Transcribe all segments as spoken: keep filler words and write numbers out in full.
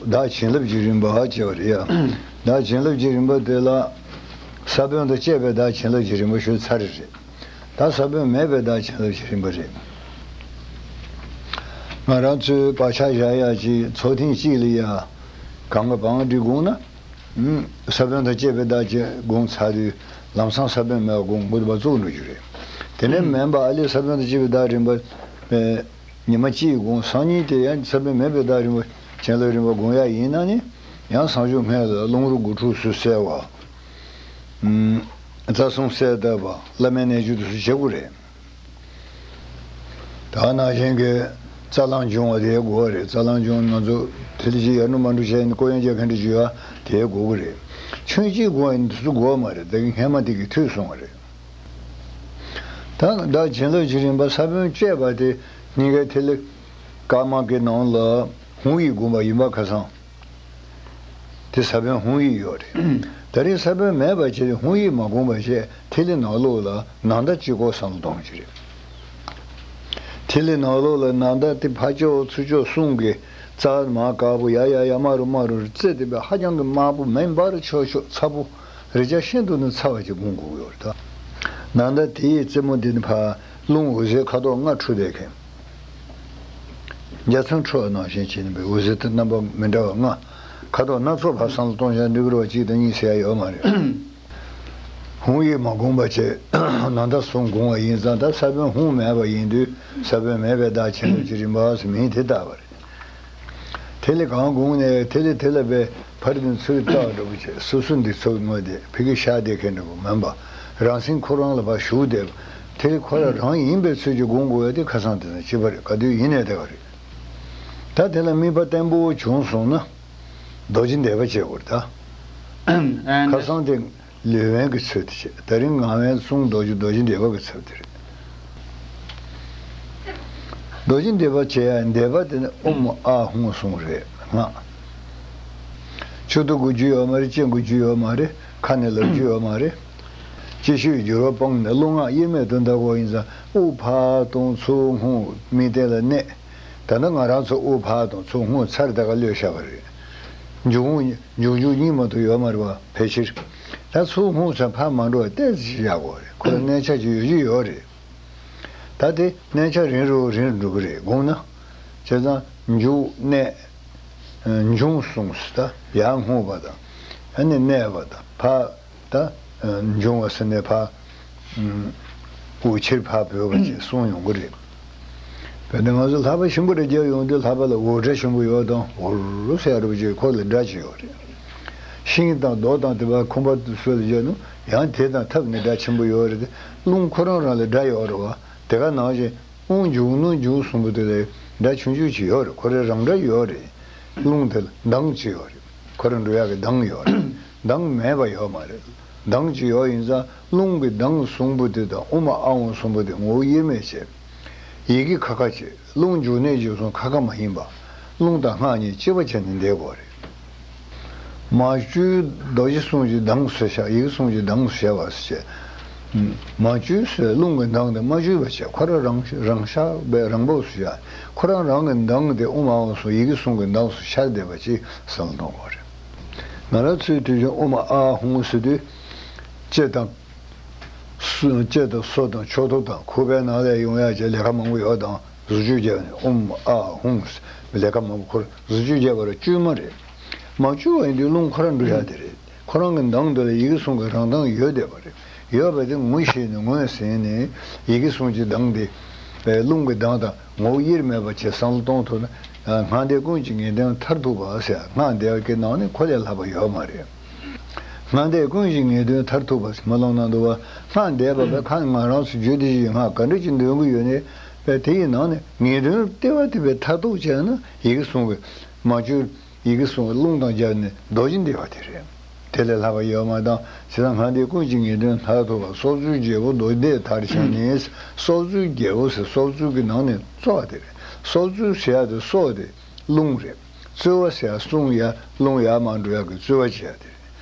བདག་བྱིན་རླབས་ཀྱི་རིམ་པ་ཅེས་པ་རེད་ཡ། བདག་བྱིན་རླབས་ཀྱི་རིམ་པ་དེ་ལ་ས་བོན་དང་བཅས་པའི་བདག་བྱིན་རླབས་ཀྱི་རིམ་པ་ཞུས་ཚར་རེད། ད་ས་བོན་མེད་པའི་བདག་བྱིན་རླབས་ཀྱི་རིམ་པ་རེད། ང་རང་ཚོའི་བག་ཆགས་བཞག་ཡག་ཅིག་ཚོགས་ཐེངས་གཅིག་ལ་ཡ་གང་ག་བང་སྒྲིག་དགོངས་ན། ས་བོན་དང་བཅས་པའི་བདག་ཅེས་དགོངས་ཚར་དུས་ལམ་སང་ས་བོན་མེད་པ་དགོངས་དགོས་པ་བཙུགས་འགྲོ་རྒྱུ་རེད། དེ་ནས་མིན་པ་ཨ་ལས་ས་བོན་དང་བཅས་པའི་བདག་རིམ་པ། ཉི་མ་གཅིག་དགོངས། སང་ཉིན་དེ་ཡང་ས་བོན་མེད་པའི་བདག་རིམ་པ་བྱིན་རླབས་རིམ་པ་དགོངས་ཡག་ཡིན་ན་ནི། ཡང་སང་ཞོགས་སྔོན་ལ་རླུང་རོ་དགུ་ཕྲུགས་སུ་གསལ་བ། རྩ་གསུམ་གསལ་བཏབ་པ། བླ་མའི་རྣལ་འབྱོར་དུ་སུ་བྱེད་དགོས་རེད། ད་ནང་བཞིན་གྱི་རྩ་རླུང་འབྱུང་བ་དེ་དགོས་པ་རེད། རྩ་རླུང་འབྱུང་ང་ཚོ་དེ་ལ་ཅིག་ཡར་འགྲོ་མར་འགྲོ་བྱས་ནས་ཀོ་ཡང་རྒྱག་ག་འདྲ་བྱེད་ཡ་དེ་དགོས་ཀྱི་རེད། ཆུན་གཅིག་དགོས་ཡ་འདི་ཚོ་དགོས་པ་མ་རེད། ད་གིན་སྔས་མ་དེ་གིས་འཐུས་སོང་བ་རེད། ད་བདག་བྱིན་རླབས་ཀྱི་རིམ་པ་ས་བོན་བཅས་པ་དེ་སྙིང་གའི་ཐིག་ལེ་དཀར་དམར་གྱི་ནང་ལ་ཧཱུྃ་ཡིག་བསྒོམ་པ་ཡིན་པ་ཁ་སང་། དེ་ས་བོན་ཧཱུྃ་ཡིག་ཡོད་རེད། ད་རེས་ས་བོན་མེད་པ་བྱས་ཏེ་ཧཱུྃ་ཡིག་མ་བསྒོམ་པ་བྱས་ཐིག་ལེ་ནང་ལོགས་ལ་ནང་ཟླ་གཅིག་པོ་བསམ་བློ་གཏོང་གི་རེད། ཐིག་ལེ་ནང་ལོགས་ལ་ནང་ཟླ་དེ་ཕར་ཕྱོགས་ཚུར་ཕྱོགས་གསུམ་གྱི་རྩ་དམར་དཀར་པོ་ཡར་ཡར་ཡར་དམར་རུ་དམར་རུ་རྩེ་དེ་བས་ཧ་ཅང་གི་དམར་པོ་མེ་འབར་ཆོག་ཆོག་ཚ་པོ། རེག་བྱ་ཤིན་ཏུ་ནས་ཚ་བ་ཅིག་བསྒོམ་དགོས་ཡོད་རེད་ད། ནང་ཟླ་དེའི་རྩེ་མོ་འདི་ནི་ཕར་རླུང་འོད་ཟེར་ཁ་དོག་ལྔ་འཕྲོ་བསྡད་མཁན། རྒྱ་མཚོ་འཕྲོ་བ་ནང་བཞིན་བྱས་ནས་འོད་ཟེར་དེ་རྣམ་པ་མི་འདྲ་བ་ལྔ། ཁ་དོག་སྣ་ཚོགས་ཕར་བསམ་བློ་གཏོང་བྱས་འགྲིག་གི་རེད་པ། གཅིག་དང་གཉིས་ཟེར་ཡ་ཡོད་མ་རེད། ཧཱུྃ་ཡིག་མ་བསྒོམ་པ་བྱས་ནང་ཟླ་གསུམ་བསྒོམ་པ་ཡིན་ཙང་ད་ས་བོན་ཧཱུྃ་མེད་པ་ཡིན་དུས་ས་བོན་མེད་པའི་བདག་བྱིན་རླབས་ཀྱི་རིམ་པ་ཟེར་མིང་དེ་བཏགས་པ་རེད། དེ་ལས་གང་དགོངས་ནས་དེ་ལས་དེ་ལ་བས་ཕར་དང་ཚུར་བལྟ་འགྲོ་བ་བྱས་སོ་སོ་འདི་ཚོ་ངོ་དེ་ཕ་གི་ཤ་དེ་ཁེན་འགྲོ་བ་མིན་པ། རང་སེམས་ཁོ་རང་ལ་ཕར་ཞུགས་བསྡད་པ། དེ་ལས་ཁོ་རང་རང་ཡིན་པའི་ཚུལ་གྱིས་དགོངས་དགོས་ཡ་དེ་ཁ་སང་དེ་ན་ཅི་པ་རེད། ག་དུས་ཡིན་ནས་བསྡད་པ་རེད། ད་དེ་ལ་དམིགས་པ་བརྟན་པོ་བྱུང་སོང་ན་རྡོ་རྗེ་བཟླས་པ་བྱེད་དགོས་རེད་ད། ཁ་སང་དེ། ལུས་དབེན་གྱི་ཚུལ་དུ་བྱེད། ད་རིང་ངག་དབེན་གསུང་རྡོ་རྗེ་རྡོ་རྗེ་བཟླས་པ་གི་ཚུལ་དུ་རེད། རྡོ་རྗེ་བཟླས་པ་བྱེད་ཡ་བཟླས་པ་དེ་ནི་ཨོཾ་ཨཱཿཧཱུྃ་གསུམ་རེད་ང་། མཆུ་ཏོ་དགོས་རྒྱུ་ཡོད་མ་རེད། ལྕེ་དགོས་རྒྱུ་ཡོད་མ་རེད། ཁ་ནས་ལབ་རྒྱུ་ཡོད་མ་རེད། ལྕེ་ཤུལ་འགྱུར་བ་སྤངས་ནས་རླུང་སྔགས་དབྱེར་མེད་དུ་བཟླ་དགོས་ཡིན་ཙང་དབུགས་ཕར་གཏོང་ཚུར་ཧཱུྃ་དམིགས་རྟེན་ལ་གནས། ད་ནི་ང་རང་ཚོ་དབུགས་ཕར་གཏོང་ཚུར་ཧཱུྃ་ཚར་དེ་ག་གློད་བཞག་པ་རེད། མཇུག་ཧཱུྃ་མཇུག་མཇུག་གཉིས་མ་གཏོགས་ཡོད་མ་རེད་པ་ཕལ་ཆེར། ད་ཚུར་ཧཱུྃ་ཚར་ཕར་མ་འགྲོ་བ་ཏོག་ཙམ་ཞིག་བཞག་དགོས་རེད། ཁོ་ལ་གནས་ཆ་ཅིག་ཡོད་ཀྱི་ཡོད་རེད། ད་དེ་གནས་ཆ་རིང་རུ་རིང་རུ་འགྲོ་གི་རེད་དགོངས་ན། བྱས་ཙང་མཇུག་གནས། འབྱུང་གསུངས་སོ། ད་ཡར་སྔོ་བ་དང་། ཨ་ནི་གནས་པ་དང་ཕར། ད་འབྱུང་བ་ཟེར་ནས་ཕར། འོད་ཆེར་ཕར་བོད་པ་ཅིག་གསུང་ཡོང་གི་རེད། བོད་དུ་ང་ཚོ་ལྷག་པ་ཞིམ་པོ་རེ་རྒྱག་ཡོང་དུས་ལྷག་པ་ལ་འོ་སྒྲ་ཞིམ་པོ་ཡོད་དང་འོ་རུ་ཟེར་ཡ་རུ་ཅིག་ཁོ་ལ་སྒྲ་ཅིག་ཡོད་རེད། ཤིང་དང་རྡོ་དང་དེ་བ་ཁང་པ་སོགས་ལ་སྦྱར་ན་ཡང་དེ་དང་ཐབས་ནི་སྒྲ་ཆེན་པོ་ཡོད་རེད་དེ། རླུང་ཁོ་རང་རང་ལ་སྒྲ་ཡོད་རེད་བ། དེ་ག་ནང་བཞིན་དབུགས་འབྱུང་རླུང་འབྱུང་གསུམ་པོ་དེ་ལ་སྒྲ་ཆུང་ཆུང་ཅིག་ཡོད་རེད། ཁོ་རང་རང་སྒྲ་ཡོད་རེད། རླུང་དེ་ལ་གདངས་ཅིག་ཡོད་རེད། ཁོ་རང་འགྲོ་ཡག་གི་གདངས་ཡོད་རེད། གདངས་མེད་པ་ཡོད་མ་རེད། གདངས་ཅིག་ཡོད་ཡིན་ཙང་རླུང་གི་གདངས་གསུམ་པོ་དེ་དང་ཨོཾ་ཨཱཿཧཱུྃ་གསུམ་པོ་དེ་ངོ་བོ་དབྱེར་མེད་བྱས། ཡི་གེ་ཁ་ཁ་བྱས། རླུང་འཇུག་གནས་འཇུག་གསུམ་ཁ་ཁ་མ་ཡིན་པ། རླུང་དང་སྔགས་གཉིས་གཅིག་པ་བྱས་ནས་བསྡད་དགོས་རེད། མ་བཅོས་རྡོ་རྗེ་གསུང་གི་གདངས་སུ་བྱ། ཡི་གེ་གསུང་གི་གདངས་སུ་བྱ་བ་ཟེར་བྱས། མ་བཅོས་སུ་རླུང་གི་གདངས་དེ་མ་བཅོས་པ་བྱས། ཁོ་རང་རང་རང་ཤར་བའི་རང་བབས་སུ་བྱ། ཁོ་རང་རང་གི་གདངས་དེ་ཨོཾ་ཨཱཿཧཱུྃ་གསུམ་ཡི་གེ་གསུང་གི་གདངས་སུ་ཤར་བསྡད་པ་ཅིག་བསམ་བློ་གཏོང་དགོས་རེད། ང་རང་ཚོའི་དུས་རྒྱུན་ཨོཾ་ཨཱཿཧཱུྃ་ཟེར་དུས། ལྕེ་དང་། སོ། ལྕེ་དང་སོ་དང་ཕྱོགས་མཐུད་དང་ཁུ་བའི་ནང་ལས་ཡོང་ཡག་ཅིག་ལས་ཀ་མང་པོ་ཡོད་དང་ཟུར་བཅོས་བརྒྱབ་ནས་ཨོཾ་ཨཱཿཧཱུྃ་ཟེར་ལས་ཀ་མང་པོ་ཁོར་ཟུར་བཅོས་བརྒྱབ་པ་ར་བཅོས་མ་རེད། མ་བཅོས་པ་ཡིན་དུས་རླུང་ཁོ་རང་འགྲོ་ཡག་དེ་རེད། ཁོ་རང་གི་གདངས་དེ་ལ་ཡི་གེ་གསུང་གི་རང་གདངས་ཡོད་བསྡད་པ་རེད། ཡོད་པ་དེ་ངོ་ཤེས་ནས་ངོས་ཟིན་ནས་ཡི་གེ་གསུང་གི་གདངས་དེ། རླུང་གི་གདངས་དང་ངོ་བོ་དབྱེར་མེད་པ་བྱས་བསམ་བློ་གཏོང་ཐུབ་ན། སྔགས་འདས་ཀུན་གྱི་ངེས་དོན་མཐར་ཐུག་པ་ཟེར་སྔགས་འདས་པ་གི་ནང་ནས་ཁོ་ལས་ལྷག་པ་ཡོད་མ་རེད། སྔགས་འདས་ཀུན་གྱི་ངེས་དོན་མཐར་ཐུག་པ་ཟེར་མ་ལོང་ན་འདུག་བ། སྔགས་འདས་པ་བས་ཁ་ང་རང་ཚོ་རྒྱུད་སྡེ་བཞིའི་སྔགས་ག་འདྲ་ཅིག་འདོན་གྱི་ཡོད་ནའི། བས་དེ་ཡི་ནང་ནས་ངེས་དོན་ལྟེ་བ་དེ་བས་མཐར་ཐུག་བྱས་ན་ཡི་གེ་གསུང་གི་མ་བཅོས། ཡི་གེ་གསུང་གི་རླུང་དང་སྦྱར་ནས་རྡོ་རྗེ་འདི་བ་དེ་རེད། དེ་ལས་ལྷག་པ་ཡོད་མ་དང་། བྱས་ཙང་སྔགས་འདས་ཀུན་གྱི་ངེས་དོན་མཐར་ཐུག་པ་སྲོག་རྩོལ་རྒྱལ་པོ་རྡོ་རྗེ་མཐར་ཕྱིན་ནས། སྲོག་རྩོལ་རྒྱལ་པོ་ཟེར་སྲོག་རྩོལ་གྱི་ནང་ནས་གཙོ་བ་དེ་རེད། སྲོག་རྩོལ་ཟེར་ཡ་དེ་སྲོག་དེ་རླུང་རེད། རྩོལ་བ་ཟེར་ཡ་གསུང་ཡ་རླུང་ཡར་མར་འགྲོ་ཡ་གི་རྩོལ་བ་བྱེད་ཡ་དེ་རེད།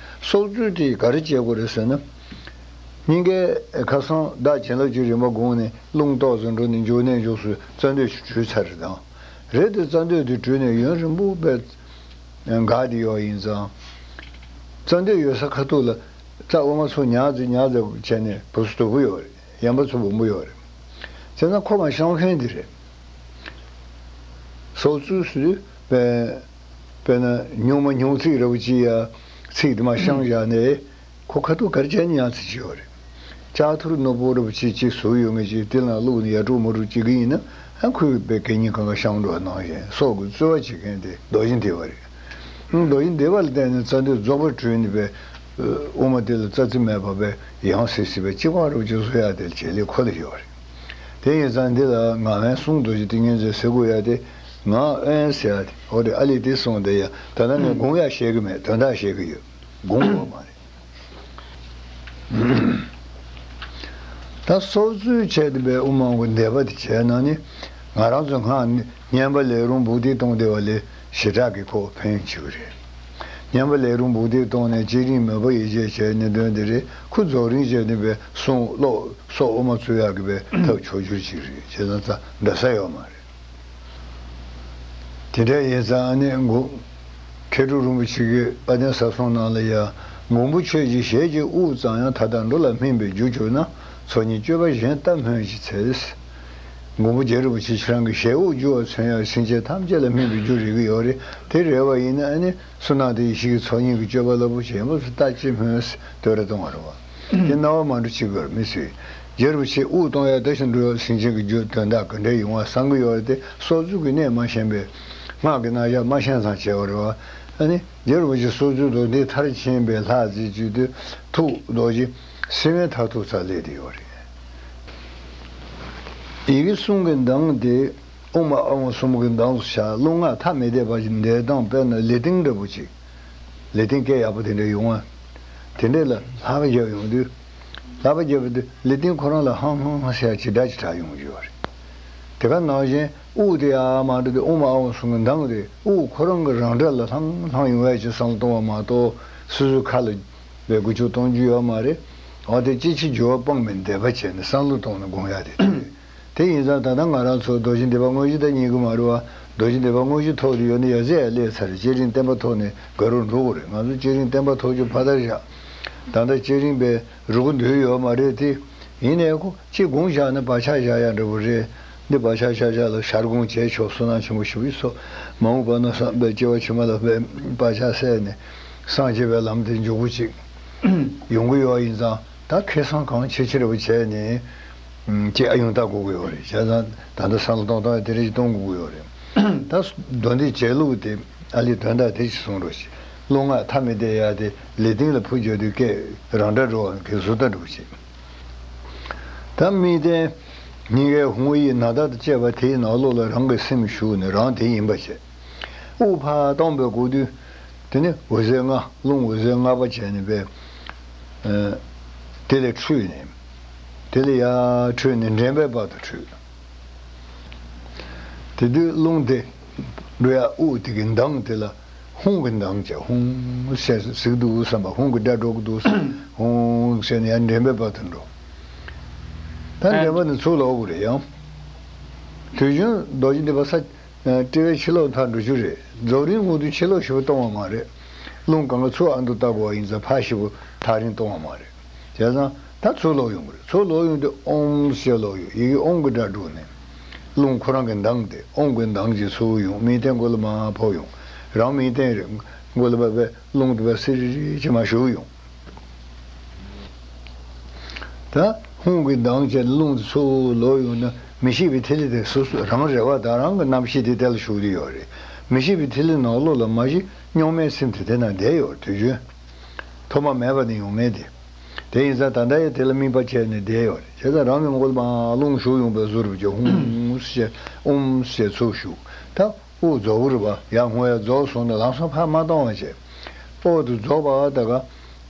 སྲོག་རྩོལ་དེ་ག་རེ་བྱེད་དགོས་རེད་ཟེར་ན། སྙིང་གའི་ཁ་སང་བདག་བྱིན་རླབས་ཀྱི་རིམ་པ་དགོངས་ནས་རླུང་ཏོག་ཙམ་འགྲོ་ནས་འཇུག་གནས་འཇུག་སུ་རྩ་མདུད་ཅིག་གྲོལ་ཚར་རེད་དང་། རེད་དེ་རྩ་མདུད་དེ་གྲོལ་ནས་ཡུན་རིང་པོ་བས། འགག་དེ་ཡོད་ཡིན་ཙང་། རྩ་མདུད་ཡོད་ས་ཁ་ཐུག་ལ་རྩ་དབུ་མ་ཚུར་ཉར་ཙམ་ཉར་ཙམ་བྱས་ནས་བུ་སུ་དོ་བུ་ཡོད་རེད། ཡན་པ་ཚུར་སྦོམ་པོ་ཡོད་རེད། བྱས་ཙང་ཁོ་མ་བཤང་མཁན་དེ་རེད། སོ་བཙུགས་སུ་དཔེ་དཔེར་ན་ཉུང་མ་ཉུང་ཚིག་ར་བུ་ཅི་ཡ་ཚིག་དེ་མ་བཤང་བཞག་ནས། ཁོ་ཁ་ཐུག་གར་བྱས་ནས་ཡང་ཚིག་ཅིག་ཡོད་རེད། ལྕགས་ཐུར་རྣོ་པོ་ར་བུ་ཅི་ཅིག་ཟུག་ཡོད་ངེས་ཅིག་དེ་ལ་བླུགས་ནས་ཡར་དཀྲུག་མར་དཀྲུག་བྱེད་ཀྱི་ཡིན་ན། ཨ་ཁོས་དཔེ་གད་སྙིགས་གང་ག་བཤང་འགྲོ་བ་ནང་བཞིན་སྲོག་གི་རྩོལ་བ་བྱེད་མཁན་དེ་རྡོ་རྗེ་འདི་བ་རེད། རྡོ་རྗེ་འདི་བ་ལ་བརྟེན་ནས་རྩ་མདུད་རྫོགས་པར་གྲུལ་ནས་པའི་དབུ་མ་དེ་ལ་རྩ་རྩི་མེད་པ་པའི་ཡང་སྲིད་སྲིད་པའི་གཅིག་པ་རུ་གཅིག་བཟོ་ཡ་དེ་ལ་བྱེད་ལས་ཁོ་ལ་ཡོད་རེད། དེ་ཡིན་ཙང་འདི་ལ་ངག་དབེན་གསུང་རྡོ་རྗེ་ཏིང་ངེ་འཛིན་ཟེར་དགོས་ཡ་དེ། ངག་དབེན་ཟེར་ཡ་དེ་འོ་རེད། ཨ་ལས་དེ་གསུངས་དེ་ཡ་ད་ལྟ་ནས་དགོངས་ཡ་བཤད་གི་མེད། དོན་དག་བཤད་གི་ཡོད། དགོངས་དགོས་མ་རེད། ད་སྲོག་རྩོལ་བྱས་ཏེ་པའི་དབུ་མ་གི་འདས་པ་དེ་བྱས་ན་ནི། ང་རང་ཚོ་སྔགས་ནི་བསྙེན་པ་ལས་རུང་སྦུག་སྡིག་གཏོང་བདེ་བ་ལས་ཞེ་དྲག་གི་ཁོ་ཕན་ཡོན་ཆེ་བ་རེད། བསྙེན་པ་ལས་རུང་སྦུག་སྡིག་གཏོང་ནས་བསྐྱེད་རིམ་མོས་པ་ཡིད་བྱེད་བྱས་ནས་འདོན་དེ་རེད། ཁོ་རྫོགས་རིམ་བྱས་ནས་པའི་གསུང་ཀློག་སོགས་དབུ་མ་ཚུགས་ཡག་གི་པའི་ཐབས་ཆོག་གྱུར་ཅིག་རེད། བྱས་ཙང་ད་འདྲ་ས་ཡོད་མ་རེད། དེ་འདྲ་ཡིན་ཙང་ཨ་ནི་མགོན། མཁས་གྲུབ་རིན་པོ་ཆེ་གིས་ཨ་ཏན་ཟབ་གསུམ་ནང་ལ་ཡང་། མགོན་པོ་ཁྱོད་ཀྱི་ཞལ་གྱི་དབུགས་ཙམ་ཡང་ད་ལྟ་འགྲོ་ལ་སྨིན་པའི་རྒྱུར་གྱུར་ན། ཚོགས་གཉིས་སྤྱོད་པ་གཞན་ལྟ་སྨོས་ཅི་འཚལ། མགོན་པོ་རྗེ་རིན་པོ་ཆེ་ཁྱེད་རང་གི་ཞལ་དབུགས་རྒྱུ་བ་མཚོན་ཡང་སེམས་ཅན་ཐམས་ཅད་ལ་སྨིན་པའི་རྒྱུ་རེག་གི་ཡོད་རེད། དེ་རེད་པ་ཡིན་ན་ཨ་ནི་བསོད་ནམས་དང་ཡེ་ཤེས་ཀྱི་ཚོགས་གཉིས་ཀྱི་སྤྱོད་པ་རླབས་པོ་ཆེ་ཡིན་པ་ལྟ་ཅི་སྨོས་བསྟོད་ར་གཏོང་བ་རེད་བ། དེ་རྣ་བ་མ་འགྲོ་ཅི་དགོས་མི་སྲིད། རྗེ་རིན་པོ་ཆེ་དབུགས་གཏོང་ཡ་དེ་བཞིན་འགྲོ་སེམས་ཅན་གྱི་རྒྱུ་དོན་དག་ག་འདྲ་ཡོང་བ་བསམ་གྱི་ཡོད་རེད་དེ། སྲོག་རྩོལ་གྱི་གནད་མ་ཤེས་པས་སྔགས་ཀྱི་རྣམ་གཞག་མ་ཤེས་ཙང་བྱས་པ་རེད་བ། ཨ་ནི་རྗེ་རིན་པོ་ཆེ་སྲོག་རྩོལ་དུ་འདི་མཐར་ཕྱིན་པའི་ལྷ་རྫས་བཅུད་དུ་ཐུགས་རྡོ་རྗེ་སེམས་དཔའི་མཐར་ཐུག་ཙམ་སླེབས་བསྡད་ཡོད་རེད། ཡི་གེ་གསུམ་གྱི་གདངས་དེ། ཨོཾ་ཨཱཿཧཱུྃ་གསུམ་གྱི་གདངས་སུ་བྱ། རླུང་ལྔ་ཐ་མི་དད་པ་ཞིག་འདས་སྟངས་དཔེར་ན་ལི་ཏིང་འདྲ་པོ་ཅིག་ལི་ཏིང་སྐད་ཡག་པོ་དེ་འདྲ་ཡོང་བ། དེ་འདྲ་ལ་ལྷགས་པ་བརྒྱབ་ཡོང་དུས། ལྷགས་པ་བརྒྱབ་པ་དེ་ལི་ཏིང་ཁོ་རང་ལ་ཧང་ཧང་ཧང་ཟེར་ཡ་ཅིག་སྒྲ་ཅིག་གྲགས་ཡོང་གི་ཡོད་རེད། དེ་ག་ནང་བཞིན་དབུགས་དེ་ཡར་མར་འགྲོ་དུས་ཨོཾ་ཨཱཿཧཱུྃ་གསུམ་གྱི་གདངས་དེ་དབུགས་ཁོ་རང་གི་རང་སྒྲ་ལ་ལྷང་ལྷང་ཡོང་བ་ཅིག་བསམ་བློ་གཏོང་བ་མ་གཏོགས་སོ་སོའི་ཁ་ལ་བའི་འགུལ་སྐྱོད་གཏོང་རྒྱུ་ཡོད་མ་རེད། འོ་དེ་ཅི་ཕྱིར་འགྱུར་བ་སྤངས་པའི་འདས་པ་བྱས་ནས་བསམ་བློ་གཏོང་ནས་དགོངས་ཡ་དེ་དེ་རེད། དེ་ཡིན་ཙང་ད་ལྟ་ང་རང་ཚོ་རྡོ་རྗེ་འདི་པ་དངོས་གཞི་དང་གཉིས་ཀྱི་མ་རུ་བ། རྡོ་རྗེ་འདི་པ་དངོས་གཞི་ཐོག་ཏུ་ཡོད་ན་ཡ་ཟེ་ཡ་ལས་ཚར། བསྐྱེད་རིམ་བརྟན་པ་ཐོག་ནས་ག་རུ་འགྲོ་དགོས་རེད། ང་ཚོ་བསྐྱེད་རིམ་བརྟན་པ་ཐོག་ཆུ་ཕ་དར་བཞག་ད་ལྟ་བསྐྱེད་རིམ་པའི་རུ་གུ་འདུས་ཡོད་མ་རེད་དེ། ཡིན་ནའི་ཁོ་གཅིག་དགོངས་བཞག་ན་བག་ཆགས་བཞག་ཡ་འདྲ་པོ་རེད། འདི་བག་ཆགས་བཞག་བཞག་ལ་ཞར་དགོངས་བྱས་ཆོག་བསོད་ནམས་ཆེན་པོ་ཞུ་བའི་ཚོ། མ་འོངས་པ་ན་བསམ་པའི་སྐྱེ་བ་ཕྱི་མ་ལ་བས་བག་ཆགས་སད་ནས་སངས་རྒྱས་པའི་ལམ་དེ་མགྱོགས་པོ་ཅིག་ཡོང་གི་ཡོད་ཡིན་ཙང་། ད་ཁེ་བཟང་གང་ཆེ་ཆེ་རེ་བ་བྱས་ནས་ཅིག་ཨ་ཡོང་ལྟ་དགོས་ཀྱི་ཡོད་རེད། བྱས་ཙང་ད་ལྟ་བསམ་བློ་གཏོང་སྟངས་དེ་རེ་ཞིག་གཏོང་དགོས་ཀྱི་ཡོད་རེད། ད་མདོ་འདི་བྱེད་ལུགས་དེ་ཨ་ལི་དོན་དག་དེ་ཞིག་གསུང་རོགས་ཞེས། རླུང་ལྔ་ཐ་མི་དད་ཡ་དེ་ལི་ཏིང་ལ་ཕུ་བརྒྱབ་དུས་སྐད་རང་སྒྲ་འགྲོ་བ་གི་བཟོ་ལྟ་འགྲོ་བྱེད། ད་དམིགས་རྟེན་སྙིང་གའི་ཧཱུྃ་ཡིག་ནཱ་ད་དང་བཅས་པ་དེའི་ནང་ལོགས་ལ་རང་གི་སེམས་ཞུགས་ནས་རང་དེ་ཡིན་པ་བྱེད། དབུགས་ཕར་བཏང་པའི་གོ་དུས། དེ་ནི་འོད་ཟེར་ལྔ། རླུང་འོད་ཟེར་ལྔ་པ་བྱས་ནས་པས། ཨ། དེ་ལས་འཕྲོས་ནས། དེ་ལས་ཡར་འཕྲོས་ནས་འདྲེན་པའི་བར་དུ་འཕྲོས། དེ་དུས་རླུང་དེ་འགྲོ་ཡ་དབུགས་དེ་གི་གདངས་དེ་ལ་ཧཱུྃ་གི་གདངས་བྱས། ཧཱུྃ་ཟེར་ཟིག་འདུག་བསམ་པ། ཧཱུྃ་གི་སྒྲ་སྒྲོག་གི་འདུག་བསམ། ཧཱུྃ་ཟེར་ནས་ཡར་འདྲེན་པའི་བར་དུ་འགྲོ། ད་འདྲེན་པ་ནི་ཚུར་ལོག་དགོས་རེད་ཡང་། དུས་རྒྱུན་རྡོ་རྗེ་འདི་པ་ས། སྤྲེལ་བའི་ཕྱི་ལོགས་མཐར་འགྲོ་རྒྱུ་རེད། རྫོགས་རིམ་ངོ་དུས་ཕྱི་ལོགས་ཞིབ་པོ་གཏོང་བ་མ་རེད། རླུང་གང་ག་ཚུར་ཨ་མདོ་ལྟ་དགོས་པ་ཡིན་ཙང་ཕར་ཞིབ་པོ་ཐག་རིང་གཏོང་བ་མ་རེད། བྱས་ཙང་ད་ཚུར་ལོག་ཡོང་གི་རེད། ཚུར་ལོག་ཡོང་དུས་ཨོཾ་ཞེས་ལོག་ཡོང་། ཡི་གེ་ཨོཾ་གི་སྒྲ་སྒྲོག་ནས། རླུང་ཁོ་རང་གི་གདངས་དེ་ཨོཾ་གི་གདངས་ཀྱིས་ཚུར་ཡོང་། དམིགས་རྟེན་མགོ་ལ་མར་ཕོག་ཡོང་། རང་དམིགས་རྟེན་རེད། མགོ་ལ་བབས་པའི་རླུང་དེ་བབས་སིར་རི་བྱས་མར་ཞུགས་ཡོང་། ད་ཧཱུྃ་གི་གདངས་བྱས་ནས་རླུང་དེ་ཚུར་ལོག་ཡོང་ན་མི་ཤིགས་པའི་ཐིག་ལེ་དེ་སོ་སོ་རང་རེ་བ་དང་རང་གི་རྣམ་ཤེས་དེ་དེ་ལ་ཞུགས་ཀྱི་ཡོད་རེད། མི་ཤིགས་པའི་ཐིག་ལེ་ནང་ལོགས་ལ་མ་གཞི་གཉུག་མའི་སེམས་དེ་དེ་ན་བསྡད་ཡོད་རེད། དུས་རྒྱུན་ཐོག་མ་མེད་པ་ནས་ཡོང་མེད་དེ། དེ་ཡིན་ཙང་ད་ལྟ་ཡང་དེ་ལ་དམིགས་པ་བྱས་ནས་བསྡད་ཡོད་རེད། བྱས་ཙང་རང་གི་མགོ་ལ་མར་རླུང་ཞུགས་ཡོང་པའི་བཟོ་འདྲ་ཅིག་ཧཱུྃ་ཞེས་ཨོཾ་ཞེས་ཚུར་ཞུགས། ད་དབུགས་རྫོགས་པ་རེད་པ། ཡར་སྔོན་ཡར་རྫོགས་སོང་ན་ལམ་སང་ཕར་མ་གཏོང་བ་བྱས། འོག་ཏུ་རྫོགས་པ་ད་ག་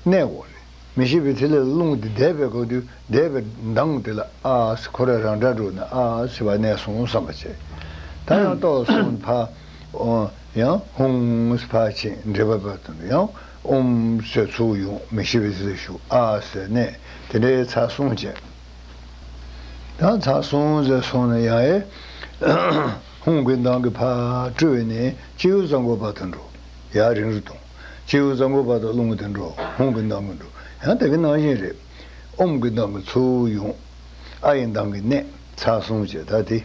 གནས་དགོས་རེད། མི་ཤིགས་པའི་ཐིག་ལེ་ལ་རླུང་དེ་བསྡད་པའི་སྐབས་དུས་བསྡད་པའི་གདངས་དེ་ལ་ཨ་ཟེར་ཁོ་རང་རང་སྒྲ་སྒྲོག་ནས་ཨ་ཟེར་བ་གནས་སོང་བསམ་པ་བྱས། ད་ཡང་ཏོག་སོང་ཕར། ཨོ། ཡང་ཧཱུྃ་ཕར་ཕྱིན་འདྲེན་པའི་བར་དུ་ཡང་ཨོཾ་ཟེར་ཚུར་ཡོང་། མི་ཤིགས་པའི་ཐིག་ལེ་ཞུགས། ཨ་ཟེར་གནས། དེ་འདྲའི་ཚར་གསུམ་བྱས། ད་ཚར་གསུམ་ཟེར་སོང་ན་ཡང་ཨེ། ཧཱུྃ་གི་གདངས་ཀྱིས་ཕར་སྤྲུལ་བས་ནས་སྤྱི་བོའི་རྩ་མགོའི་བར་དུ་འགྲོ། ཡར་རིང་རུ་གཏོང་། སྤྱི་བོའི་རྩ་འགོ་བར་དུ་རླུང་དེ་འགྲོ། ཧཱུྃ་གི་མདངས་ཀྱིས་འགྲོ། ཡང་དེ་གི་ནང་བཞིན་རེད། ཨོཾ་གི་མདངས་ཀྱིས་ཚུར་ཡོང་། ཨ་ཡི་མདངས་ཀྱིས་གནས། ཚར་གསུམ་བྱས། ད་དེ།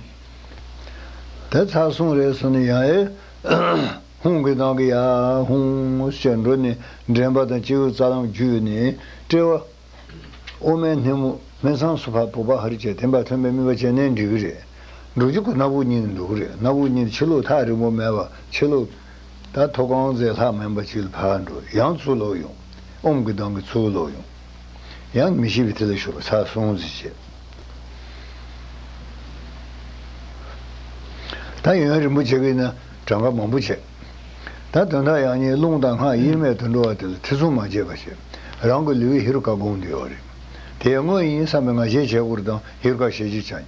ད་ཚར་གསུམ་རེད་སོང་ནས་ཡང་ཨེ། ཧཱུྃ་གི་མདངས་ཀྱིས་ཡར་ཧཱུྃ་ཞེས་འགྲོ་ནས་འདྲེན་པ་དང་སྤྱི་བོའི་རྩ་ལམ་བརྒྱུད་ནས་དཔྲལ་བ། དབུ་མའི་སྣེ་མོ་སྨད་ཚང་སུ་ཕར་བུག་པ་ཧ་རི་བྱས་དེ་འབའ་ཐོན་པའི་དམིགས་པ་བྱས་ནས་འགྲིག་གི་རེད། འགྲོ་རྒྱུ་ཁོ་སྣ་བུག་གཉིས་ནས་འགྲོ་གི་རེད། སྣ་བུག་གཉིས་ནས་ཕྱི་ལོགས་ཐག་རིང་པོ་མེད་པ། ཕྱི་ལོགས་ད་མཐོ་སྒང་ཙམ་ལྷག་མིན་པ་ཅིག་ལ་ཕར་འགྲོ། ཡང་ཚུར་ལོག་ཡོང་། ཨོཾ་གི་གདངས་ཀྱིས་ཚུར་ལོག་ཡོང་། ཡང་མི་ཤེས་པའི་དེ་ལ་ཞོག་པ་ཚར་གསུམ་ཙམ་བྱས། ད་ཡུན་རིང་པོ་བྱེད་ཀྱི་ཡིན་ན་གྲངས་ཀ་མང་པོ་བྱེད། ད་དོན་དག་ཡང་སྙིང་རླུང་དང་སྔགས་དབྱེར་མེད་དུ་འགྲོ་བ་དེ་ལ་ཐེ་ཚོམ་མ་བྱེད་པ་བྱེད། རང་གི་ལུས་ཧེ་རུ་ཀ་བསྒོམས་བསྡད་ཡོད་རེད། དེ་དངོས་ཡིན་བསམ་པའི་ང་རྒྱལ་བྱེད་དགོས་རེད་དང་ཧེ་རུ་ཀ་ཞལ་གྱིས་བྱ།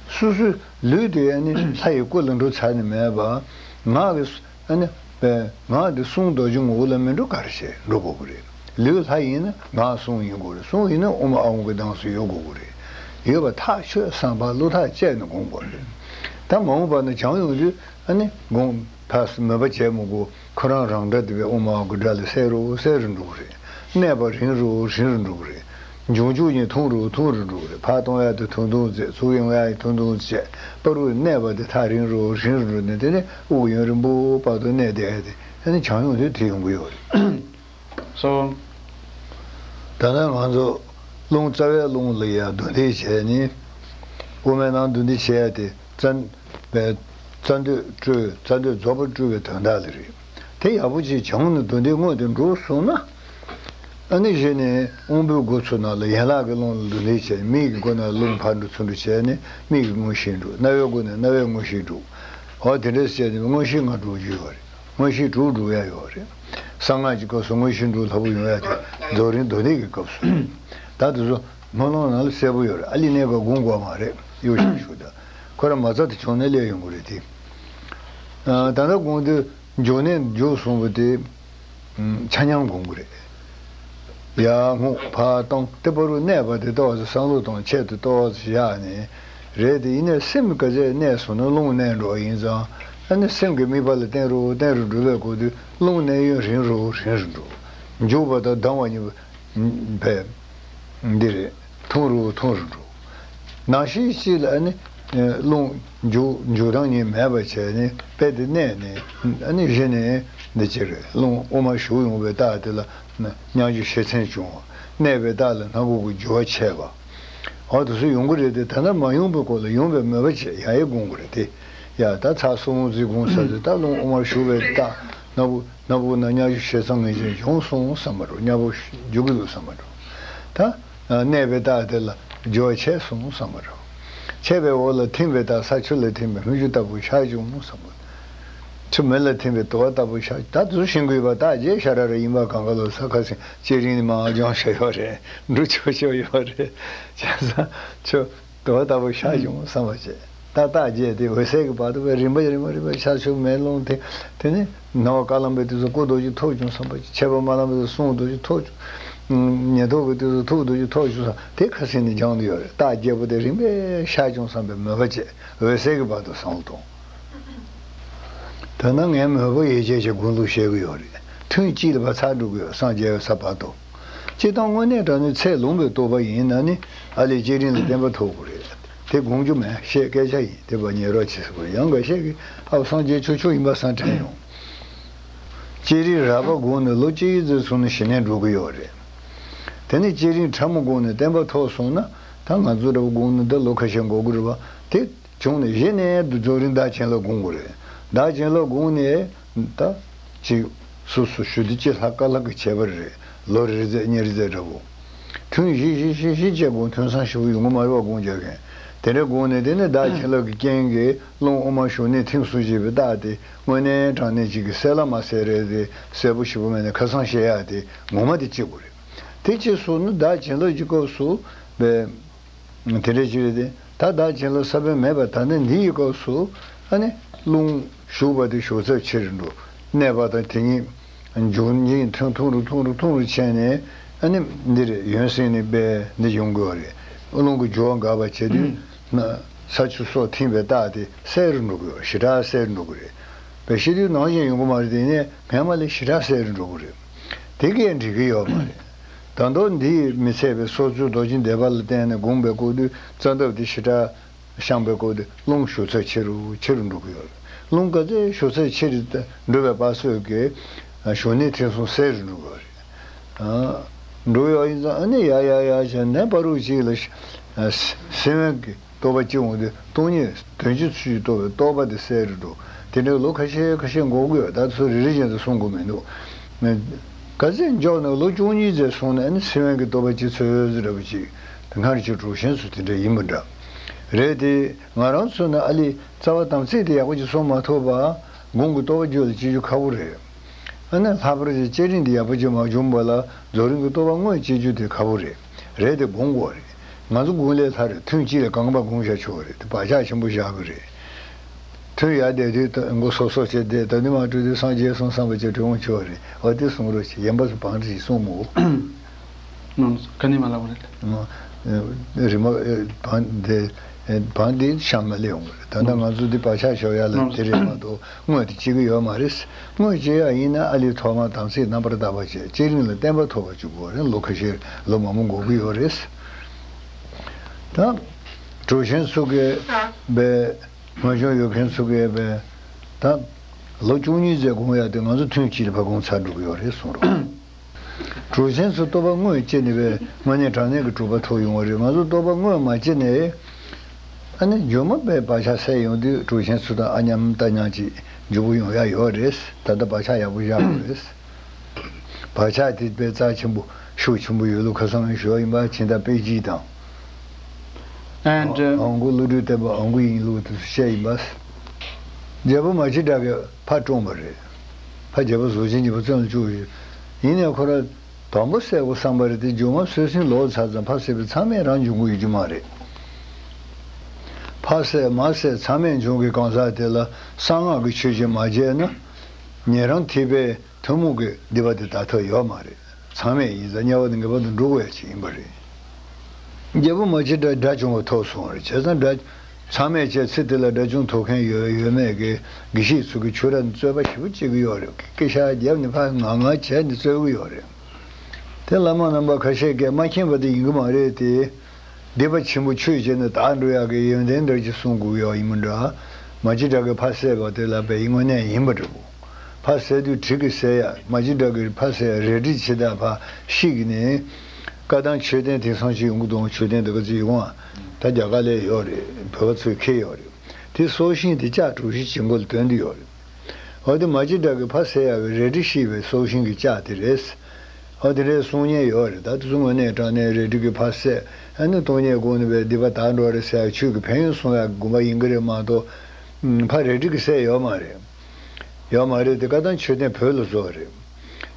སོ་སོའི་ལུས་དེ་ཨ་ནི་ལྷ་ཡི་སྐུ་ལ་འགྲོ་ཚར་ནས་མེད་པ། ངག་གི་ཨ་ནི་པའི་ངག་འདི་གསུང་རྡོ་རྗེ་ངོ་བོ་ལ་མི་འགྲོ་ག་རེ་བྱས་འགྲོ་དགོས་ཀྱི་རེད། ལུས་ལྷ་ཡིན་ན་ངག་གསུང་ཡིན་དགོས་རེད། གསུང་ཡིན་ན་ཨོཾ་ཨཱཿཧཱུྃ་གི་གདངས་སུ་ཡོད་དགོས་ཀྱི་རེད། ཡོད་པ་ཐག་ཆོད་བསམ་པ་བློ་ཐག་བཅད་ནས་སྒོམ་དགོས་རེད། ད་མ་འོངས་པ་ན་བྱང་ཡོང་དུས་ཨ་ནི་སྒོམ་ཕར་མོས་པ་བྱས་མི་དགོས། ཁོ་རང་རང་སྒྲ་དེ་བས་ཨོཾ་ཨཱཿཧཱུྃ་གི་སྒྲ་ལས་གསལ་རུ་གསལ་རུ་འགྲོ་གི་རེད། གནས་པ་རིང་རུ་རིང་རུ་འགྲོ་གི་རེད། འབྱུང་འཇུག་གཉིས་ཐུང་རུ་ཐུང་རུ་འགྲོ་གི་རེད། ཕར་གཏོང་ཡ་དེ་ཐུང་ཐུང་བྱས། ཚུར་ཡོང་ཡ་ཡི་ཐུང་ཐུང་བྱས། བར་དུ་གནས་པ་དེ་ཐག་རིང་རུ་རིང་རུ་འགྲོ་ནས་དེ་ནས་དབུགས་ཡུན་རིང་པོ་བར་དུ་གནས་བསྡད་ཡ་དེ་ཨ་ནི་བྱང་ཡོང་དུས་དེ་ཡོང་གི་ཡོད་རེད། སོ། ད་ལྟ་ང་ཚོ་རླུང་རྩ་བའི་རླུང་ལ་ཡ་འདུ་འདེགས་བྱས་ནས་དབུ་མའི་ནང་འདུ་འདེགས་བྱས་ཡ་དེ་རྩ་བའི་རྩ་མདུད་བཀྲུས། རྩ་མདུད་རྫོགས་པ་བཀྲུས་པའི་དོན་དག་ལ་རེད། དེ་ཡག་པོ་ཅིག་བྱང་ནས་འདུ་འདེགས་དངོས་དེ་འགྲོ་སོང་ན། ཨ་ནི་གཞི་ནས་དབང་པོའི་སྒོ་ཚུ་ནང་ལ་ཡན་ལག་གི་རླུང་ལ་འདུ་འདེགས་བྱས། མིག་གི་སྒོ་ནས་རླུང་ཕར་འགྲོ་ཚུར་འགྲོ་བྱས་ནས་མིག་གི་མངོན་ཤེས་འགྲོ། རྣ་བའི་སྒོ་ནས་རྣ་བའི་མངོན་ཤེས་འགྲོ། འོ་དེ་འདྲ་བྱས་ནས་མངོན་ཤེས་ལྔ་འགྲོ་རྒྱུ་ཡོད་རེད། མངོན་ཤེས་དྲུག་འགྲོ་ཡ་ཡོད་རེད། གསང་སྔགས་ཀྱི་སྐབས་སུ་མངོན་ཤེས་དྲུག་ལྷག་པོ་ཡོང་ཡ་དེ་རྫོགས་རིམ་འདུ་འདེགས་ཀྱི་སྐབས་སུ། ད་དེ་ཚོ་སྨོན་ལམ་ནང་ལ་གསལ་པོ་ཡོད་རེད། ཨ་ལི་གནས་སྐབས་སྒོམ་དགོས་མ་རེད། གཡོ་ཞིབ་ཞུ་ད། ཁོ་རང་མ་རྩ་དེ་བྱུང་ནས་སླེབས་ཡོང་གི་རེད་དེ། ད་ལྟ་སྒོམ་དུས་འཇུག་གནས་འཇུག་གསུངས་པ་དེ། ཆ་མཉམ་སྒོམ་གྱི་རེད། ཡར་རྔུབ་ཕར་གཏོང་། དེ་བར་དུ་གནས་པ་དེ་ཏོག་ཙམ་བསམ་བློ་གཏོང་། ཆེད་དུ་ཏོག་ཙམ་བཞག་ནས་རེད། དེ་ཡིན་ནའི་སེམས་ག་ཚད་གནས་སོང་ན་རླུང་གནས་འགྲོ་བ་ཡིན་ཙང་། ཨ་ནི་སེམས་ཀྱི་དམིགས་པ་ལ་བརྟེན་རུ་བརྟེན་རུ་འགྲོ་བའི་སྐབས་དུས་རླུང་གནས་ཡུན་རིང་རུ་རིང་རུ་འགྲོ། འཇུག་པ་དང་ལྡང་བ་གཉིས་པོ་བས། འདི་རེད། ཐུང་རུ་ཐུང་རུ་འགྲོ། ནང་བཞིན་གཅིག་ལ་ཨ་ནི། རླུང་འཇུག་འཇུག་སྟངས་གཉིས་མེད་པ་བྱས་ནས་དཔེ་དེ་གནས་ནས་ཨ་ནི་གཞི་ནས་འདི་ཅི་རེད། རླུང་དབུ་མ་ཞུགས་ཡོང་བའི་རྟགས་དེ་ལ་མཉམ་རྒྱུ་ཤེས་མཚམས་བྱུང་བ། གནས་པའི་རྟགས་ལ་སྣ་ཁུག་གི་རྒྱུ་བ་ཆད་པ། འོ་དེ་ཚོ་ཡོང་གི་རེད་དེ། ད་ལྟ་མ་ཡོང་པའི་སྐོར་ལ་ཡོང་བའི་མོས་པ་བྱས་ཡ་ཡི་སྒོམ་གི་རེད་དེ། ཡ་ད་ཚར་གསུམ་ཙམ་སྒོམ་ཚར་དུས་ད་རླུང་དབུ་མ་ཞུགས་པའི་རྟགས་སྣ་ཁུག་སྣ་བུག་ན་མཉམ་རྒྱུ་ཤེས་མཚམས་ངེས་ཅན་བྱུང་སོང་བསམ་པ་རེད། མཉམ་པོ་འཇུག་གི་འདུག་བསམ་པ་རེད། ད། གནས་པའི་རྟགས་དེ་ལ་སྦྱོར་བ་ཆད་སོང་བསམ་པ་རེད། ཆད་པའི་འོག་ལ་ཐིམ་པའི་རྟགས། ས་ཆུ་ལ་ཐིམ་པའི་སྨིག་རྒྱུ་ལྟ་བུ་ཤར་བྱུང་བསམ་པ། ཆུ་མེ་ལ་ཐིམ་པའི་དུ་བ་ལྟ་བུ་ཤར། ད་དུ་ཤིང་གུས་པ་རྟགས་བརྒྱད་ཤ་ར་ར་ཡིན་པ་གང་ག་ལོ་ས་ཁ་སེང་། ལྕེ་རིང་ནི་མ་སྦྱོང་བྱ་ཡོད་རེད། འབྲུ་ཆོག་ཆོག་ཡོད་རེད། བྱས་ཙང་ཆུ། དུ་བ་ལྟ་བུ་ཤར་བྱུང་བསམ་པ་བྱས། ད་རྟགས་བརྒྱད་དེ་འོད་གསལ་གྱི་བར་དུ་བས་རིམ་པ་རིམ་པ་རིམ་པ་ཤར་ཆུ་མེ་རླུང་དེ། དེ་ནས་ན་བ་དཀར་ལམ་པའི་དུས་སུ་སྐུ་རྡོ་རྗེ་ཐོབ་བྱུང་བསམ་པ་བྱས། མཆེ་བ་དམར་ལམ་པའི་དུས་སུ་གསུང་རྡོ་རྗེ་ཐོབ་བྱུང་། ཉེ་ཐོག་གི་དུས་སུ་ཐུགས་རྡོ་རྗེ་ཐོབ་བྱུང་བསམ། དེ་ཁ་སེང་ནས་སྦྱང་དུ་ཡོད་རེད། རྟགས་བརྒྱད་པོ་དེ་རིམ་པས་ཤར་བྱུང་བསམ་པའི་མོས་པ་བྱས། འོད་གསལ་གྱི་བར་དུ་བསམ་བློ་གཏོང་། ད་ནང་ངས་མོས་པ་ཡིད་ཆེས་ཀྱི་དགོངས་ལུགས་བཤད་གི་ཡོད་རེད། ཐུན་གཅིག་ལ་བ་ཚར་འགྲོ་གི་ཡོད། སངས་རྒྱས་པའི་ས་བར་དུ། སྤྱིར་བཏང་དངོས་གནས་དྲང་གནས་ཚད་ལོངས་པའི་རྟོགས་པ་ཡིན་ན་ནི་ཨ་ལས་བསྐྱེད་རིམ་ལ་བརྟན་པ་ཐོབ་དགོས་རེད། དེ་དགོངས་རྒྱུ་མེད། བཤད་སྐད་ཆ་ཡིན། དེ་བ་ཉན་རོགས་བྱེད་ཟེར་དགོས་རེད། ཡང་འགའ་ཤས་ཀྱིས་ཨ་སངས་རྒྱས་ཆོག་ཆོག་ཡིན་པ་བསམ་དྲན་ཡོང་། བསྐྱེད་རིམ་རགས་པ་བསྒོམས་ནས་ལོ་གཅིག་ཙམ་སོང་ན་ཞི་གནས་འགྲོ་གི་ཡོད་རེད། དེ་ནས་བསྐྱེད་རིམ་ཕྲ་མོ་བསྒོམས་ནས་བརྟན་པ་ཐོབ་སོང་ན། ད་ང་ཚོ་འདྲ་བོ་བསྒོམས་ནས་ད་ལོ་ཁ་ཤས་འགོར་གི་རེད་བ། དེ་བྱུང་ནས་གཞི་ནས་རྫོགས་རིམ་བདག་བྱིན་རླབས་སྒོམ་དགོས་རེད། བདག་བྱིན་རླབས་སྒོམ་ནས་ད་ཅིག་སོ་སོ་ཞུ་དུས་ཅི་ལྷག་དཀའ་ལྷག་གི་བྱས་པ་རེད། ལོ་རེ་རེ་ཙམ་གཉིས་རེ་ཙམ་འདྲ་བོ། ཐུན་བཞི་བཞི་བཞི་བཞི་བྱས་སྒོམ། ཐུན་བཟང་ཞེ་པོ་ཡོང་གི་མ་རེད་བ། སྒོམ་རྒྱག་མཁན་དེ་འདྲ་སྒོམ་ནས། དེ་ནས་བདག་བྱིན་རླབས་ཀྱི་རྐྱེན་གྱིས་རླུང་དབུ་མ་ཞུགས་ནས་ཐིམ་སོང་བྱས་པའི་རྟགས་དེ་དངོས་གནས་དྲང་གནས་ཅིག་གི་གསལ་ལ་མ་གསལ་རེད། དེ་གསལ་པོ་ཞེ་པོ་མེད་ནས་ཁ་སང་བཤད་ཡག་དེ་ངོ་མ་དེ་གཅིག་པུ་རེད། དེ་གཅིག་སོང་ན་བདག་བྱིན་རླབས་ཀྱི་སྐབས་སུ་བས། དེ་འདྲ་ཅིག་རེད་དེ། ད་བདག་བྱིན་རླབས་ས་བོན་མེད་པ། ད་ནི་འདི་ཡི་སྐབས་སུ་ཨ་ནི་རླུང་ཞུགས་པ་དེ་ཞུགས་ཚད་ཆེ་རུ་འགྲོ། གནས་པ་དང་དེ་ཉིད་འབྱུང་གནས་ཐུང་ཐུང་རུ་ཐུང་རུ་ཐུང་རུ་ཕྱིན་ནས། ཨ་ནི་འདི་རེད། ཡུན་སྲིང་ནས་སྦས་འདི་ཡོང་དགོས་རེད། རླུང་གི་རྒྱུ་བ་འགག་པ་བྱེད་དུས་ན་ས་ཆུ་སོགས་ཐིམ་པའི་རྟགས་དེ་གསལ་རུ་འགྲོ་གི་ཡོད། ཞེ་དྲག་གསལ་རུ་འགྲོ་གི་རེད། པའི་ཤི་དུས་ནང་བཞིན་ཡོང་གི་མ་རེད། དེ་ནས་སྔན་མ་ལས་ཞེ་དྲག་གསལ་རུ་འགྲོ་གི་རེད། དེ་གས་འགྲིག་གི་ཡོད་མ་རེད། ད་དུང་འདིས་མི་ཚད་པའི་སོར་ཚུལ་རྡོ་རྗེ་བཟླས་པ་ལ་བརྟེན་ནས་དགོངས་པའི་སྐུ་དུས་རྩ་འདབ་དེ་ཞེ་དྲག་བཤངས་པའི་སྐོར་དེ་རླུང་ཞུགས་ཚད་ཆེ་རུ་ཆེ་རུ་འགྲོ་གི་ཡོད་རེད། རླུང་ག་ཚོད་ཞུགས་ཚད་ཆེ་རུ་འགྲོ་བའི་བར་སོས་ཀྱི་ཞུགས་གནས་ཐེངས་གསུམ་གསལ་རུ་འགྲོ་གི་ཡོད་རེད། འགྲོ་ཡོད་ཡིན་ཙང་ཨ་ནི་ཡ་ཡ་ཡ་བྱས་ནས་བར་དུ་གཅིག་ལ་སེམས་དབེན་གྱི་རྟོགས་པ་སྐྱེ་འོང་དུས་སྟོང་ཉིད་དོན་སྤྱི་ཚུལ་གྱིས་རྟོགས་པའི་རྟོགས་པ་དེ་གསལ་རུ་འགྲོ། དེ་འདྲའི་ལོ་ཁ་ཤས་ཁ་ཤས་འགོར་གི་ཡོད། ད་ཚོ་རེ་རེ་བཞིན་དུ་གསུང་དགོས་མི་འདུག། ག་ཚད་མགྱོགས་ན་ལོ་བཅུ་གཉིས་ཙམ་སོང་ན་ཨ་ནི་སེམས་དབེན་གྱི་རྟོགས་པ་སྐྱེ་ཚར་ཟེར་འདྲ་པོ་ཅིག་དེ་སྔར་གྱི་གྲུབ་ཆེན་ཚོ་དེ་འདྲ་ཡིན་པ་འདྲ་རེད་དེ། ང་རང་ཚོ་ནི་ཨ་ལི་རྩ་བ་དམ་ཚིག་དེ་ཡག་པོ་ཅིག་སྲུང་མ་ཐུབ་པ་དགོངས་ཀྱི་རྟོགས་པ་རྒྱུད་ལ་སྐྱེ་རྒྱུ་ཁག་པོ་རེད། ཨ་ནི་ལྷག་པར་དུ་བསྐྱེད་རིམ་འདི་ཡག་པོ་ཅིག་མ་བྱུང་བ་ལ་རྫོགས་རིམ་གྱི་རྟོགས་པ་དངོས་སྐྱེ་རྒྱུ་དེ་ཁག་པོ་རེད། རེད་དེ་དགོངས་དགོས་རེད། ང་ཚོ་དགོངས་ལས་ལྷག་རེད། ཐུན་གཅིག་ལ་གང་པ་དགོངས་བཞག་ཆོག་རེད་དེ་བག་ཆགས་ཆེན་པོ་བཞག་གི་རེད། ཐུན་ཡར་བསྡད་དུས་མགོ་སོབ་སོབ་བྱས་བསྡད། ད་ནི་མ་གྲོལ་དུས་སངས་རྒྱས་གསུངས་བསམ་པ་ཅིག་གྲོལ་འོང་ཆོག་རེད། འོ་དེ་གསུང་རོགས་བྱེད། ཡན་པ་སུ་བང་ཁྲི་ཞིག་གསུང་ངོ་། ནང་ག་ནས་མ་ལབ་རེད། རི་མ་བང་དེ་བང་དེ་གཤམ་ལ་སླེབས་འོང་གི་རེད། ད་ལྟ་ང་ཚོ་འདི་བག་ཆགས་ཤོར་ཡ་ལ་དེ་རེད་མ་གཏོགས་དངོས་དེ་སྐྱེ་གི་ཡོད་མ་རེད། དངོས་སྐྱེ་ཡ་ཡིན་ན་ཨ་ལི་ཐོག་མར་དམ་ཚིག་རྣམ་པར་དག་པ་བྱས། བསྐྱེད་རིམ་ལ་བརྟན་པ་ཐོབ་པ་བཅུག་དགོས་རེད། ལོ་ཁ་ཤས་ལོ་མང་པོ་འགོར་གི་ཡོད་རེད། ད་གྲུབ་ཆེན་ཚོ་གིས་པའི་སྔོན་བྱུང་ཡོད་མཁན་ཚོ་གིས་པའི་ད་ལོ་བཅུ་གཉིས་ཙམ་དགོངས་ཡ་དེ་ང་ཚོ་ཐུན་གཅིག་ལ་ཕར་དགོངས་ཚར་འགྲོ་གི་ཡོད་རེད་གསུང་རོགས། གྲུབ་ཆེན་ཚོ་རྟོགས་པ་དངོས་སྐྱེས་ནས་པའི་དངོས་གནས་དྲང་གནས་ཀྱི་གྲུབ་པ་ཐོབ་ཡོང་བ་རེད། ང་ཚོ་རྟོགས་པ་དངོས་མ་སྐྱེས་ནས་ཨ་ནི་མཇུག་མ་པའི་བག་ཆགས་སད་ཡོང་དུས་གྲུབ་ཆེན་ཚོ་དང་ཨ་མཉམ་ལྟ་མཉམ་གྱིས་མགྱོགས་པོ་ཡོང་ཡ་ཡོད་རེད། ད་ལྟ་བག་ཆགས་ཡག་པོ་བཞག་དགོས་རེད། བག་ཆགས་དེ་དཔེ་རྩ་ཆེན་པོ་ཤུགས་ཆེན་པོ་ཡོད་ལུགས་ཁ་སང་ཞུས་ཡིན་པ། ཕྱི་ཟླ་དཔེ་སྐྱིད་དང་། And uh, ཨང་ཀུ་ཀླུ་སྒྲུབ་བསྟན་པ་ཨང་ཀུ་ཡིན་ལུགས་དེ་ཚོ་བཤད་ཡིན་པ། རྒྱལ་པོ་མ་གཅིག་གྲགས་ཀྱིས་ཕར་བཀྲོངས་པ་རེད། ཕར་རྒྱལ་པོ་གཟུགས་ཅན་སྙིང་པོ་བཙོན་ལ་བཅུག་ཡོད། ཡིན་ནའི་ཁོ་རང་དང་པོ་བསད་དགོས་བསམ་པ་རེད་དེ། མཇུག་མ་ཚོད་ཟིན་ལོག་ཚར་ཙང་ཕར་བསད་པའི་ཚང་མས་རང་འབྱུང་གི་ཡོད་རྒྱུ་མ་རེད། ཕར་བསད་མར་བསད་ཚང་མས་འབྱུང་གི་གང་ཟག་དེ་ལ་གསང་སྔགས་ཀྱི་ཆོས་ཅིག་མ་བྱས་ན་ཉན་རང་ཐེག་པའི་ཐུན་མོང་གི་སྡིག་པ་དེ་དག་ཐབས་ཡོད་མ་རེད། ཚང་མས་ཡིན་ཙང་དམྱལ་བ་དང་ངེས་པར་དུ་འགྲོ་དགོས་ཡ་ཅིག་ཡིན་པ་རེད། རྒྱལ་པོ་མ་གཅིག་གྲགས་དགྲ་བཅོམ་པ་ཐོབ་སོང་བ་རེད། བྱས་ཙང་དགྲ་ཚང་མས་བྱས་ཚེ་དེ་ལ་དགྲ་བཅོམ་ཐོབ་མཁན་ཡོད་ཡོད་མེད་ཀྱི་དགེ་བཤེས་ཚོ་གིས་ཁྱོད་རང་རྩོད་པ་ཞེ་པོ་བྱེད་ཀྱི་ཡོད་རེད། སྐད་ཆ་བརྒྱབ་ནས་ཕར་ངང་ངང་བྱས་ནས་རྩོད་ཀྱི་ཡོད་རེད། དེ་བླ་མ་རྣམ་པ་ཁ་ཤས་ཀྱིས་མ་མཁྱེན་པ་དེ་ཡིན་གྱི་མ་རེད་དེ། སྡིག་པ་ཆེན་པོ་ཆོས་བྱས་ནས་དག་འགྲོ་ཡག་གི་ཡོན་ཏན་འདྲ་ཅིག་གསུང་དགོས་ཡོད་ཡིན་མི་འདྲ། མ་གཅིག་གྲགས་ཀྱིས་ཕར་བསད་པ་དེ་ལ་བས་དངོས་གནས་ཡིན་པ་འདྲ་པོ། ཕར་བསད་དུས་གྲི་གིས་བསད་ཡ། མ་གཅིག་གྲགས་ཀྱིས་ཕར་བསད་ཡ་རལ་གྲི་ཇི་ལྟར་ཕར་བཤིག་ནས། བཀའ་གདམས་མཆོད་རྟེན་དེང་སང་ཅིག་ཡོང་གི་འདུག། མཆོད་རྟེན་འདི་ག་ཚོད་ཡོང་ཨ། ད་རྒྱ་གར་ལ་ཡོད་རེད། བོད་པ་ཚོས་འཁྱེར་ཡོད་རེད། དེ་སྲོག་ཤིང་དེ་ལྕགས་གྲུ་བཞི་གྱི་མགོ་ལ་དོན་གྱི་ཡོད་རེད། འོ་དེ་མ་གཅིག་གྲགས་ཀྱིས་ཕར་བསད་ཡག་གི་རལ་གྲི་བཤིག་པའི་སྲོག་ཤིང་གི་ལྕགས་དེ་རེད། འོ་དེ་འདྲའི་གསུང་མཁན་ཡོད་རེད། ད་དེ་ཚོ་དངོས་གནས་དྲང་གནས་རལ་གྲི་གིས་ཕར་བསད། ཨ་ནི་སྟོང་ཉིད་སྒོ་ནས་པའི་སྡིག་པ་དག་འགྲོ་རེད་ཟེར་ཡག་ཆོས་ཀྱི་ཕན་ཡོན་གསུང་ཡག་གི་དགོངས་པ་ཡིན་གྱི་རེད་མ་གཏོགས། ཕར་རལ་གྲི་གིས་བསད་ཡོད་མ་རེད། ཡོད་མ་རེད་དེ། བཀའ་གདམས་མཆོད་རྟེན་བོད་ལ་བཟོས་པ་རེད།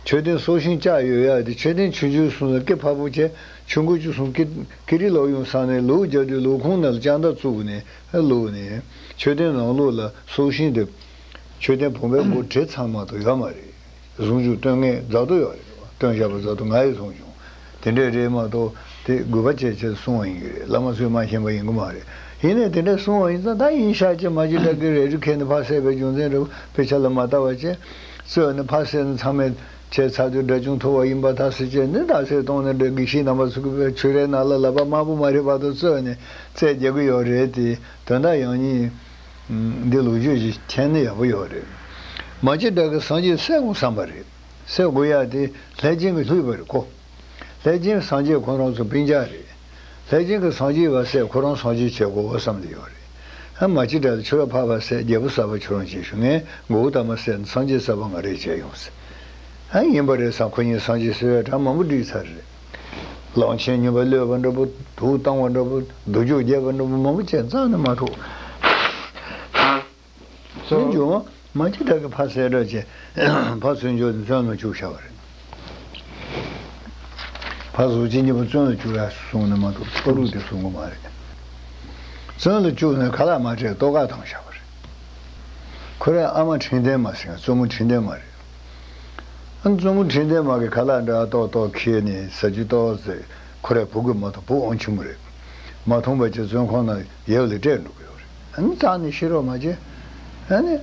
མཆོད་རྟེན་སྲོག་ཤིང་ལྕགས་ཡོད་ཡག་དེ་མཆོད་རྟེན་ཆུང་ཆུང་སོང་ཙང་སྐེ་ཕར་བུ་བྱས། ཆུང་ཀུ་ཅིག་སོང་ཀི་ཀི་རི་ལོག་ཡོང་ས་ནས་ལུག་རྒྱག་དུས་ལུག་ཁུང་ནང་ལ་ལྕགས་མདའ་བཙུགས་ནས་བླུགས་ནས། མཆོད་རྟེན་ནང་ལོགས་ལ་སྲོག་ཤིང་དེ། མཆོད་རྟེན་བུམ་པའི་མགོ་བྲེགས་ཚར་མ་གཏོགས་ཡོད་མ་རེད། གཟུངས་གཞུག་བཏོན་མཁན་རྫ་རྡོ་ཡོད་རེད། བཏོན་བཞག་པ་རྫ་རྡོ་ང་ཡིས་མཐོང་བྱུང་། དེ་འདྲས་རེད་མ་གཏོགས་དེ་དགོས་པ་བྱས་བྱས་གསུངས་པ་ཡིན་གྱི་རེད། བླ་མ་ཚོས་མ་མཁྱེན་པ་ཡིན་གྱི་མ་རེད། ཡིན་ནའི་དེ་འདྲས་གསུངས་པ་ཡིན་ཙང་ད་ཡིན་ཤག་ཅེས་མ་གཅིག་གྲགས་ཀྱིས་རལ་གྲི་ཁྱེར་ནས་ཕར་བསད་པའི་རྒྱུ་མཚན་རེད། དཔེ་ཆ་ལ་མ་ལྟ་བ་བྱས། རྩོད་ནས་ཕར་བསད་ནས་ཚང་མས་བྱས་ཚར་དུས་དགྲ་བཅོམ་ཐོབ་པ་ཡིན་པ་ཐག་ཆོད་བྱས་ནས་རྟགས་གསལ་གཏོང་ནས་འདྲ། དགེ་བཤེས་རྣམ་པ་ཚོ་གིས་ཆོས་རའི་ནང་ལ་ལག་པ་དམར་པོ་མ་རེད་བར་དུ་རྩོད་ནས་རྩད་རྒྱག་གི་ཡོད་རེད་དེ། དོན་དག་ཡང་སྙིང་འདི་ལོ་རྒྱུས་ཀྱི་མཁྱེན་ན་ཡག་པོ་ཡོད་རེད། མ་གཅིག་གྲགས་ཀྱིས་སངས་རྒྱས་བསད་དགོས་བསམ་པ་རེད། བསད་དགོས་ཡག་དེ་ལྷས་སྦྱིན་གྱིས་བསླུས་པ་རེད་ཁོ། ལྷས་སྦྱིན་སངས་རྒྱས་ཁོ་རང་ཚོ་སྤུན་ཀྱག་རེད། ལྷས་སྦྱིན་གྱིས་སངས་རྒྱས་བ་བསད། ཁོ་རང་སངས་རྒྱས་བྱེད་དགོས་བསམ་བསྡད་ཡོད་རེད། ཨ་མ་གཅིག་གྲགས་ལ་ཁྱོད་ར་ཕར་བ་བསད། རྒྱལ་པོ་གསར་པ་ཁྱོད་རང་བྱེད་ཞུ། ངས་མགོ་བོ་ཐ་མ་བསད་ན་སངས་རྒྱས་གསར་པ་ང་རས་བྱས་ཡོང་ཟེར། ཨ་ཡིན་པ་རེད་བསམ། ཁོ་གཉིས་སངས་རྒྱས་བསད་ཡ་གྲངས་མང་པོ་བསྒྲིགས་ཚར་རེད། གླང་ཆེན་སྨྱོན་པ་གློད་པ་འདྲ་པོ། དུག་བཏང་བ་འདྲ་པོ། སྡུག་སྦྱོང་རྒྱབ་པ་འདྲ་པོ་མང་པོ་བྱས་རྩ་ནས་མ་ཐུབ། དེ་བྱུང་བ་མ་གཅིག་གྲགས་ཀྱིས་ཕར་བསད་འདྲ་བྱས། ཕར་ཚུར་འཇོག་ནས་བཙོན་ལ་བཅུག་བཞག་པ་རེད། ཕར་གཟུགས་ཅན་གཉིས་པོ་བཙོན་ལ་བཅུག་ཡ་གསུངས་ནས་མ་གཏོགས་ཕ་རུ་དེ་གསུང་གི་མ་རེད། བཙོན་ལ་བཅུག་ནས་ཁ་ལག་མ་སྤྲད། ལྟོ་ག་བཏང་བཞག་པ་རེད། ཁོ་རའི་ཨ་མ་ཁྲིན་ཏན་མ་ཟེར་ཡ། བཙུན་མོ་ཁྲིན་ཏན་མ་རེད། ཨ་བཙུན་མོ་ཁྲིན་ཏན་མ་གིས་ཁ་ལག་འདྲ་ཏོག་ཏོག་ཁྱེར་ནས་ཟ་རྒྱུ་ཏོག་ཙེ། ཁོ་རའི་བུ་གིས་མ་མཐོང་། བུ་དབང་ཆེན་པོ་རེད། མ་མཐོང་བ་བྱས་བཙོན་ཁང་ནང་ཡལ་ལ་སྤྲད་འགྲོ་གི་ཡོད་རེད། ཨ་ནི་རྩ་ནས་ཤི་རོགས་མ་བྱེད། ཨ་ནི།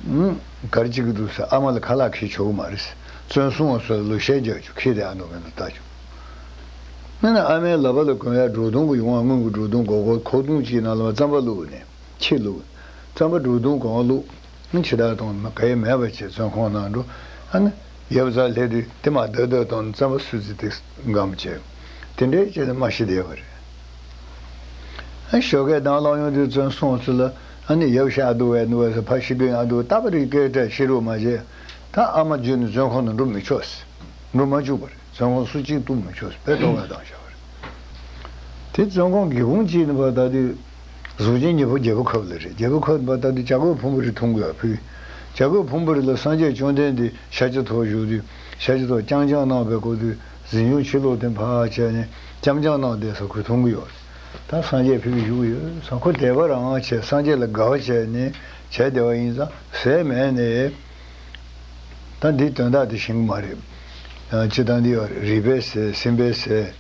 ཨུམ། ག་རེ་བྱེད་ཀྱི་འདུག་ཟེར། ཨ་མ་ལ་ཁ་ལག་ཁྱེར་ཆོག་གི་མ་རེད་ཟེར། བཙོན་སྲུང་བ་ཚོ་ལ་ལོ་ཤས་རྒྱག་ཆོག་ཁྱེར་བསྡད་ཨ་ནོ་མེད་ན་ལྟ་ཆོག་ཨ་ནི་ཨ་མའི་ལག་པ་ལ་གོན་ཡག་སྒྲོ་མདོང་གི་ཡོང་བ། སྔོན་གྱི་སྒྲོ་མདོང་སྒོར་སྒོར་ཁོག་སྟོང་གཅིག་ནང་ལ་རྩམ་པ་བླུགས་ནས་ཕྱེ་བླུགས། རྩམ་པ་སྒྲོ་མདོང་གང་བླུགས། ཨ་ནི་ཕྱི་དར་གཏོང་ག་ཡེ་མེད་པ་བྱས། བཙོན་ཁང་ནང་འགྲོ། ཨ་ནི་ཡབ་ཚ་སླེབས་དུས་དེ་མ་བདག་བདག་གཏོང་ནས་རྩམ་པ་སུ་ཚིག་དེ་སྒམ་བྱས། དེ་འདྲའི་བྱས་ནས་མ་ཤི་བསྡད་པ་རེད། ཨ་ཞོགས་ཀས་ནང་ལོག་ཡོང་དུས་བཙོན་སྲུང་ཚོ་ལ། ཨ་ནི་ཡབ་ཤ་འདུག་བས་འདུག་བས་ཟེར། ཕ་ཤི་གི་ཡང་འདུག་ལྟ་བུ་རེ་སྐད་སྒྲ་ཤི་རོགས་མ་བྱས། ད་ཨ་མ་བརྒྱུད་ནས་བཙོན་ཁང་དུ་འགྲོ་མི་ཆོག་ཟེར། འགྲོ་མ་བཅུག་པ་རེད། བཙོན་ཁང་སུ་གཅིག་གཏུག་མི་ཆོག་ཟེར། དཔེ་ཐོག་ཁ་བཏང་བཞག་པ་རེད། དེ་བཙོན་ཁང་སྒེའུ་ཁུང་གཅིག་ནས་ཕར་ལྟ་དུས། གཟུགས་ཅན་གཉིས་པོ་རྒྱལ་པོ་ཁབ་ལ་རེད། རྒྱལ་པོ་ཁབ་ལ་ཕར་ལྟ་དུས་བྱ་རྒོད་ཕུང་པོ་རེ་མཐོང་གི་ཡོད་ཕུལ། བྱ་རྒོད་ཕུང་པོ་རེ་ལ་སངས་རྒྱས་བཅོམ་ལྡན་འདས་ཤཱཀྱ་ཐུབ་པ་བཞུགས་དུས། ཤཱཀྱ་ཐུབ་པ་རྐྱང་རྐྱང་གནང་བའི་སྐོར་དུ། གཟིམ་ཆུང་ཕྱི་ལོགས་དེ་ཕར་བྱས་ནས་འཆམ་འཆམ་གནང་བསྡད་ས་ཁོས་མཐོང་གི་ཡོད། ད་སངས་རྒྱས་ཕེབས་ཀྱི་བཞུགས་ཡོད་ས་ཁོ་དད་པ་རང་བྱས། སངས་རྒྱས་ལ་དགའ་བ་བྱས་ནས་བྱས་བསྡད་པ་ཡིན་ཙང་ཟས་མེད་ནས། ད་འདིའི་དོན་དག་དེ་ཤེས་ཀྱི་མ་རེད། ཨ། སྤྱིར་བཏང་འདི་ཡོད་རེད། རུས་པའི་ཟས། སེམས་པའི་ཟས།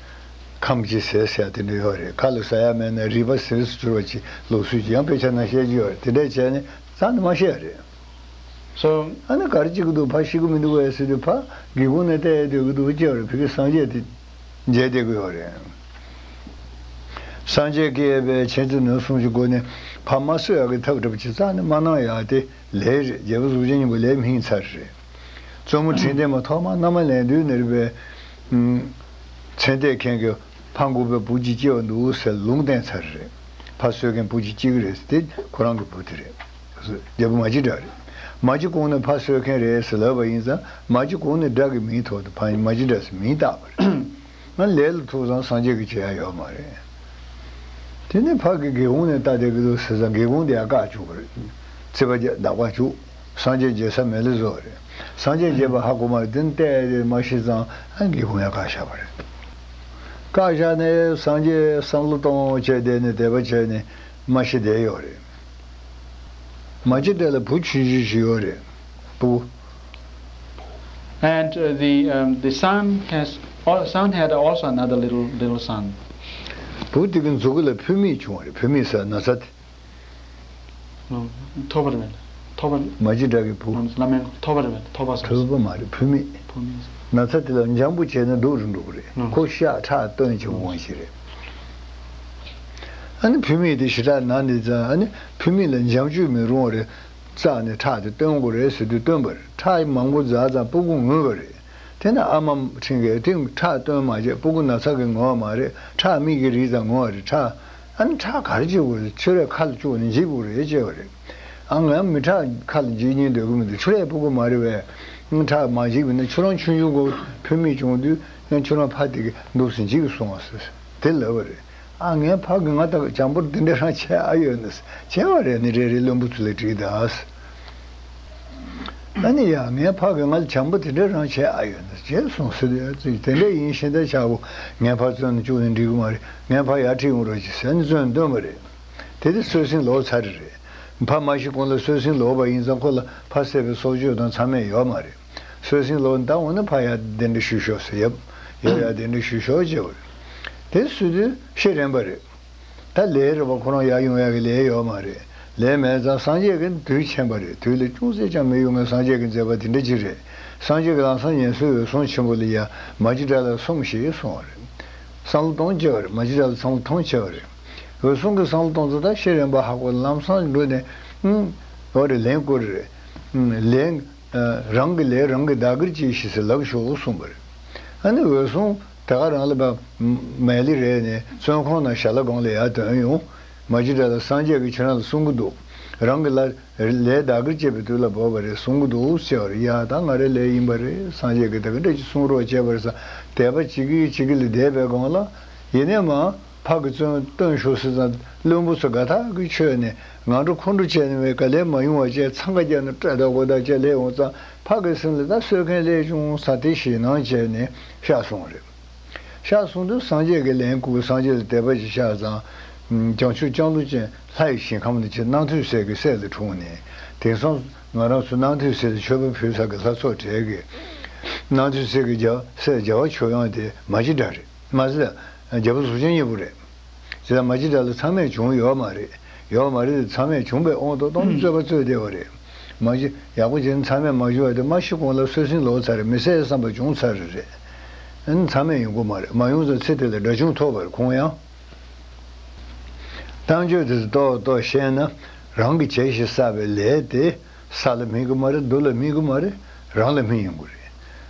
ཁམས་ཀྱི་ཟས་ཟེར་དེ་འདྲ་ཡོད་རེད། ཁ་ལ་ཟ་ཡ་མེད་ན་རུས་པ་ཟས་སུ་གྱུར་པ་ཅིག་ལུགས་སྲོལ་ཅིག་ཡང་དཔེ་ཆ་ནང་བཤད་ཀྱི་ཡོད་རེད། དེ་འདྲ་བྱས་ནས་རྩ་ནས་མ་བཤད་རེད། So, ཨ་ནི་ག་རེ་བྱེད་ཀྱི་འདུག་ཕ་ཤི་གི་མི་འདུག་བས་ཟེར་དུས། ཕ་སྒེའུ་ཁུང་ནས་བལྟས་སྡོད་ཀྱི་འདུག་ཅེས་པ་རེད། ཕ་གི་སངས་རྒྱས་དེ་མཇལ་བསྡད་ཀྱི་ཡོད་རེད། སངས་རྒྱས་ཀྱིས་པའི་མཁྱེན་བརྩེ་ནུས་གསུམ་གྱི་སྒོ་ནས་ཕ་མ་གསོ་ཡག་གི་ཐབས་འདྲ་པོ་ཅིག་རྩ་ནས་མ་གནང་ཡག་དེ་ལས་རེད། རྒྱལ་པོ་གཟུགས་ཅན་སྙིང་པོ་ལས་མིན་ཚར་རེད། བཙུན་མོ་ཁྲི་ལྡན་མ་ཐོག་མར་མནའ་མ་ལེན་དུས་ནས་རེད་པས། ཨུམ། ཚེ་འདས་མཁན་གྱིས་ཕ་འགུགས་པའི་བུ་གཅིག་སྐྱེ་བ་འདུག་ཟེར་ལུང་བསྟན་ཚར་རེད། ཕ་གསོད་མཁན་བུ་གཅིག་སྐྱེ་གི་རེད་ཟེར། དེ་ཁོ་རང་གི་བུ་དེ་རེད། རྒྱལ་པོ་མ་གཅིག་དགྲ་རེད། མ་གཅིག་གོང་ནས་ཕ་གསོད་མཁན་རེད་ཟེར་ལབ་པ་ཡིན་ཙང་། མ་གཅིག་གོང་ནས་དགྲ་གི་མིང་ཐོག་ཏུ་ཕ་མ་གཅིག་དགྲ་ཟེར་མིང་བཏགས་པ་རེད། ང་ལས་ལ་ཐུག་ཙང་སངས་རྒྱས་ཀྱིས་བྱེད་ཡ་ཡོད་མ་རེད། དེ་ནས་ཕ་གི་སྒེའུ་ཁུང་ནས་ལྟ་བསྡད་ཀྱི་འདུག་ཟེར་ཙང་། སྒེའུ་ཁུང་དེ་ཡར་བཀག་བཅུག་པ་རེད། རྩིག་པ་བརྒྱབ། འདག་པ་བཅུག་སངས་རྒྱས་མཇལ་ས་མེད་ལ་བཟོས་པ་རེད། སངས་རྒྱས་མཇལ་བ་ཧ་གོ་མ་རེད། དེ་ནས་བལྟས་ཏེ་མ་ཤི་ཙང་། ཨ། སྒེའུ་ཁུང་ཡར་བཀག་བཞག་པ་རེད། བཀག་བཞག་ནས་སངས་རྒྱས་བསམ་བློ་གཏོང་བྱས་བསྡད་ནས་དད་པ་བྱས་ནས་མ་ཤི་བསྡད་ཡོད་རེད། མ་གཅིག་དགྲ་ལ་བུ་ཆུང་ཆུང་ཞིག་ཡོད་རེད། བུ། And, uh, the, um, the son has, al- son had also another little, little son. བུ་དེ་གི་མཛུབ་གུ་ལ་ཕོལ་མིག་བྱུང་བ་རེད། ཕོལ་མིག་ཟེར་ན་ཚ་དེ། ཐོ་བར་མེད། ཐོ་བར། མ་གཅིག་དགྲ་གི་བུ། བླ་མའི་ཐོ་བར་མེད། ཐོ་བ་ཟེར། ཐོ་བ་མ་རེད། ཕོལ་མིག་ཕོལ་མིག་ཟེར། ན་ཚ་དེ་ལ་འཇམ་པོ་བྱས་ན་སྡུག་རུ་འགྲོ་གི་རེད། ཨང་། ཁོ་ཤ་ཁྲག་བཏོན་བྱེད་དབང་ཞིག་རེད། ཨ་ནི་ཕོལ་མིག་དེ་ཞེ་དྲག་ན་ནི་ཙང་། ཨ་ནི་ཕོལ་མིག་ལ་འཇམ་བཅུག་མི་རུང་བ་རེད། བཙགས་ནས་ཁྲག་དེ་བཏོན་དགོས་རེད་ཟེར་དུས་བཏོན་པ་རེད། ཁྲག་མང་པོ་འཛག་ཙང་སྤུ་གུ་ངུས་པ་རེད། དེ་ནས་ཨ་མ་ཁྲིད་མཁན་དེ་ཁྲག་བཏོན་མ་བྱས། སྤུ་གུ་ན་ཚ་གིས་ངུ་བ་མ་རེད། ཁྲག་མིག་གིས་རིག་ཙང་ངུ་བ་རེད། ཁྲག་ཨ་ནི་ཁྲག་ག་རེ་བྱེད་དགོས་རེད། ཕྱུ་རས་ཁ་ལ་བཅུག་ནས་འཇིབ་དགོས་རེད་ཅེས་པ་རེད། ཨ། ང་མི་ཁྲག་ཁ་ལ་འཇིབ་སྙིང་འདོད་ཀྱི་མི་འདུག་ཕྱུ་རས་སྤུ་གུ་མ་རེད་པས། ཁྲག་མ་འཇིབ་པ་ན་ཁྱོད་རང་ཆུང་ཆུང་གོ་ཕོལ་མིག་བྱུང་དུས། ཡང་ཁྱོད་རང་ཕ་དེ་གིས་འདུག་སེ་འཇིབ་སོང་བ་ཟེར་དེ་ལབ་པ་རེད། ཨ། ངའི་ཕ་གིས་ང་ལྟར་བྱམས་པོ་དེ་འདྲ་རང་བྱེད་ཨ་ཡོད་ན་ཟེར། བྱས་པ་རེད། ནི་རེ་རེ་བློན་པོ་ཚོ་ལ་དྲིས་དང་ཟེར། ཨ་ནི་ཡ། ངའི་ཕ་གིས་ང་ལ་བྱམས་པོ་དེ་འདྲ་རང་བྱེད་ཨ་ཡོད་ན་བྱས་སོང་ཟེར་དུས། ཨ་ཙི། དེ་འདྲ་ཡིན་ཤེས་ད་ཆག་གོ། ངའི་ཕར་བཙོན་ནང་བཅུག་ནས་འགྲིག་གི་མ་རེད། ངའི་ཕ་ཡར་ཁྲིད་ཡོང་རོགས་གྱིས་ཟེར་ནས་བཙོན་བཏོན་པ་རེད། དེ་དུས་གསོད་སྲིན་ལོག་ཚར་རེད། ཕ་མ་ཤི་གོང་ལ་གསོད་སྲིན་ལོག་པ་ཡིན་ཙང་ཁོ་ལ་ཕ་བསད་པའི་སྲོག་གཅོད་དང་མཚམས་མེད་ཡོད་མ་རེད། གསོད་སྲིན་ལོག་ད་འོ་ན་ཕ་ཡར་གདན་འདྲེན་ཞུས་ཤོག་ཟེར། ཡབ། ཡབ་ཡར་གདན་འདྲེན་ཞུས་ཤོག་ཅེས་པ་རེད། དེ་སྲིད་དུས་ཤི་རན་པ་རེད། ད་ལས་རེད་པ། ཁོ་རང་ཡར་ཡོང་ཡག་གི་ལས་ཡོད་མ་རེད། ལས་མེད་ཙང་སངས་རྒྱས་ཀྱིས་དུས་མཁྱེན་པ་རེད། དུས་ལ་ཅུང་ཟད་ཀྱང་མི་གཡོ་མཁན་སངས་རྒྱས་ཀྱི་མཛད་པ་དེ་འདྲ་ཅིག་རེད། སངས་རྒྱས་ཀྱིས་ལམ་སང་ངལ་གསོའི་འོད་སྲུང་ཆེན་པོ་ལ་ཡ། མ་གཅིག་དགྲ་ལ་སོམས་ཞེས་གསུངས་པ་རེད། བསམ་བློ་གཏོང་བྱས་པ་རེད། མ་གཅིག་དགྲ་ལ་བསམ་བློ་གཏོང་བྱས་པ་རེད། འོད་སྲུང་གིས་བསམ་བློ་གཏོང་ཙང་ད་ཤི་རན་པ་ཧ་གོ། ལམ་སང་འགྲོ་ནས། ཨུམ། འོ་རེད། ལན་བསྐུར་རེད། ཨུམ། ལན། ཨ། རང་གི་ལས་རང་གིས་བདག་གིར་གྱིས་ཤིག་ཟེར་ལབ་ཤོག་གསུངས་པ་རེད། ཨ་ནི་འོད་སྲུང་དེ་ག་རང་ལ་མ་མལ་ལི་རེད་ནས་བཙོན་ཁང་ནང་ཞལ་ལག་སྒང་ལ་ཡར་ཐོན་ཡོང་། མ་གཅིག་དགྲ་ལ་སངས་རྒྱས་ཀྱིས་ཁྱེད་རང་ལ་གསུང་གི་འདུག་རང་གི་ལ། ལས་བདག་གིར་བྱེད་པའི་དུས་ལ་བབ་པ་རེད། གསུང་གི་འདུག་ཟེར་བ་རེད། ཡ། ད་ང་རའི་ལས་ཡིན་པ་རེད། སངས་རྒྱས་ཀྱིས་དེ་ག་འདྲ་ཅིག་གསུང་རོགས་བྱས་པ་རེད་ཟེར་དད་པ་བྱེད་ཀྱི་བྱེད་ཀྱི་ལ་བསྡད་པའི་སྒང་ལ། ཡིན་ནའི་མ། ཕ་གིས་བཙོན་བཏོན་ཤོག་ཟེར་ཙང་། བློན་པོ་ཚོ་དགའ་ཐག་གིས་ཆོད་ནས་ང་འགྲོ་ཁོ་འགྲོ་བྱས་ནས། བས་ག་ལེ་མ་ཡོང་བ་བྱས། འཚང་ཁ་རྒྱག་ནས་སྐྲག་དག་གོ་ད་བྱས་སླེབས་འོང་ཙང་། ཕ་གི་སེམས་ལ་ད་གསོད་མཁན་སླེབས་བྱུང་ས་དེ་ཞེད་སྣང་བྱས་ནས་གཤགས་སོང་རེད། གཤགས་སོང་དུས་སངས་རྒྱས་ཀྱིས་ལན་བསྐུར། སངས་རྒྱས་ལ་དད་པ་ཞིག་ཆགས་ཙང་། བྱང་ཆུབ་ལྕང་ལོ་ཅན་ལྷ་ཡི་ཞིང་ཁམས་ལ་ཕྱིན། རྣམ་ཐོས་སྲས་ཀྱི་སྲས་ལ་འཁྲུངས་ནས། དེང་སང་ང་རང་ཚོ་རྣམ་ཐོས་སྲས་ལ་མཆོད་པ་ཕུལ་ས་གི་ལྷ་ཚོགས་གྲས་ཀྱི་རྣམ་ཐོས་སྲས་ཀྱི་རྒྱལ་སྲས་རྒྱལ་བ་མཆོག་དབྱངས་དེ་མ་གཅིག་དགྲ་རེད། མ་ཟད་རྒྱལ་པོ་གཟུགས་ཅན་སྙིང་པོ་རེད། དེ་ལ་མ་གཅིག་དགྲ་ལ་མཚམས་མེད་བྱུང་ཡོད་མ་རེད། ཡོད་མ་རེད་དེ། མཚམས་མེད་བྱུང་བའི་དབང་དུ་བཏང་ནས་རྩོད་པ་རྩོད་བསྡད་པ་རེད། མ་གཞི་ཡག་པོ་བྱས་ན་མཚམས་མེད་མ་བྱུང་བ་དེ་མ་ཤི་གོང་ལ་སོད་སྲིན་ལོག་ཚར་རེད། མི་བསད་བསམ་པ་བྱུང་ཚར་རེད། ཨ་ནི་མཚམས་མེད་ཡོང་གི་མ་རེད། མ་ཡོང་ཙང་ཚེ་དེ་ལ་དགྲ་བཅོམ་ཐོབ་པ་རེད་ཁོང་ཡང་། གཏམ་བརྗོད་དེ་ཚོ་ཏོག་ཏོག་བཤད་ན་རང་གིས་བྱས་ཤིང་བསགས་པའི་ལས་དེ་ས་ལ་སྨིན་གི་མ་རེད། རྡོ་ལ་སྨིན་གི་མ་རེད། རང་ལ་སྨིན་ཡོང་གི་རེད།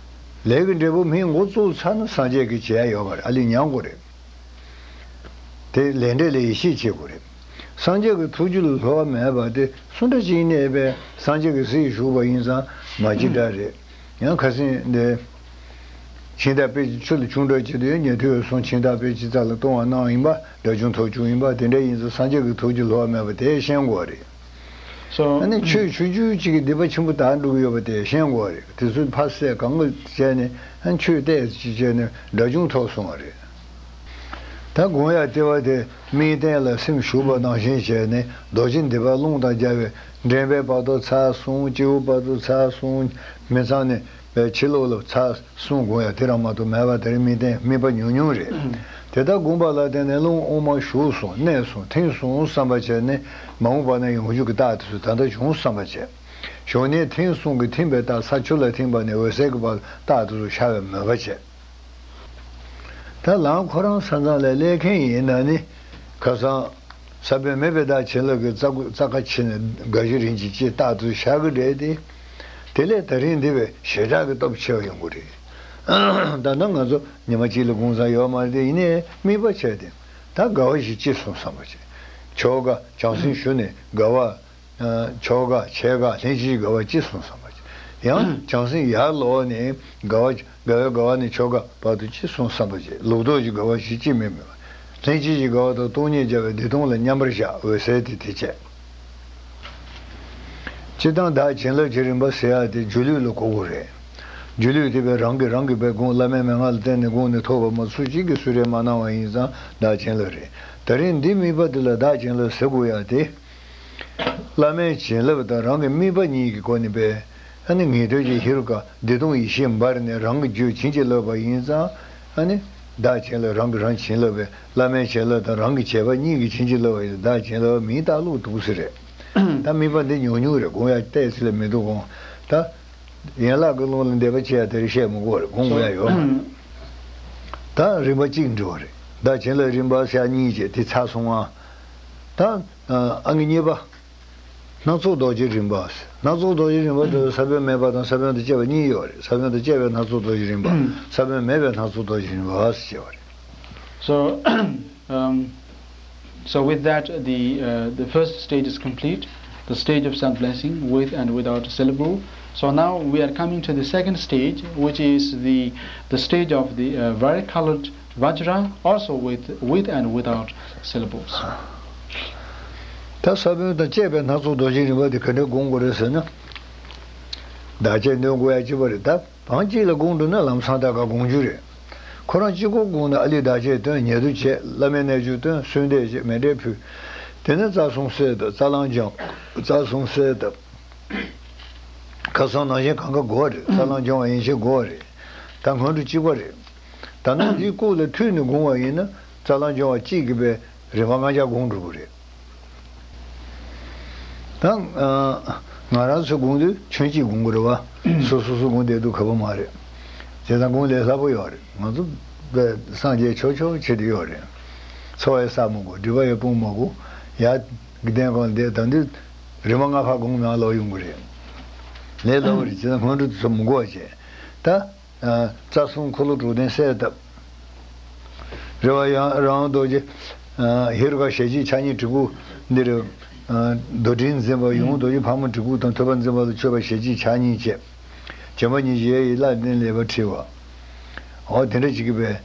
ལས་ཀྱི་འབྲས་བུ་སྨིན་འགོ་བཙུགས་ཚར་ན་སངས་རྒྱས་ཀྱིས་བྱེད་ཡ་ཡོད་མ་རེད། ཨ་ལས་མྱང་དགོས་རེད། དེ་ལས་འབྲས་ལ་ཡིད་ཆེས་བྱེད་དགོས་རེད། སངས་རྒྱས་ཀྱི་ཐུགས་རྒྱུད་ལ་བསླུ་བ་མེད་པ་དེ་སུ་འདྲ་ཅིག་ཡིན་ནའི་པས་སངས་རྒྱས་ཀྱིས་གཟིགས་བཞུགས་པ་ཡིན་ཙང་མ་ཅི་འདྲ་རེད། ཡང་ཁ་སང་འདི་ཕྱིན་དག་དཔེ་ཆུ་ལ་ཆུང་འགྲོ་བྱེད་དུ་ཡང་ཉན་ཐོས་སོང་། ཕྱིན་དག་དཔེ་ཅི་ཙག་ལ་ལྟུང་བ་གནང་ཡིན་པ། དགྲ་བཅོམ་ཐོབ་བྱུང་ཡིན་པ། དེ་འདྲ་ཡིན་ཙང་སངས་རྒྱས་ཀྱི་ཐུགས་རྒྱུད་བསླུ་བ་མེད་པ་དེ་ཤེས་དགོས་རེད། So, ཨ་ནི་ཆོས་ཆུང་ཆུང་གཅིག་གིས་སྡིག་པ་ཆེན་པོ་དག་འགྲོ་གི་ཡོད་པ་དེ་ཤེས་དགོས་རེད། དེ་ཚོ་ཕར་བསལ་གང་ག་བྱས་ནས་ཨ་ནི་ཆོས་བལྟས་ཅིག་བྱས་ནས་དགྲ་བཅོམ་ཐོབ་སོང་བ་རེད། ད་དགོངས་ཡ་ལྟེ་བ་དེ་སྨིན་གཏན་ལ་སེམས་ཞུགས་པ་ནང་བཞིན་བྱས་ནས་རྡོ་རྗེ་འདི་པ་རླུང་དང་རྒྱལ་བའི་འདྲེན་པའི་བར་དུ་ཚར་སོང་། སྤྱི་བོ་བར་དུ་ཚར་སོང་། མི་ཚང་ནས་ཕྱི་ལོགས་ལ་ཚར་གསུང་དགོངས་ཡ་དེ་རང་མ་གཏོགས་མེད་པ་དེར་དམིགས་རྟེན་དམིགས་པ་ཉུང་ཉུང་རེད། དེ་ལྟར་དགོངས་པ་ལ་བརྟེན་ནས་རླུང་དབུ་མ་ཞུགས་སོང་གནས་སོང་ཐིམ་སོང་བསམ་པ་བྱས་ནས་མ་འོངས་པ་ན་ཡོང་རྒྱུ་གི་རྟགས་དེ་ཚོ་ད་ལྟ་བྱུང་བསམ་པ་བྱས། ཞོགས་ནས་ཐིམ་སོང་གི་ཐིམ་པའི་རྟགས། ས་ཆུ་ལ་ཐིམ་པ་ནས་འོད་གསལ་གྱི་བར་རྟགས་དེ་ཚོ་ཤར་བའི་མོས་པ་བྱས། ད་ལམ་ཁོ་རང་ས་མཚམས་ལ་སླེབས་མཁན་ཡིན་ན་ནི་ཁ་སང་ས་བོན་མེད་པའི་བདག་བྱིན་རླབས་ཀྱི་རྩ་ཁ་ཕྱེ་ནས་དགའ་བཞི་རིན་ཆེན་ཅེས་རྟགས་དེ་ཤར་གི་རེད་དེ། དེ་ལས་ད་རིང་འདི་བས་ཞེ་དྲག་གི་སྟོབས་ཆེ་བ་ཡོང་གི་རེད། ད་ལྟ་ང་ཚོ་ཉི་མ་གཅིག་ལ་དགོངས་ས་ཡོད་མ་རེད་དེ། ཡིན་ནའི་དམིགས་པ་བྱས་ཏེ་ད་དགའ་བ་ཞིག་སྐྱེས་སོང་བསམ་པ་བྱས། ཆོ་ག་བྱང་སེམས་ཞུ་ནས་དགའ་བ། ཆོ་ག་ཆོ་ག་ལྷན་ཅིག་དགའ་བ་སྐྱེས་སོང་བསམ་པ་བྱས། ཡང་བྱང་སེམས་ཡར་ལོག་ནས་དགའ་བ་དགའ་བའི་དགའ་བ་ནས་ཆོ་ག་བར་དུ་སྐྱེས་སོང་བསམ་པ་བྱས། ལོག་རྟོག་གི་དགའ་བ་ཞིག་སྐྱེས་མེད་མོད། ལྷན་ཅིག་གི་དགའ་བ་དང་སྟོང་ཉིད་སྦྱར་བའི་བདེ་སྟོང་ལ་མཉམ་པར་བཞག་འོད་གསལ་དེ་དེ་བྱས། སྤྱིར་བཏང་བདག་བྱིན་རླབས་ཀྱི་རིམ་པ་ཟེར་ཡག་དེ་སྒྱུ་ལུས་ལ་གོ་དགོས་རེད། སྒྱུ་ལུས་དེ་བས་རང་གིས་རང་གི་བས་དགོངས། བླ་མའི་མན་ངག་ལ་བརྟེན་ནས་དགོངས་ནས་ཐོབ་པ་མ་སུ་གཅིག་གིས་གསོལ་རས་མ་གནང་བ་ཡིན་ཙང་བདག་བྱིན་རླབས་རེད། ད་རིང་འདི་དམིགས་པ་འདི་ལ་བདག་བྱིན་རླབས་ཟེར་དགོས་ཡག་དེ། བླ་མའི་བྱིན་རླབས་དང་རང་གི་དམིགས་པ་གཉིས་ཀྱི་སྒོ་ནས་པས། ཨ་ནི་ངེས་དོན་གྱི་ཧེ་རུ་ཀ་བདེ་སྟོང་ཡེ་ཤེས་འབར་ནས་རང་གི་རྒྱུད་བྱིན་གྱིས་བརླབས་པ་ཡིན་ཙང་། ཨ་ནི་བདག་བྱིན་རླབས། རང་གིས་རང་བྱིན་རླབས་པས། བླ་མའི་བྱིན་རླབས་དང་རང་གི་བྱས་པ་གཉིས་ཀྱིས་བྱིན་གྱིས་བརླབས་པ་ཡིན་ཙང་བདག་བྱིན་རླབས་མིང་བཏགས་ལུགས་འདུག་ཟེར་རེད། ད་དམིགས་པ་འདི་ཉུང་ཉུང་རེད། དགོངས་ཡག་ཏོག་ཙམ་ལས་མི་འདུག་དགོངས། ད་ཡན་ལག་གི་ཀློང་ལ་འདས་པ་ཆེ་ཡག་དེར་བཤད་མི་དགོས་རེད། དགོངས་དགོས་ཡག་ཡོད་མ་རེད། ད་རིམ་པ་གཅིག་འགྲོ་བ་རེད། བདག་བྱིན་རླབས་རིམ་པ་ཟེར་ཡག་གཉིས་བྱས་དེ་ཚར་སོང་ང་། ད་ཨང་ཀི་གཉིས་པ། སྣ་ཚོགས་རྡོ་རྗེ་རིམ་པ། སྣ་ཚོགས་རྡོ་རྗེ་རིམ་པ་དེ་ས་བོན་མེད་པ་དང་ས་བོན་དང་བཅས་པ་གཉིས་ཡོད་རེད། ས་བོན་དང་བཅས་པའི་སྣ་ཚོགས་རྡོ་རྗེ་རིམ་པ། ས་བོན་མེད་པའི་སྣ་ཚོགས་རྡོ་རྗེ་རིམ་པ་ཟེར་བ་རེད། So, um, so with that, the, uh, the first stage is complete, the stage of self blessing, with and without syllable. So now we are coming to the second stage, which is the, the stage of the, uh, varicolored Vajra, also with, with and without syllables. ད་ས་བོན་དང་བཅས་པའི་སྣ་ཚོགས་རྡོ་རྗེ་རིམ་པ་དེ་ག་འདྲ་སྒོམ་དགོས་རེད་ཟེར་ན། བདག་བསྐྱེད་འདོན་དགོས་ཡག་གཅིག་པ་རེད། ད་བང་གཅིག་ལ་སྒོམ་འགྲོ་ན་ལམ་སང་ད་ག་སྒོམ་རྒྱུ་རེད། ཁོ་རང་གཅིག་པོ་སྒོམ་ན་ཨ་ལས་བདག་བསྐྱེད་འདོན། ཉེ་དུ་བྱེད། བླ་མའི་རྣལ་འབྱོར་བཏོན། གསོལ་འདེབས་བྱེད། མཎྜལ་ཕུལ། དེ་ནས་རྩ་གསུམ་གསལ་བཏབ། རྩ་རླུང་སྦྱང་། རྩ་གསུམ་གསལ་བཏབ། ཁ་སང་ནང་བཞིན་གང་ག་དགོས་རེད། རྩ་རླུང་སྦྱོང་བ་ཡིན་ཕྱིན་དགོས་རེད། ད་སྔོན་འགྲོ་གཅིག་པ་རེད། ད་ནང་འདིའི་སྐོར་ལ་མཐུད་ནས་དགོངས་པ་ཡིན་ན་རྩ་རླུང་སྦྱོང་བ་གཅིག་གི་པའི་རིམ་པ་ལྔ་བརྒྱ་དགོངས་འགྲོ་གི་རེད། ད་ང་རང་ཚོས་དགོངས་དུས་ཁྱོད་ཀྱིས་དགོངས་དགོས་རེད་བ། སོ་སོ་སོ་དགོངས་བསྡད་དུས་ཁག་པོ་མ་རེད། བྱས་ཙང་དགོངས་ལས་སླ་པོ་ཡོད་རེད། ང་ཚོ་པའི་སངས་རྒྱས་ཆོག་ཆོག་བྱེད་དུ་ཡོད་རེད། འཚོ་བ་ཡང་བསགས་མི་དགོས། སྒྲིབ་པ་ཡང་སྤོང་མི་དགོས། ཡར་གདན་སྒང་བསྡད་ད་དུས་རིམ་པ་ལྔ་བརྒྱ་དགོངས་ནང་ལོག་ཡོང་གི་རེད། ལས་སླ་པོ་རེད། བྱས་ཙང་སྔོན་འགྲོ་དེ་ཚོ་མི་དགོས་བྱས། ད། རྩ་གསུམ་འཁོར་ལོ་དྲུག་ལྡན་གསལ་བཏབ། རེད་བ། ཡང་རང་རྡོ་རྗེ་ཧེ་རུ་ཀ་ཞལ་གཅིག་ཕྱག་གཉིས་གྲི་གུག་འདིར་རྡོར་དྲིལ་འཛིན་པ། ཡང་རྡོ་རྗེ་ཕག་མོ་གྲི་གུག་དང་ཐོད་པ་འཛིན་པ་ལ་མཆོད་པ་ཞལ་གཅིག་ཕྱག་གཉིས་བྱས། བྱམས་པ་ཉིད་ཀྱི་ཡ་ཡི་བླ་རྟེན་ལེགས་པར་འཁྲིལ་བ། འོ་དེ་འདྲ་ཅིག་གི་བས་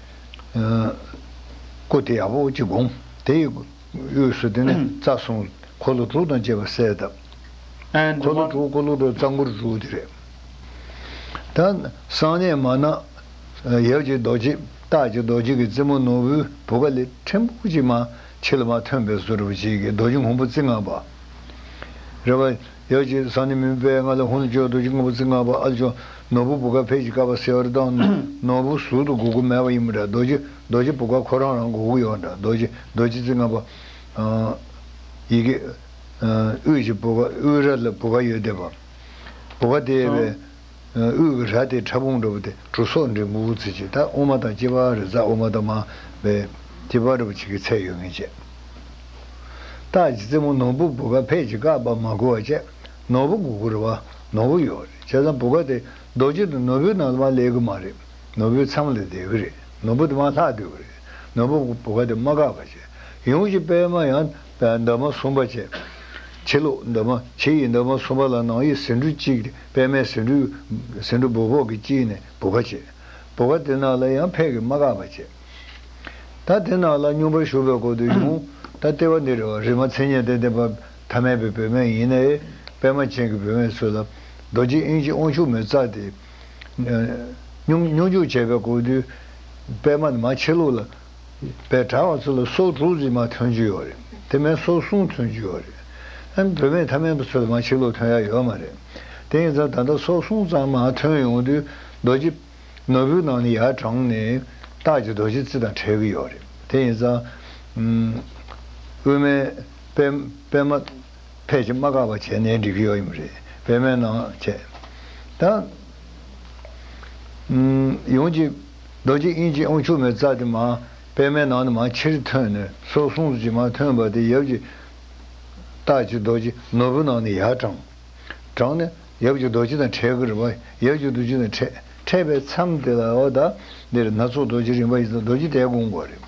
སྐུ་དེ་ཡག་པོ་ཅིག་བསྒོམ། དེ་ཡི་དབུས་སུ་དེ་ནས་རྩ་གསུམ་འཁོར་ལོ་དྲུག་དང་བཅས་པ་གསལ་བཏབ། And འཁོར་ལོ་one དྲུག་འཁོར་ལོ་དྲུག་རྩ་འཁོར་དྲུག་དེ་རེད། ད་གསང་གནས་མ་ན་ཡབ་ཀྱི་རྡོ་རྗེ་སྟག་གི་རྡོ་རྗེ་གི་རྩེ་མོ་ནོར་བུའི་བུ་ག་ལས་ཕྲན་བུ་ཅིག་མར་ཕྱི་ལ་མར་ཐོན་པའི་བཟོ་འདྲ་བོ་ཅིག་གི་རྡོ་རྗེ་སྔོན་པོ་རྩི་ལྔ་པ། རེད་བ། ཡབ་ཀྱི་གསང་གནས་མུན་པའི་ལྔ་ལས་ཧཱུྃ་ལས་བྱུང་རྡོ་རྗེ་སྔོན་པོ་རྩི་ལྔ་པ། ཨ་ལས་བྱུང་ནོར་བུ་བུ་ག་ཕལ་གྱི་དཀར་བ་གསལ་བར་བཏང་། ནོར་བུ་ཟུར་དུ་དགོས་ཀྱི་མེད་པ་ཡིན་པ་འདྲ། རྡོ་རྗེ་རྡོ་རྗེ་བུ་ག་ཁོ་རང་རང་དགོས་ཀྱི་ཡོད་འདྲ། རྡོ་རྗེ་རྡོ་རྗེ་རྩི་ལྔ་པ། ཡི་གེ་དབུས་ཀྱི་བུ་ག། དབུས་ར་ལ་བུ་ག་ཡོད་བསྡད་པ། བུ་ག་དེ་བས། དབུས་ཀྱི་ར་དེ་ཕྲ་ཕུང་འདྲ་པོ་དེ་གྲུ་སོག་འགྲེང་བུ་ཚིག་ཅིག་ད་དབུ་མ་དང་དཀྱིལ་མ་རེད། རྩ་དབུ་མ་དང་མ་བས་དཀྱིལ་མ་འདྲ་པོ་ཅིག་གི་ཚད་ཡོད་མཁན་བྱས། རྟགས་ཀྱི་རྩེ་མོ་ནོར་བུ་བུ་ག་ཕད་ཀྱི་བཀག་པ་མ་གོ་བ་བྱས། ནོར་བུ་དགོས་ཀྱི་རེད་བ། ནོར་བུ་ཡོད་རེད། བྱས་ཙང་བུ་ག་དེ་རྡོ་རྗེ་དང་ནོར་བུའི་ནང་ལ་མ་སླེབས་ཀྱི་མ་རེད། ནོར་བུའི་མཚམས་ལ་བསྡད་ཀྱི་རེད། ནོར་བུ་དེ་མར་ལྷག་སྡོད་ཀྱི་རེད། ནོར་བུ་བུ་ག་དེ་མ་བཀག་པ་བྱས། ཡུམ་གྱི་པད་མ་ཡང་འདབ་མ་གསུམ་པ་བྱས། ཕྱི་ལོགས་འདབ་མ་ཕྱི་ཡི་འདབ་མ་གསུམ་པ་ལ་ནང་གི་ཟེའུ་འབྲུ་གཅིག་པད་མའི་ཟེའུ་འབྲུ་ཟེའུ་འབྲུ་སྦུག་སྦུག་གིས་བཅིངས་ནས་བུ་ག་བྱས། བུ་ག་དེ་ནང་ལ་ཡང་ཕད་ཀྱིས་མ་བཀག་པ་བྱས། ད་དེ་ནང་ལ་སྙོམས་པར་ཞུགས་པའི་སྐོར་དུ་ཡང་ད་ལྟེ་བ་འདི་རེད་བ། རིག་མ་མཚན་ཉིད་དང་ལྡན་པ་ཐ་མལ་པའི་བུད་མེད་ཡིན་ནའི་པད་མ་ཅན་གྱི་བུད་མེད་ཚོ་ལ་རྡོ་རྗེ་དབྱིངས་ཀྱི་དབང་ཕྱུག་མའི་རྩ་དེ་སྙོམས་སྙོམས་འཇུག་བྱས་པའི་སྐོར་དུ་པད་མ་ནི་མར་ཕྱི་ལོགས་ལ་བས་གྲྭ་བ་ཚོ་ལ་སོ་དྲུག་ཙམ་མར་ཐོན་རྒྱུ་ཡོད་རེད། དེ་མིན་སོ་གསུམ་ཐོན་རྒྱུ་ཡོད་རེད། ཨ་ནི་བུད་མེད་ཐ་མལ་པ་ཚོ་ལ་མར་ཕྱི་ལོགས་ཐོན་ཡ་ཡོད་མ་རེད། དེ་ཡིན་ཙང་ད་ལྟ་སོ་གསུམ་ཙམ་མར་ཐོན་ཡོང་དུས་རྡོ་རྗེ་ནོར་བུའི་ནང་ནས་ཡར་དྲངས་ནས་རྟགས་ཀྱི་རྡོ་རྗེ་རྩེ་དང་འཕྲད་ཀྱི་ཡོད་རེད། དེ་ཡིན་ཙང་། ཨུམ། དབུ་མའི་པད་པད་མ་ཕལ་ཆེར་མ་བཀག་པ་བྱས་ནས་འགྲིག་གི་ཡོད་ཡིན་པ་རེད། པད་མའི་ནང་བྱས། ད། ཨུམ། ཡོངས་ཀྱི་རྡོ་རྗེ་དབྱིངས་ཀྱི་དབང་ཕྱུག་མའི་རྩ་དེ་མར་པད་མའི་ནང་ནས་མར་ཕྱིར་ཐོན་ནས་སོ་གསུམ་ཅིག་མར་ཐོན་པ་དེ་ཡབ་ཀྱི་རྟགས་ཀྱི་རྡོ་རྗེ་ནོར་བུ་ནང་ནས་ཡར་དྲངས། དྲངས་ནས་ཡབ་ཀྱི་རྡོ་རྗེ་དང་འཕྲད་ཀྱི་རེད་པ། ཡབ་ཀྱི་རྡོ་རྗེ་དང་འཕྲད་འཕྲད་པའི་མཚམས་དེ་ལ་འོ་ད་འདིར་སྣ་ཚོགས་རྡོ་རྗེ་རིམ་པ་ཡིན་ཙང་རྡོ་རྗེ་དེ་བསྒོམ་དགོས་རེད།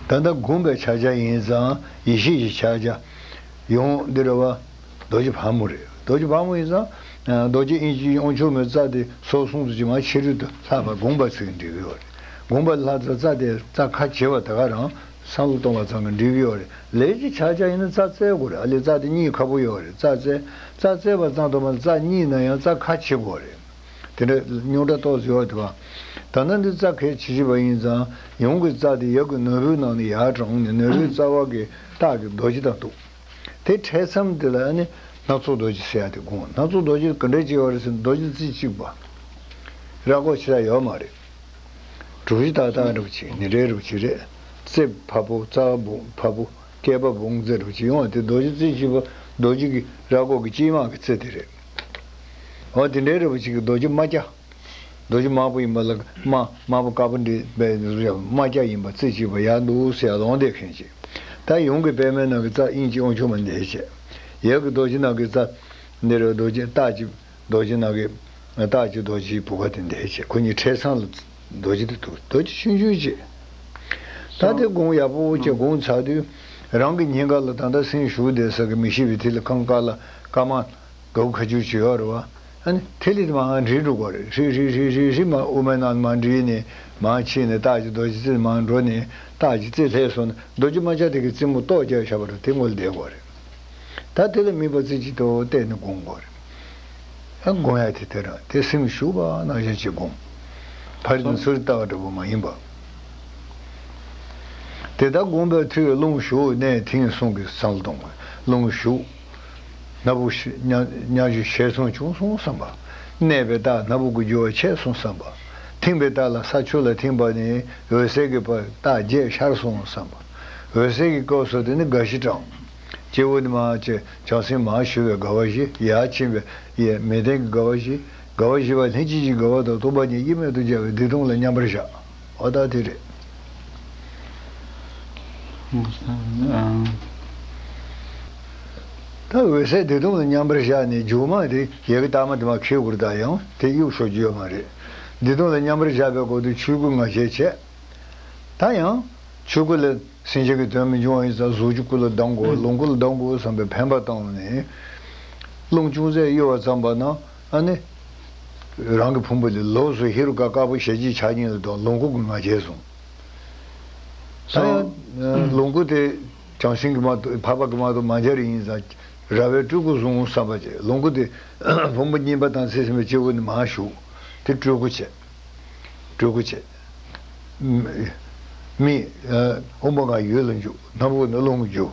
ད་ལྟ་བསྒོམས་པའི་ཕྱག་རྒྱ་ཡིན་ཙང་ཡེ་ཤེས་ཀྱི་ཕྱག་རྒྱ། ཡང་འདི་རེད་པ། རྡོ་རྗེ་ཕག་མོ་རེད། རྡོ་རྗེ་ཕག་མོ་ཡིན་ཙང་། རྡོ་རྗེ་དབྱིངས་ཀྱི་དབང་ཕྱུག་མའི་རྩ་དེ་སོ་གསུམ་དུ་ཇི་མ་ཕྱི་རོལ་དུ་ལྷག་པར་བསྒོམས་པ་ཚིག་འགྲིག་གི་ཡོད་རེད། བསྒོམས་པ་ལྷག་ཙམ་རྩ་དེ་རྩ་ཁ་བྱེ་བ་དེ་ག་རང་བསམ་བློ་གཏོང་བ་ཙམ་གྱིས་འགྲིག་གི་ཡོད་རེད། ལས་ཀྱི་ཕྱག་རྒྱ་ཡིན་ན་རྩ་རྩེ་དགོས་རེད། ཨ་ལས་རྩ་དེ་གཉིས་ཁ་པོ་ཡོད་རེད། རྩ་རྩེ་རྩ་རྩེ་བ་ཙམ་དུ་མ་རྩ་གཉིས་ན་ཡང་རྩ་ཁ་བྱེ་དགོས་རེད། དེ་འདྲ་རྙོག་དྲ་ཏོག་ཙམ་ཡོད་དེ་བ། ད་ནི་འདི་རྩ་ཁ་བྱེ་བྱེད་པ་ཡིན་ཙང་ཡུམ་གྱི་རྩ་དེ་ཡབ་ཀྱི་ནོར་བུའི་ནང་ནས་ཡར་དྲངས་ནས་ནོར་བུའི་རྩ་བ་གི་རྟགས་ཀྱི་རྡོ་རྗེ་དང་འདུག་དེ་འཕྲད་མཚམས་དེ་ལ་ནི་སྣ་ཚོགས་རྡོ་རྗེ་ཟེར་ཡ་དེ་དགོངས། སྣ་ཚོགས་རྡོ་རྗེ་ག་འདྲ་ཅིག་ཡོད་རེད་ཟེར་ན་རྡོ་རྗེ་རྩེ་གཅིག་པ། ར་སྐོར་ཆེ་ས་ཡོད་མ་རེད། གྲུ་བཞི་ཏག་ཏག་འདྲ་པོ་ཅིག་ནི་རེ་འདྲ་པོ་ཅིག་རེད། རྩེ་ཕ་བུ་རྩ་བུ་ཕ་བུ་སྐེད་པ་བུང་རྩེ་འདྲ་པོ་ཅིག་ཡོང་བ་དེ་རྡོ་རྗེ་རྩེ་གཅིག་པ་རྡོ་རྗེ་གི་ར་སྐོར་གྱི་དཀྱིལ་མ་གི་རྩེ་དེ་རེད། འོ་དེ་འདྲའི་འདྲ་པོ་ཅིག་གི་རྡོ་རྗེ་རྨ་རྒྱ། རྡོ་རྗེ་དམར་པོ་ཡིན་པ་ལ་དམར་དམར་པོ་དཀར་པོ་འདྲེས་པའི་རྨ་རྒྱ་ཡིན་པ་རྩེ་གཅིག་པ་ཡར་འདུག་ཟེར་ཡ་ལོང་བསྡད་མཁན་ཅིག་ད་ཡུམ་གྱི་པད་མའི་ནང་གི་རྩ་དབྱིངས་ཀྱི་དབང་ཕྱུག་མ་འདི་བྱས། ཡབ་ཀྱི་རྡོ་རྗེ་ནང་གི་རྩ་འདི་རུ་རྡོ་རྗེ་རྟགས་ཀྱི་རྡོ་རྗེ་ནང་གི་རྟགས་ཀྱི་རྡོ་རྗེའི་བུ་ག་དེ་འདི་བྱས། ཁོ་གཉིས་འཕྲད་མཚམས་ལ་རྡོ་རྗེ་དེ་འདུག་རྡོ་རྗེ་ཆུང་ཆུང་ཅིག་ད་དེ་སྒོམ་ཡག་པོ་བྱས་སྒོམ་ཚར་དུས་རང་གི་སྙིང་ག་ལ་ད་ལྟ་སེམས་ཞུགས་བསྡད་ས་གི་མི་ཤེས་པའི་དེ་ལ་ཁང་དཀར་ལ་དཀར་དམར། དགའ་བོ་ཁ་བསྒྱུར་བྱེད་ཡོད་རེད་བ། ཨ་ནི་དེ་ལས་མར་འགྲིལ་འགྲོ་དགོས་རེད། ཧྲིལ་ཧྲིལ་ཧྲིལ་ཧྲིལ་ཧྲིལ་མར་དབུ་མའི་ནང་མར་འགྲིལ་ནས་མར་ཕྱིན་ནས་རྟགས་ཀྱི་རྡོ་རྗེ་རྩེ་མར་འགྲོ་ནས་རྟགས་ཀྱི་རྩེ་སླེབས་སོང་ན་རྡོ་རྗེ་རྨ་བྱ་དེ་གི་རྩེ་མོ་ཏོག་བརྒྱབ་བཞག་པ་རེད། དེ་ངོ་ལ་བསྡད་དགོས་རེད། ད་དེ་ལ་དམིགས་པ་རྩེ་གཅིག་ཏུ་གཏད་ནས་སྒོམ་དགོས་རེད། ཨ་སྒོམ་ཡ་དེ་དེ་རང་དེ་སེམས་ཞུགས་པ་ནང་བཞིན་གྱིས་སྒོམ། ཕ་རི་དང་ཚུར་ལྟ་བ་འདྲ་པོ་མ་ཡིན་པ། དེ་ལྟར་བསྒོམས་པའི་མཐུས་རླུང་ཞུགས་གནས་ཐིམ་གསུམ་གྱི་བསམ་བློ་གཏོང་དགོས། རླུང་ཞུགས། སྣ་བུག་ཤ་སྙན་སྙན་ཞུ་ཞལ་མཚོན་བྱུང་སོང་བསམ་པ། གནས་པའི་རྟགས་སྣ་བུག་གི་རྒྱུ་བ་ཆད་སོང་བསམ་པ། ཐིམ་པའི་རྟགས་ལ་ས་ཆུ་ལ་ཐིམ་པ་ནི་འོད་གསལ་གྱི་བར་རྟགས་བརྒྱད་ཤར་སོང་བསམ་པ། འོད་གསལ་གྱི་སྐབས་སུ་དེ་ནི་དགའ་བཞི་དྲངས། སྐྱེ་བོ་ནི་མ་བྱས་བྱང་སེམས་མར་ཞུ་བའི་དགའ་བ་བཞི། ཡར་ཕྱིན་པའི་ཡས་མས་བརྟན་གྱི་དགའ་བ་བཞི། དགའ་བ་བཞི་པ་ལྷན་ཅིག་སྐྱེས་ཀྱི་དགའ་བ་དང་སྟོང་པ་ཉིད་དབྱེར་མེད་དུ་སྦྱར་བའི་བདེ་སྟོང་ལ་མཉམ་པར་བཞག་འོ་ད་དེ་རེད། ད་འོད་གསལ་བདེ་སྟོང་ལ་མཉམ་པར་བཞག་ནས་མཇུག་མ་དེ་ཡ་གི་རྟགས་མ་དེ་མ་འཁེལ་དགོས་རེད། ད་ཡང་དེ་གཡུག་ཞོག་རྒྱུ་ཡོད་མ་རེད། བདེ་སྟོང་ལ་མཉམ་པར་བཞག་པའི་སྐོར་དུ་ཆོས་སྐུ་ང་རྒྱལ་བྱས། ད་ཡང་ཆོས་སྐུ་ལ་སེམས་ཅན་གྱི་དོན་མི་འབྱུང་བ་ཡིན་ཙང་གཟུགས་ཀྱི་སྐུ་ལ་ལྡང་དགོས། ལོངས་སྐུ་ལ་ལྡང་དགོས་བསམ་པའི་འཕེན་པ་བཏང་ནས་རླུང་ཅུང་ཟད་གཡོ་བ་ཙམ་པ་ན་ཨ་ནི་རང་གི་ཕུང་པོ་ལས་ལོགས་སུ་ཧེ་རུ་ཀ་དཀར་པོ་ཞལ་གཅིག་ཕྱག་གཉིས་ལ་ལྡང་། ལོངས་སྐུ་གི་ང་རྒྱལ་བཟུང་། ད་ཡང་ལོངས་སྐུ་དེ་བྱང་སེམས་ཀྱི་མ་གཏོགས་འཕགས་པ་གི་མ་གཏོགས་མ་སྦྱར་ཡིན་ཙང་ར་བའི་སྤྲུལ་སྐུ་བཟུང་བསམ་པ་བྱས། ལོངས་སྐུ་དེ་ཕུང་པོ་གཉིས་པ་དང་ཚེ་ཟིན་པའི་སྐྱེ་བོ་ནི་མར་ཞུགས། དེ་སྤྲུལ་སྐུ་བྱས། སྤྲུལ་སྐུ་བྱས། མིག་དབུ་མ་ལྔ་ཡུལ་ལ་འཇུག་སྣ་བུག་ནི་རླུང་གི་རྒྱུ།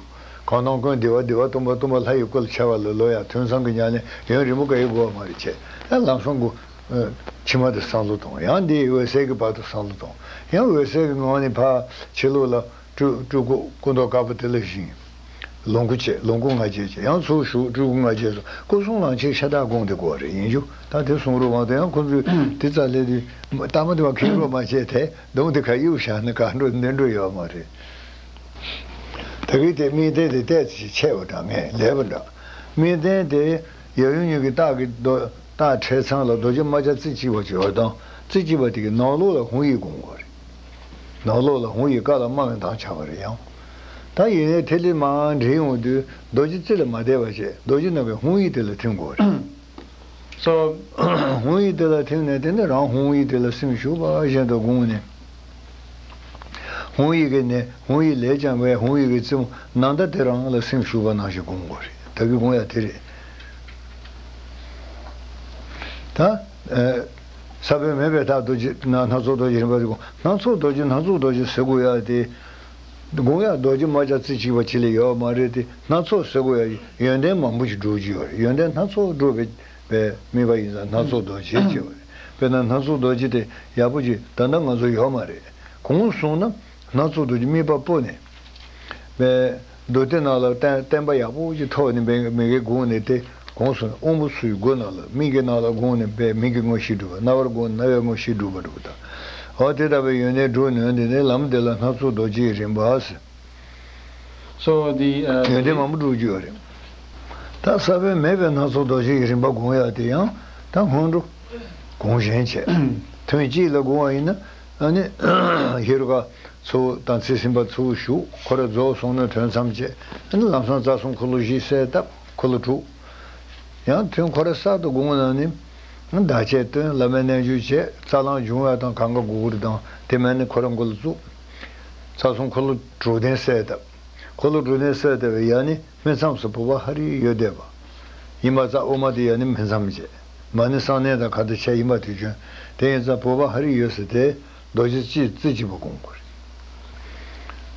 གང་སྣང་ཀུན་བདེ་བ་བདེ་བ་སྟོང་པ་སྟོང་པ་ལྷ་ཡི་སྐུ་ལ་འཆར་བ་ལ་ལོ་ཡང་ཐུན་མཚམས་ཀྱི་ཉམས་ལེན་ཡུན་རིང་པོ་ག་ཡི་དགོས་པ་མ་རེད་བྱས། ཡང་ལམ་སང་གོ་ཕྱི་མ་དེ་བསམ་བློ་གཏོང་། ཡང་འདི་འོད་གསལ་གྱི་བར་དུ་བསམ་བློ་གཏོང་། ཡང་འོད་གསལ་གྱི་ངང་ནས་ཕར་ཕྱི་ལོགས་ལ་སྤྲུལ་སྤྲུལ་སྐུ་སྐུ་མདོག་དཀར་པོ་དེ་ལ་བཞེངས། ལོངས་སྐུ་བྱས། ལོངས་སྐུ་ང་རྒྱལ་བྱས། ཡང་ཚུར་ཞུགས་སྤྲུལ་སྐུ་ང་རྒྱལ་སོགས་སྐུ་གསུམ་ལམ་ཆེན་ཤ་སྟག་དགོངས་ཏེ་དགོས་རེད། ཡིན་རྒྱུ་ད་དེ་གསུང་རོགས་མ་གཏོགས། ཡང་ཁོ་ཚོས་དེ་རྩ་ལས་དུས་ལྟ་མ་དེ་བ་ཁེངས་རོགས་མ་བྱས། དེ་གདོང་དེ་ཁ་གཡུག་བཞག་ན་ག་འགྲོ་འདི་འགྲོ་ཡོད་མ་རེད། ད་གི་དེ་དམིགས་རྟེན་དེ་ཏོག་ཙམ་ཆེ་བ་འདྲ། ངས་ལེགས་པ་འདྲ། དམིགས་རྟེན་དེ་ཡབ་ཡུམ་གཉིས་ཀྱི་རྟགས་ཀྱི་རྡོ། རྟགས་ཕྲད་ཚང་ལ་རྡོ་རྗེ་རྨ་བྱ་རྩེ་གཅིག་པ་ཅིག་ཡོད་དང་། རྩེ་གཅིག་པ་དེ་གི་ནང་ལོགས་ལ་ཧཱུྃ་ཡིག་དགོངས་དགོས་རེད། ནང་ལོགས་ལ་ཧཱུྃ་ཡིག་ཀ་ལ་དམར་བའི་མདངས་ཆགས་པ་རེད། ཡང་ད་ཡིན་ནའི་ཐིག་ལེ་མར་འདྲེས་ཡོང་དུས་རྡོ་རྗེ་རྩེ་ལ་མ་བསྡད་པ་བྱས། རྡོ་རྗེ་ནང་གི་ཧཱུྃ་ཡིག་དེ་ལ་ཐིམ་དགོས་རེད། སོ། ཧཱུྃ་ཡིག་དེ་ལ་ཐིམ་ནས་དེ་ནས་རང་ཧཱུྃ་ཡིག་དེ་ལ་སེམས་ཞུགས་པ་བཞིན་དུ་དགོངས་ནས། ཧཱུྃ་ཡིག་གི་ནས་ཧཱུྃ་ཡིག་ལས་ཀྱང་བའི་ཧཱུྃ་ཡིག་གི་རྩེ་མོ་ནམ་ཟླ་དེ་རང་ལ་སེམས་ཞུགས་པ་ནང་བཞིན་དགོངས་དགོས་རེད། ད་གི་དགོངས་ཡ་དེ་རེད། ད། ས་བོན་མེད་པའི་མཐར་རྡོ་རྗེ་ན་སྣ་ཚོགས་རྡོ་རྗེ་རིམ་པ་དེ་དགོངས། སྣ་ཚོགས་རྡོ་རྗེ། སྣ་ཚོགས་རྡོ་རྗེ་ཟེར་དགོས་ཡ་དེ། དགོངས་ཡ་རྡོ་རྗེ་རྨ་བྱ་རྩེ་གཅིག་པ་གཅིག་ལས་ཡོད་མ་རེད་དེ། སྣ་ཚོགས་ཟེར་དགོས་ཡ་ཡོན་ཏན་མང་པོ་ཞིག་སྒྲུབ་ཀྱི་ཡོད་རེད། ཡོན་ཏན་སྣ་ཚོགས་སྒྲུབ་པའི་པའི་དམིགས་པ་ཡིན་ཙང་སྣ་ཚོགས་རྡོ་རྗེ་ཅེས་པ་རེད། དཔེར་ན་སྣ་ཚོགས་རྡོ་རྗེ་དེ་ཡག་པོ་ཅིག་ད་ལྟ་ང་ཚོ་ཡོད་མ་རེད། གོང་གསུངས་ན་སྣ་ཚོགས་རྡོ་རྗེ་དམིགས་པ་སྤོ་ནས། པའི་རྡོ་རྗེ་ནང་ལ་བརྟན་བརྟན་པ་ཡག་པོ་ཅིག་ཐོབ་ནས་མི་མི་དགེ་དགོངས་ནས་དེ་གོང་གསུངས་ནས་དབང་པོ་ཚུའི་སྒོ་ནང་ལ། མིག་གི་ནང་ལ་དགོངས་ནས་པའི་མིག་གི་དངོས་གཞི་སྒྲུབ་པ། རྣ་བར་དགོངས་ནས་རྣ་བའི་དངོས་གཞི་སྒྲུབ་པ་འགྲུབ་པ་དང་། འོ་དེ་ལྟ་བུའི་ཡོན་ཏན་སྒྲུབ་ནུས་འདི་ནི་ལམ་འདི་ལ་སྣ་ཚོགས་རྡོ་རྗེའི་རིམ་པ་ཟེར། So the, uh, ཡོན་ཏན་མང་པོ་སྒྲུབ་རྒྱུ་ཡོད་རེད། ད་ས་བོན་མེད་པའི་སྣ་ཚོགས་རྡོ་རྗེ་ཡི་རིམ་པ་སྒོམ་ཡག་དེ་ཡང་ད་སྔོན་འགྲོ་གོང་ཞན་བྱས། ཐུན་གཅིག་ལ་སྒོམ་པ་ཡིན་ན་ཨ་ནི་ཧེ་རུ་ཀ་ཚུ་དང་ཚེ་སྲིད་པ་ཚུ་ཞུགས། ཁོ་ར་རྫོགས་སོང་ན་ཐུན་མཚམས་བཅད། ཨ་ནི་ལམ་སང་རྩ་གསུམ་འཁོར་ལོ་བཞི་གསལ་བཏབ། འཁོར་ལོ་དྲུག་ཡང་ཐུན་ཁོ་ར་གསར་དུ་སྒོམ་ན་ནི། བདག་བསྐྱེད་བཏོན། བླ་མའི་རྣལ་འབྱོར་བྱས། རྩ་རླུང་འབྱུང་བ་དང་གང་ག་གུ་གུ་རུ་དང་དེ་མིན་ནི་ཁོ་ར་མགོ་ལ་བཙུགས། རྩ་གསུམ་འཁོར་ལོ་དྲུག་ལྡན་གསལ་བཏབ། འཁོར་ལོ་དྲུག་ལྡན་གསལ་བཏབ་པའི་ཡ་ནི་སྨིན་མཚམས་སུ་བུམ་པ་ཧ་རི་ཡོད་བསྡད་པ། ཡིན་པ་ཙ་དབུ་མ་དེ་ཡ་ནི་སྨིན་མཚམས་བྱས། མ་ནི་གསང་གནས་དང་ག་དུ་ཆ་ཡིན་པ་དེ་བྱོན། དེ་ཡིན་ཙང་བུམ་པ་ཧ་རི་ཡོད་ཟེར་དེ་རྡོ་རྗེ་རྩེ་རྩེ་གཅིག་པ་སྒོམ་དགོས་རེད།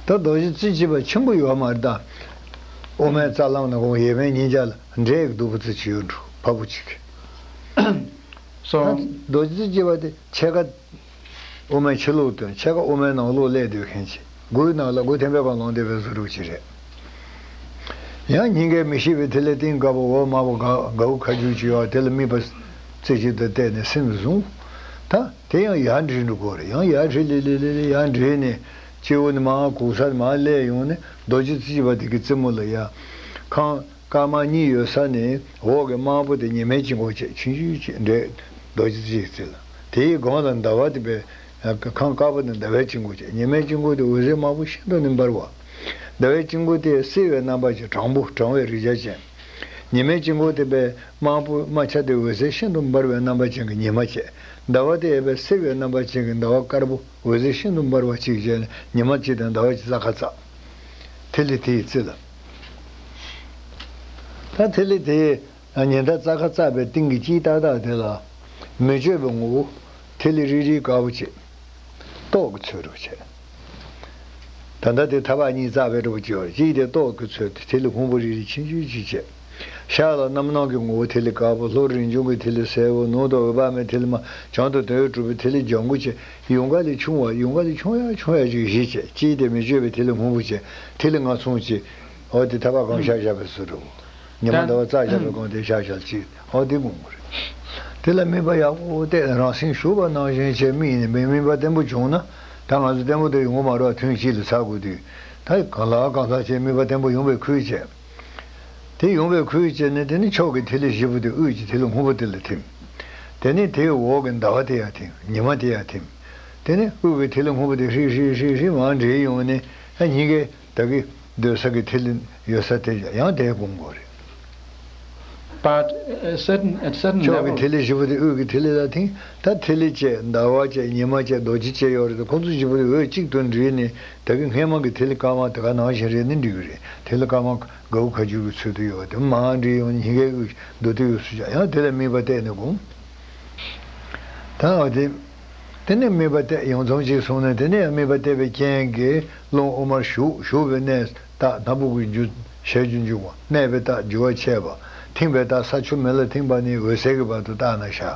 ད་རྡོ་རྗེ་རྩེ་གཅིག་པ་ཆེན་པོ་ཡོད་མ་རེད་ད། དབུ་མའི་རྩ་རླུང་ནས་སྒོམ་ཡས་མས་སྙིང་རྗེ་ལ་འདྲེས་སྡུག་པོ་ཙི་ཅིག་ཡོད་འགྲོ་ཕ་བུ་གཅིག་གི། So ད་རྡོ་རྗེ་རྩེ་གཅིག་པ་དེ་ཕྱེད་ཀ་དབུ་མའི་ཕྱི་ལོགས་དོན། ཕྱེད་ཀ་དབུ་མའི་ནང་ལོགས་སླེབས་སྡོད་མཁན་ཅིག་སྒོའི་ནང་ལ་སྒོ་ཐེམ་པའི་སྒང་ལོག་བསྡད་པའི་བཟོ་འདྲ་ཅིག་རེད། ཡང་སྙིང་གའི་མི་ཤིགས་པའི་ཐིག་ལེ་སྟེང་དཀར་པོ་འོག་དམར་པོ་ག་གའུ་ཁ་བསྒྱུར་ཅིག་ཡོད། དེ་ལ་དམིགས་པ་རྩེ་གཅིག་ཏུ་གཏད་ནས་སེམས་བཟུང་། ད་དེ་ཡང་ཡར་འདྲེས་འགྲོ་དགོས་རེད། ཡང་ཡར་འདྲེས་ལེ་ལེ་ལེ་ལེ་ཡར་འདྲེས་ནས་སྤྱི་བོ་ནས་མར་གུག་ས་ནས་མར་སླེབས་ཡོང་ནས་རྡོ་རྗེ་རྩེ་གཅིག་པ་དེ་གི་རྩེ་མོ་ལ་ཡ། ཁང་དཀར་དམར་གཉིས་ཡོད་ས་ནས་འོག་གི་དམར་པོ་དེ་ཉི་མའི་དཀྱིལ་འཁོར་བྱས། ཆུང་ཆུང་ཅིག་འདྲེས། རྡོ་རྗེ་རྩེ་གཅིག་རྩེ་ལ། དེའི་སྒང་ལ་ཟླ་བ་དེ་བས། ཁང་དཀར་པོ་ནི་ཟླ་བའི་དཀྱིལ་འཁོར་བྱས། ཉི་མའི་དཀྱིལ་འཁོར་དེ་འོད་ཟེར་དམར་པོ་ཤིན་ཏུ་ནས་འབར་བ། ཟླ་བའི་དཀྱིལ་འཁོར་དེ་བསིལ་བའི་རྣམ་པ་ཅན་གྲང་པོ་གྲང་བའི་རེག་བྱ་ཅན། ཉི་མའི་དཀྱིལ་འཁོར་དེ་བས་དམར་པོ་དམར་ཆ་དེ་འོད་ཟེར་ཤིན་ཏུ་འབར་བའི་རྣམ་པ་ཅན་གྱི་ཉི་མ་བྱས། ཟླ་བ་དེ་ཡས་པས་བསིལ་བའི་རྣམ་པ་ཅན་གྱི་ཟླ་བ་དཀར་པོ་འོད་ཟེར་ཤིན་ཏུ་འབར་བ་གཅིག་བྱས་ནས་ཉི་མ་གཅིག་དང་ཟླ་བ་གཅིག་རྩ་ཁ་རྩ། ཐིག་ལེ་དེའི་རྩེ་ལ། ད་ཐིག་ལེ་དེའི་ཉི་ཟླ་རྩ་ཁ་རྩ་བའི་སྟེང་གི་དཀྱིལ་ཏག་ཏག་དེ་ལ་མི་བསྐྱོད་པའི་ངོ་བོ་ཐིག་ལེ་རིལ་རིལ་དཀར་པོ་ཅིག་ཏོག་གི་ཚོད་འགྲོ་བྱས། ད་ལྟ་དེ་ཐག་པ་གཉིས་རྩ་བའི་འགྲོ་བ་ཅིག་ཡོད་རེད། གཅིག་དེ་ཏོག་གི་ཚོད་དེ་ཐིག་ལེ་ཕུང་པོ་རིལ་རིལ་ཆུང་ཆུང་ཅིག་བྱས། ཤར་ལ་རྣམ་སྣང་གི་ངོ་བོ་ཐིག་ལེ་དཀར་པོ། ལྷོ་རིན་འབྱུང་གི་ཐིག་ལེ་སེར་པོ། ནུབ་ཏུ་འོད་དཔག་མེད་ཐིག་ལེ་དམར། བྱང་དུ་དོན་ཡོད་གྲུབ་པའི་ཐིག་ལེ་ལྗང་གུ་བྱས། ཡུངས་ཀ་ལས་ཆུང་བ་ཡུངས་ཀ་ལས་ཆུང་ཡ་ཆུང་ཡ་ཅིག་བཞི་བྱས། གཅིག་དེ་མི་བསྐྱོད་པའི་ཐིག་ལེ་སྔོན་པོ་བྱས། ཐིག་ལེ་ལྔ་ཚང་བྱས། འོ་དེ་ཐག་པ་སྒང་བཞག་བཞག་པའི་བཟོ་འདྲ་བོ། ཉི་མ་ཟླ་བ་རྩ་བཞག་པའི་སྒང་དེ་བཞག་བཞག་ཅིག་འོ་དེ་སྒོམ་དགོས་རེད། དེ་ལ་དམིགས་པ་ཡག་པོ་གཏད། རང་སེམས་ཞུགས་པ་ནང་བཞིན་བྱས་དམིགས་ནས་དམིགས་པ་བརྟན་པོ་བྱུང་ན། ད་ང་ཚོ་བརྟན་པོ་དེ་ཡོང་གི་མ་རེད་པ། ཐུན་གཅིག་ལ་ཚར་དགོས་དུས། ད་གང་ལ་གང་འཚམ་བྱས་དམིགས་པ་བརྟན་པོ་ཡོང་བའི་ཁུལ་བྱས། དེ་ཡོང་བའི་ཁུལ་བྱས་ནས་དེ་ནི་ཕྱོགས་ཀྱི་ཐིག་ལེ་བཞི་པོ་དེ་དབུས་ཀྱི་ཐིག་ལེ་སྔོན་པོ་དེ་ལ་ཐིམ། དེ་ནས་དེའི་འོག་གི་ཟླ་བ་དེ་ཡར་ཐིམ། ཉི་མ་དེ་ཡར་ཐིམ། དེ་ནས་དབུས་ཀྱི་ཐིག་ལེ་སྔོན་པོ་དེ་ཧྲིལ་ཧྲིལ་ཧྲིལ་ཧྲིལ་མར་འདྲེས་ཡོང་ནས་ཨ་སྙིང་གའི་ད་གི་སྡོད་ས་གི་ཐིག་ལེ་ཡོད་ས་དེ་ཡང་དེ་སྒོམ་དགོས་རེད། But a certain, at certain ཕྱོགས་ཀྱི་level ཐིག་ལེ་བཞི་པོ་དེ་དབུས་ཀྱི་ཐིག་ལེ་ལ་ཐིམ། ད་ཐིག་ལེ་བཅས་ཟླ་བ་བཅས་ཉི་མ་བཅས་རྡོ་རྗེ་བཅས་ཡོད་རེད་དེ། ཁོང་ཚོ་བཞི་པོ་དེ་འོད་གཅིག་ཏུ་འདྲེས་ནས་ད་གི་སྔས་མ་གི་ཐིག་ལེ་དཀར་དམར་དེ་ག་ནང་བཞིན་རེད་ན་འགྲིག་གི་རེད། ཐིག་ལེ་དཀར་དམར་གའུ་ཁ་བསྒྱུར་གྱི་ཚུལ་དུ་ཡོད་པ་དེ་མར་འདྲེས་ཡོང་ནས་སྙིང་གའི་དབུས་མདོར་བསྡུས་ཡོད་སུ་ཅག་ཡང་དེ་ལ་དམིགས་པ་གཏད་ནས་སྒོམ། ད་འོ་དེ། དེ་ནས་དམིགས་པ་གཏད། ཡོངས་ཚོམས་ཅིག་སོང་ནས་དེ་ནས་དམིགས་པ་གཏད་པའི་རྐྱེན་གྱིས་རླུང་དབུ་མར་ཞུགས། ཞུགས་པའི་གནས་རྟགས་སྣ་བུག་གི་རྒྱུ་ཞལ་རྒྱུ་འཇུག་པ། གནས་པའི་རྟགས་རྒྱུ་བ་ཆད་པ། ཐིམ་པའི་རྟགས་ས་ཆུ་མེ་ལ་ཐིམ་པ་ནས་འོད་གསལ་གྱི་བར་དུ་རྟགས་སྣ་ཤར།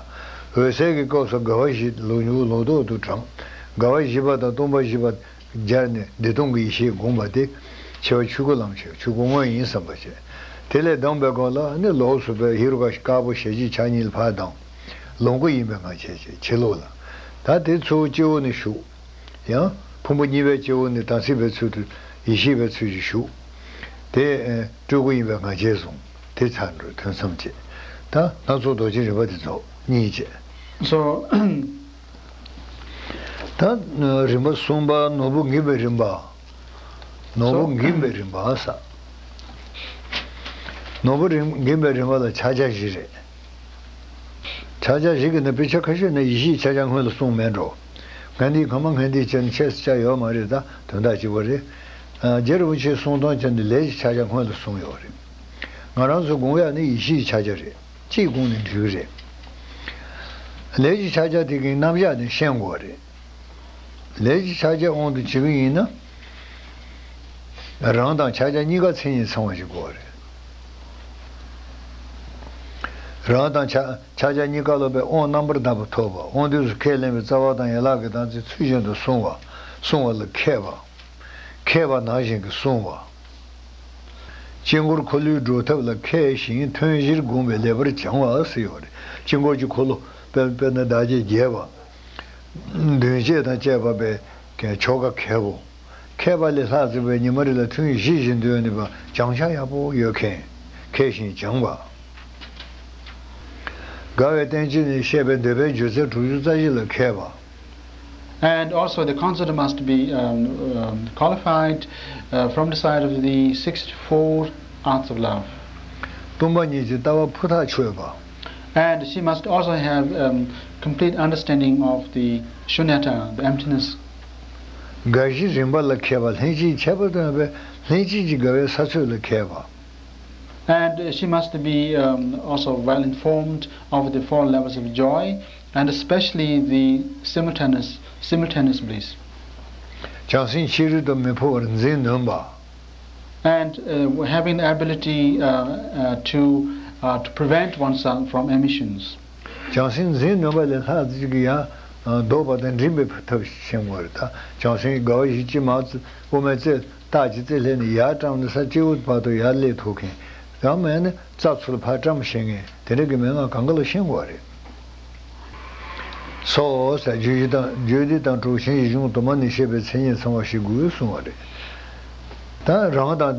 འོད་གསལ་གྱི་སྐབས་སུ་དགའ་བ་བཞི་ལོག་འཇུག་ལོག་ལྡོག་ཏུ་བགྲང་། དགའ་བ་བཞི་པ་དང་སྟོང་པ་བཞི་པ་སྦྱར་ནས་བདེ་སྟོང་གི་ཡེ་ཤེས་བསྒོམ་པ་སྟེ། ཆེ་བ་ཆོས་སྐུ་ལམ་ཆེ་བ་ཆོས་སྐུ་དངོས་ཡིན་བསམ་པ་བྱས། དེ་ལས་ལྡང་བའི་སྒང་ལ་ནི་ལོགས་སུ་བས་ཧེ་རུ་ཀ་དཀར་པོ་ཞལ་གཅིག་ཕྱག་གཉིས་ལ་ཕར་ལྡང་། ལོངས་སྐུ་ཡིན་པའི་ངང་བྱས་བྱས་ཕྱི་ལོགས་ལ། ད་དེ་ཚུར་སྤྱི་བོ་ནས་ཞུགས། ཡང་ཕུང་པོ་གཉིས་པའི་སྤྱི་བོ་ནས་དམ་ཚིག་པའི་ཚུལ་དུ་ཡེ་ཤེས་པའི་ཚུལ་གྱིས་ཞུགས། དེ་སྤྲུལ་སྐུ་ཡིན་པའི་ངང་བྱས་བཟུང་། དེ་ཚར་འགྲོ་དོན་མཚམས་བཅད། ད་སྣ་ཚོགས་རྡོ་རྗེ་རིམ་པ་དེ་རྫོགས་གཉིས་བཅད། So ད་རིམ་པ་གསུམ་པ་ནོར་བུ་འགེམས་པའི་རིམ་པ། ནོར་བུ་འགེམས་པའི་རིམ་པ་ཟེར། ནོར་བུ་རིམ་འགེམས་པའི་རིམ་པ་ལ་ཕྱག་རྒྱ་བཞི་རེད། ཕྱག་རྒྱ་བཞི་གི་ནང་དཔེ་ཆ་ཁ་ཤས་ནས་ཡེ་ཤེས་ཕྱག་རྒྱ་སྔོན་ལ་གསུངས་མེད་འགྲོ། ངན་འདིས་གང་མ་ངན་འདིས་བྱས་ནས་ཆད་ས་ཆ་ཡོད་མ་རེད། ད་དོན་དག་གཅིག་པ་རེད། རྗེ་རིན་པོ་ཆེའི་གསུང་སྟངས་བྱས་ནས་ལས་ཀྱི་ཕྱག་རྒྱ་སྔོན་ལ་གསུངས་ཡོད་རེད། ང་རང་ཚོ་དགོངས་ཡག་ནི་ཡེ་ཤེས་ཕྱག་རྒྱ་རེད། ཅིག་དགོངས་ནས་འགྲིག་གི་རེད། ལས་ཀྱི་ཕྱག་རྒྱ་དེ་གི་རྣམ་གཞག་ནི་ཤེས་དགོས་རེད། ལས་ཀྱི་ཕྱག་རྒྱ་དབང་དུ་བྱེད་ཀྱི་ཡིན་ན། རང་དང་ཕྱག་རྒྱ་གཉིས་ཀ་མཚན་ཉིད་ཚང་བ་ཞིག་དགོས་རེད། རང་དང་ཕྱག་ཕྱག་རྒྱ་གཉིས་ཀ་ལ་བའི་དབང་རྣམ་པར་དག་པ་ཐོབ་པ། དབང་དུས་སུ་ཁས་ལེན་པའི་རྩ་བ་དང་ཡན་ལག་གི་དམ་ཚིག་ཚུལ་བཞིན་དུ་བསྲུང་བ། བསྲུང་བ་ལ་མཁས་པ། མཁས་པ་ནང་བཞིན་གྱི་བསྲུང་བ། དཀྱིལ་འཁོར་འཁོར་ལོའི་སྒྲུབ་ཐབས་ལ་མཁས་ཤིང་ཐུན་བཞིར་བསྒོམས་པས་ལེགས་པར་སྦྱང་བ་ཟེར་ཡོད་རེད། དཀྱིལ་འཁོར་གྱི་འཁོར་ལོ་དཔེར་དཔེར་ན་བདག་བསྐྱེད་རྒྱས་པ། མདུན་བསྐྱེད་དང་བཅས་པ་པའི་ཆོ་ག་མཁས་པོ། མཁས་པ་ལས་ལྷག་ཙམ་པའི་ཉི་མ་རེ་ལ་ཐུན་བཞི་བཞིན་འདོན་ནུས་པ་སྦྱང་བྱ་ཡག་པོ་ཡོད་མཁན། མཁས་ཤིང་སྦྱངས་པ། དགའ་བའི་རྟེན་བཅས་ནས་བཤད་པའི་འདོད་པའི་སྒྱུ་རྩལ་དྲུག་ཅུ་རྩ་བཞི་ལ་མཁས་པ། And also the counselor must be um, um, qualified uh, from the side of the sixty-four arts of love. སྟོང་པ་ཉིད་ཀྱི་ལྟ་བ་ཕུ་ཐག་ཆོད་པ། And she must also have um, complete understanding of the shunyata, the emptiness. དགའ་བཞི་རིམ་པ་ལ་མཁས་པ། ལྷན་ཅིག་ཁྱད་པར་དུ་ཡོད་པའི་ལྷན་ཅིག་གི་དགའ་བའི་ས་ཚོད་ལ་མཁས་པ། And uh, she must be um, also well informed of the four levels of joy and especially the simultaneous, simultaneous bliss. བྱང་སེམས་ཕྱི་རོལ་དུ་མི་འཕོ་བར་འཛིན་ནུས་པ། And uh, having the ability uh, uh, to, uh, to prevent oneself from emissions. བྱང་སེམས་འཛིན་ནུས་པ་ལས་ལྷག་ཅིག་གི་ཡང་ལྡོག་པ་དང་འགྲིམ་པའི་ཐབས་ཤེས་དགོས་རེད། ད་བྱང་སེམས་ཀྱི་དགའ་བ་བཞི་ཅི་མ་དབུ་མའི་རྩེ་རྟགས་ཀྱི་རྩེ་ལྷས་ནས་ཡར་བཀྲམ་ནས་ས་སྤྱི་བོ་བར་དུ་ཡར་སླེབས་ཐུབ་མཁན། ཡང་མེད་ན་རྩ་ཚུར་ཕར་བཀྲམ་ཤེས་མཁན་དེ་འདྲ་གི་མན་ངག་གང་ག་ལ་ཤེས་དགོས་རེད། སོ་ཟེར་བརྗོད་གཞི་དང་བརྗོད་བདེ་དང་གྲོགས་ཆེན་གཞི་གཞུང་དུ་མ་ནས་བཤད་པའི་མཚན་ཉིད་ཚང་བ་ཞིག་དགོས་གསུངས་པ་རེད། ད་རང་དང་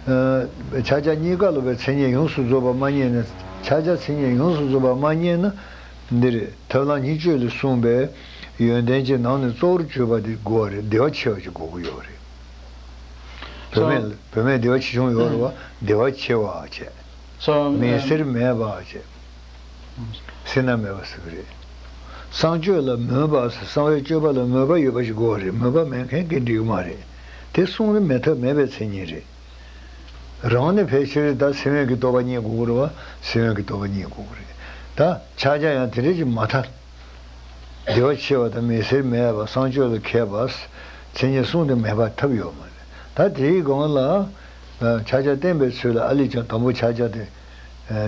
ཕྱག་རྒྱ་གཉིས་ཀ་ལ་བའི་མཚན་ཉིད་ཡོངས་སུ་རྫོགས་པ་མ་རྙེད་ན། ཕྱག་རྒྱ་མཚན་ཉིད་ཡོངས་སུ་རྫོགས་པ་མ་རྙེད་ན། འདིར་ཐབས་ལམ་ཉེར་སྤྱོད་ལས་གསུངས་པའི་ཡོན་ཏན་གྱི་ནང་ནས་གཙོ་བོར་གྱུར་པ་དེ་དགོས་པ་རེད། བདེ་བ་ཆེ་བ་ཞིག་དགོས་ཀྱི་ཡོད་རེད། བུད་མེད་བུད་མེད་བདེ་བ་ཆེ་ཆུང་ཡོད་རེད་བ། བདེ་བ་ཆེ་བ་བྱས། So མི་um, སེར་མེད་པ་བྱས། སེར་སྣ་མེད་པ་ཟེར་གི་རེད། གསང་སྤྱོད་ལ་མོས་པ་ཟེར། གསང་བའི་སྤྱོད་པ་ལ་མོས་པ་ཡོད་པ་ཞིག་དགོས་པ་རེད། མོས་པ་མེད་མཁན་གྱིས་འགྲིག་གི་མ་རེད། དེ་གསུང་ནི་མེད་ཐབས་མེད་པའི་མཚན་ཉིད་རེད། རང་ནི་ཕལ་ཆེར་ད་སེམས་ཡོད་ཀྱི་རྟོགས་པ་རྙེད་དགོས་ཀྱི་རེད་བ། སེམས་ཡོད་ཀྱི་རྟོགས་པ་རྙེད་དགོས་ཀྱི་རེད། ད་ཕྱག་རྒྱ་ཡང་དེ་འདྲ་ཞིག་མ་ཐལ། བདེ་བ་ཆེ་བ་དང་མི་སེར་མེད་པ། གསང་སྤྱོད་ལ་མཁས་པ། མཚན་ཉིད་གསུམ་དེ་མེད་པར་ཐབས་ཡོད་མ་རེད། ད་དེའི་སྒང་ལ་ཕྱག་རྒྱ་བསྟན་པའི་ཚུལ་ལ་ཨ་ལས་ཀྱང་དང་པོ་ཕྱག་རྒྱ་དེ་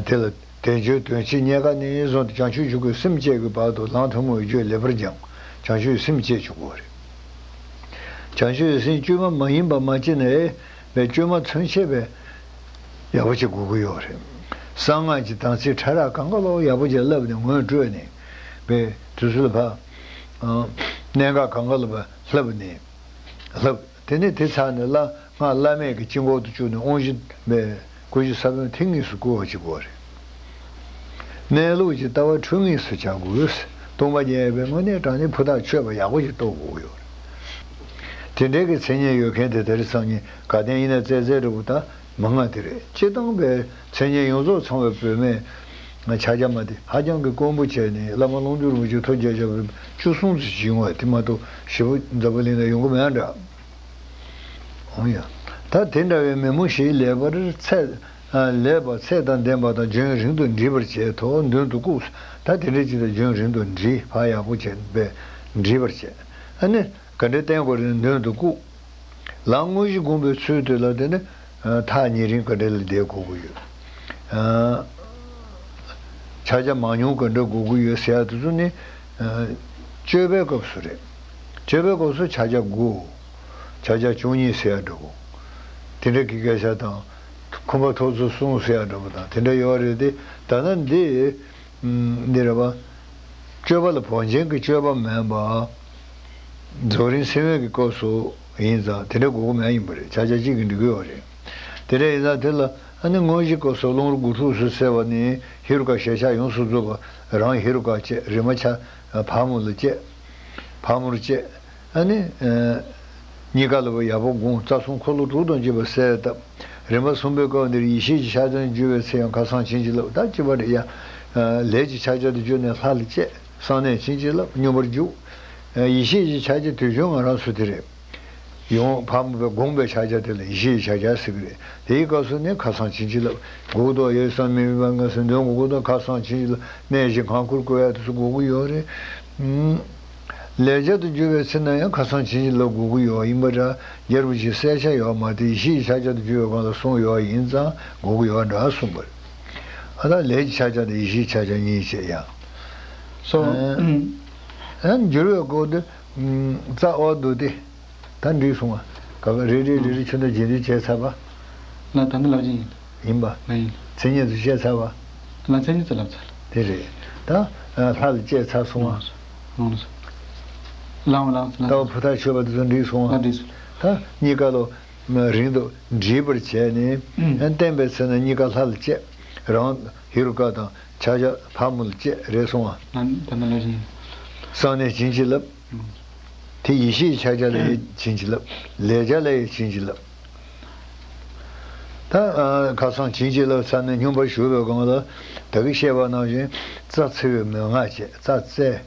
དེ་ལ་དལ་འབྱོར་དོན་སྤྱིའི་རྙེད་དཀའ་ནས་བཟུང་སྟེ་བྱང་ཆུབ་མཆོག་གི་སེམས་བསྐྱེད་ཀྱི་བར་དུ་ལམ་ཐུན་མོང་བའི་རྒྱུད་ལེགས་པར་སྦྱངས། བྱང་ཆུབ་སེམས་བསྐྱེད་བཅུག་དགོས་རེད། བྱང་ཆུབ་སེམས་བཅོས་མ་མ་ཡིན་པ་མ་སྐྱེས་ནས། བའི་བཅོས་མ་ཚུན་ཆད་པའི་ཡག་པོ་ཅིག་དགོས་ཀྱི་ཡོད་རེད། གསང་སྔགས་ཀྱི་དམ་ཚིག་ཕྲ་རགས་གང་ག་ལོག་ཡག་པོ་ཅིག་བསླབས་ནས་ངོས་སྤྲོད་ནས། བའི་དུས་ཚོད་ལ་ཕར། གནད་འགག་གང་ག་ལ་ཕར་བསླབས་ནས། བསླབས། དེ་ནས་དེ་ཚར་ནས་བླ་སྔགས་བླ་མེད་ཀྱི་དཀྱིལ་འཁོར་དུ་བཅུག་ནས་དབང་བཞི་བའི་སྐུ་བཞི་ས་བོན་ཐིག་གཉིས་སུ་བསྐུར་བ་ཅིག་དགོས་རེད། གནས་ལུགས་ཀྱི་ལྟ་བ་འཁྲུལ་ངེས་སུ་བྱ་དགོས། སྟོང་པ་ཉིད་པའི་དངོས་གནས་དྲང་གནས་ཕུ་ཐག་ཆོད་པ་ཡག་པོ་ཞིག་རྟོགས་དགོས་ཀྱི་ཡོད་རེད། དེ་འདྲའི་གི་མཚན་ཉིད་ཡོད་མཁན་དེ་དེ་རིང་སང་ཉིན་དགའ་ལྡན་ཡིན་ན་རྩེ་རྩེ་འདྲ་པོ་ད་མང་ང་དེ་རེད། སྤྱིར་བཏང་པའི་མཚན་ཉིད་ཡོངས་རྫོགས་ཚང་བའི་བུད་མེད་ང་ཕྱག་རྒྱ་མ་དེ་ཧ་ཅང་གི་དཀོན་པོ་བྱས་ནས་བླ་མ་ཀློང་རྒྱུད་རིན་པོ་ཆེ་ཐུགས་རྗེ་ཆེ་བ་བཅུ་གསུམ་ཙམ་ཞིག་ཡོང་བ་དེ་མ་གཏོགས་ཞེ་པོ་འཛམ་བུ་གླིང་ན་ཡོང་གི་མེད་འདྲ། འོང་ཡ། ད་དེ་འདྲ་བའི་མི་མོ་ཞིག་ལེགས་པར་ཚད། ལེགས་པར་ཚད་དང་ལྡན་པ་དང་འཇོན་རིང་དུ་འདྲིས་པར་བྱས་ཐོག་མདུན་དུ་བཀུག་ད་དེ་འདྲའི་ཅིག་དང་འཇོན་རིང་དུ་འདྲིས་ཕར་ཡག་པོ་བྱས་པས་འདྲིས་པར་བྱས། ཨ་ནི་ག་འདྲ་བསྟན་དགོས་རེད། མདུན་དུ་བཀུག་ལམ་དངོས་གཞི་བསྒོམ་པའི་ཚུལ་དེ་ལ་དེ་ནི་ཐག་ཉེ་རིང་ག་འདྲ་ལ་བསྡད་དགོས་ཀྱི་ཡོད། ཕྱག་རྒྱ་མང་ཉུང་ག་འདྲ་དགོས་ཀྱི་ཡོད་ཟེར་ཡ་དེ་ཚོ་ནི། སྤྱོད་པའི་སྐབས་སུ་རེད། སྤྱོད་པའི་སྐབས་སུ་ཕྱག་རྒྱ་དགུ། ཕྱག་རྒྱ་བཅུ་གཉིས་ཟེར་ཡ་འདྲ་བོ། དེ་འདྲ་གི་སྐད་ཆ་དང་། ཁོམ་པ་ཐོབ་ཚུལ་གསུངས་ཟེར་ཡ་འདྲ་པོ་དང་དེ་འདྲ་ཡོད་རེད་དེ། ད་ལྟ་འདི། འདི་རེད་པ། སྤྱོད་པ་ལ་བང་ཆེན་གྱི་སྤྱོད་པ་མེད་པ། རྫོགས་རིམ་སེམས་དབེན་གྱི་སྐབས་སུ་ཡིན་ཙང་དེ་འདྲ་དགོས་ཀྱི་མེད་ཡིན་པ་རེད། ཆ་ཆ་གཅིག་གིས་འགྲིག་གི་ཡོད་རེད། དེ་འདྲ་ཡིན་ཙང་དེ་ལ་ཨ་ནི་དངོས་གཞིའི་སྐབས་སུ་རླུང་རོ་དགུ་ཕྲུགས་སུ་གསལ་བ་ནི་ཧེ་རུ་ཀ་ཞལ་ཆགས་ཡོངས་སུ་རྫོགས་པ་རང་ཧེ་རུ་ཀ་བཅས་རིམ་པ་ཆ་ཕག་མོ་ལ་བཅས། ཕག་མོར་བཅས། ཨ་ནི། གཉིས་ཀ་ལ་ཡག་པོ་བསྒོམ། རྩ་གསུམ་འཁོར་ལོ་དྲུག་དང་བཅས་པ་གསལ་བཏབ། རིམ་པ་གསུམ་པའི་སྐབས་འདིར་ཡེ་ཤེས་ཀྱི་ཕྱག་རྒྱ་དུ་འཇུག་པའི་ཚེ་ཡང་ཁ་སང་བྱིན་གྱིས་བརླབས། ད་ཅི་བ་རེད་ཡ། ལས་ཀྱི་ཕྱག་རྒྱ་དུ་འཇུག་ནས་ལྷ་ལ་བཅས། གསང་གནས་བྱིན་གྱིས་བརླབས། སྙོམས་པར་འཇུག་ཡེ་ཤེས་ཀྱི་ཕྱག་རྒྱ་དུས་རྒྱུན་ང་རང་ཚོ་དེ་རེད། ཡོང་ཕག་མོ་པས་བསྒོམས་པའི་ཕྱག་རྒྱ་དེ་ལ་ཡེ་ཤེས་ཀྱི་ཕྱག་རྒྱ་ཟེར་གི་རེད། དེའི་སྐབས་སུ་ནི་ཁ་སང་བྱིན་གྱིས་བརླབས། སྒུག་དོ་ཡོད་བསམ་མི་དམིགས་པ་ངེས་སུ་འདོན། སྒུག་དོ་ཁ་སང་བྱིན་གྱིས་བརླབས། གནས་བཞི་གང་འཁུར་བསྐོར་ཡ་དེ་ཚོ་དགོས་ཀྱི་ཡོད་རེད། ལས་བྱ་དུ་འཇུག་པའི་ཚེ་ན་ཡང་ཁ་སང་བྱིན་གྱིས་བརླབས་དགོས་ཀྱི་ཡོད་ཡིན་པ་འདྲ། རྒྱལ་པོ་ཞིག་གསལ་ཆ་ཡོད་མ་རེད། ཡེ་ཤེས་ཀྱི་ཕྱག་རྒྱ་དུ་འཇུག་པའི་སྒང་ལ་གསུངས་ཡོད་ཡིན་ཙང་དགོས་ཀྱི་ཡོད་འདྲ་གསུངས་པ་རེད། ཨ་ད་ལས་ཀྱི་ཕྱག་རྒྱ་དང་ཡེ་ཤེས་ཀྱི་ཕྱག་རྒྱ་གཉིས་བྱས་ཡ། སོ། ཨ་འགྱུར་བའི་སྐོར་དུ། རྩ་འོག་ཏུ་སྟེ། ད་འགྲིག་སོང་བ། ག་ག་རེ་རེ་རེ་རེ་ཆུ་ནང་རྗེས་ཟློས་བྱས་ཚར་བ། ལ་ད་ནི་ལབ་ཀྱི་ཡིན། ཡིན་པ། ལ་ཡིན། མཚན་ཉིད་དུ་བཤད་ཚར་བ། ལ་མཚན་ཉིད་དུ་ལབ་ཚར། དེ་རེད། ད་ལྷ་ལ་བཅས་ཚར་སོང་བ། ལངས་སོང་། ལངས་སོང་། ལངས་སོང་། ལྟ་བ་ཕུ་ཐག་ཆོད་པ་དེ་ཚོ་འགྲིག་སོང་བ། ལ་འགྲིག་སོང་། ད་གཉིས་ཀ་ལོ། རིང་དུ་འདྲིས་པར་བྱས་ནས་བསྟན་པའི་ཚེ་ན་གཉིས་ཀ་ལྷ་ལ་བཅས། རང་ཧེ་རུ་ཀ་དང་ཕྱག་རྒྱ་ཕག་མོ་ལ་བཅས་རེད་སོང་བ། ལ་ད་ནི་ལ་ཡིན། གསང་གནས་བྱིན་གྱིས་བརླབས། དེ་ཡེ་ཤེས་ཕྱག་རྒྱ་ལ་ཡང་བྱིན་གྱིས་བརླབས། ལས་བྱ་ལ་ཡང་བྱིན་གྱིས་བརླབས། ད་ཨ་ཁ་སང་བྱིན་གྱིས་བརླབས་ཚར་ནས་སྙོམས་པར་ཞུགས་པའི་སྒང་ལ་ད་གིན་བཤད་པ་ནང་བཞིན་རྩ་འཚོལ་བའི་མན་ངག་བྱས། རྩ་བཙལ།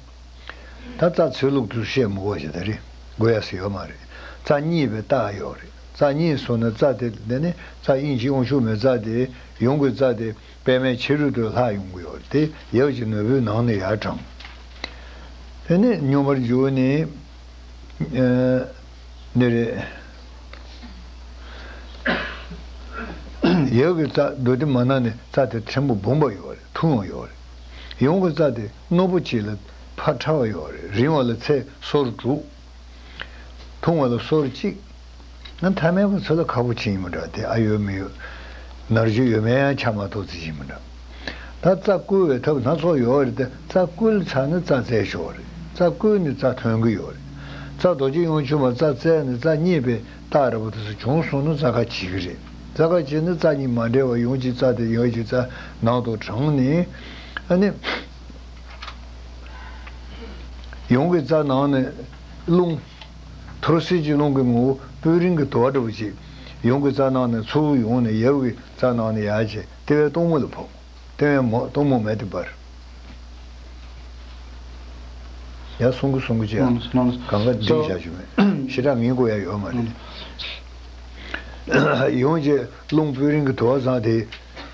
ད་རྩ་འཚོལ་ལུགས་དེ་བཤད་མི་དགོས་ཤིག་ད་རེས་དགོས་ཡ་ཟེར་ཡོད་མ་རེད། རྩ་རྙེད་པའི་རྟགས་ཡོད་རེད། རྩ་རྙེད་སོང་ན་རྩ་དེ་དེ་ནི་རྩ་དབྱིངས་ཀྱི་དབང་ཕྱུག་མའི་རྩ་དེ་ཡུམ་གྱི་རྩ་དེ། པདྨའི་ཕྱི་རོལ་དུ་ལྷག་ཡོང་གི་ཡོད་རེད། དེ་ཡབ་ཀྱི་ནོར་བུའི་ནང་ནས་ཡར་དྲངས། དེ་ནས་སྙོམས་པར་འཇུག་ནས། ཨ་འདི་རེད། ཡབ་ཀྱི་རྩ་མདོ་སྡེ་མ་ན་ནས་རྩ་དེ་ཕྲན་བུ་སྦོམ་པ་ཡོད་རེད། ཐུང་བ་ཡོད་རེད། ཡུམ་གྱི་རྩ་དེ་རྣོ་པོ་གཅིག་ལ་ཕར་ཕྲ་བ་ཡོད་རེད། རིང་བ་ལ་ཚད་སོར་དྲུག་ཐུང་བ་ལ་སོར་གཅིག་ང་ཐ་མལ་པ་ཚོ་ལ་ཁག་པོ་ཅིག་ཡིན་མི་འདྲ། དེ་ཨ་ཡོད་མི་ཡོད། ནར་རྒྱུ་ཡོད་མེད་ཡང་ཆ་མ་གཏོགས་ཅིག་ཡིན་མི་འདྲ། ད་རྩ་བསྐུལ་བའི་ཐབས་སྣ་ཚོགས་ཡོད་རེད་དེ། རྩ་བསྐུལ་ཚར་ན་རྩ་བཙལ་ཆོག་རེད། རྩ་བསྐུལ་ནས་རྩ་ཐོན་གྱི་ཡོད་རེད། རྩ་རྡོ་རྗེ་དབང་ཕྱུག་མ་རྩ་བཙལ་ནས་རྩ་རྙེད་པའི་རྟགས་འདྲ་པོ་དེ་ཚོ་བྱུང་སོང་ན་རྩ་ཁ་འབྱེད་ཀྱི་རེད། རྩ་ཁ་འབྱེད་ན་རྩ་གཉིས་མ་འབྲེལ་བ་ཡུམ་གྱི་རྩ་དེ་ཡབ་ཀྱི་རྩ་ནང་དུ་དྲངས་ནས་ཨ་ནི། ཡུམ་གྱི་རྩ་ནང་ནས་རླུང་། ཐོར་སིལ་གྱི་རླུང་གི་ངོ་བོ་སྤོས་རིང་གི་དུ་བ་འདྲ་བོ་ཅིག་ཡུམ་གྱི་རྩ་ནང་ནས་ཚུར་ཡོང་ནས་ཡབ་ཀྱི་རྩ་ནང་ནས་ཡར་བྱས་ལྟེ་བའི་སྟོང་མོ་ལ་ཕོག་ལྟེ་བའི་མོ་སྟོང་མོ་མེ་དེ་འབར། ཡ་གསུང་གི་གསུང་གི་ཅི་ཡ། ལགས་སོ་ལགས་སོ། གང་ག་འདི་བྱ་ཞུ་མེད། ཞེ་དྲག་ངེས་དགོས་ཡ་ཡོད་མ་རེད། ཡུམ་གྱི་རླུང་སྤོས་རིང་གི་དུ་བ་བཟང་དེ།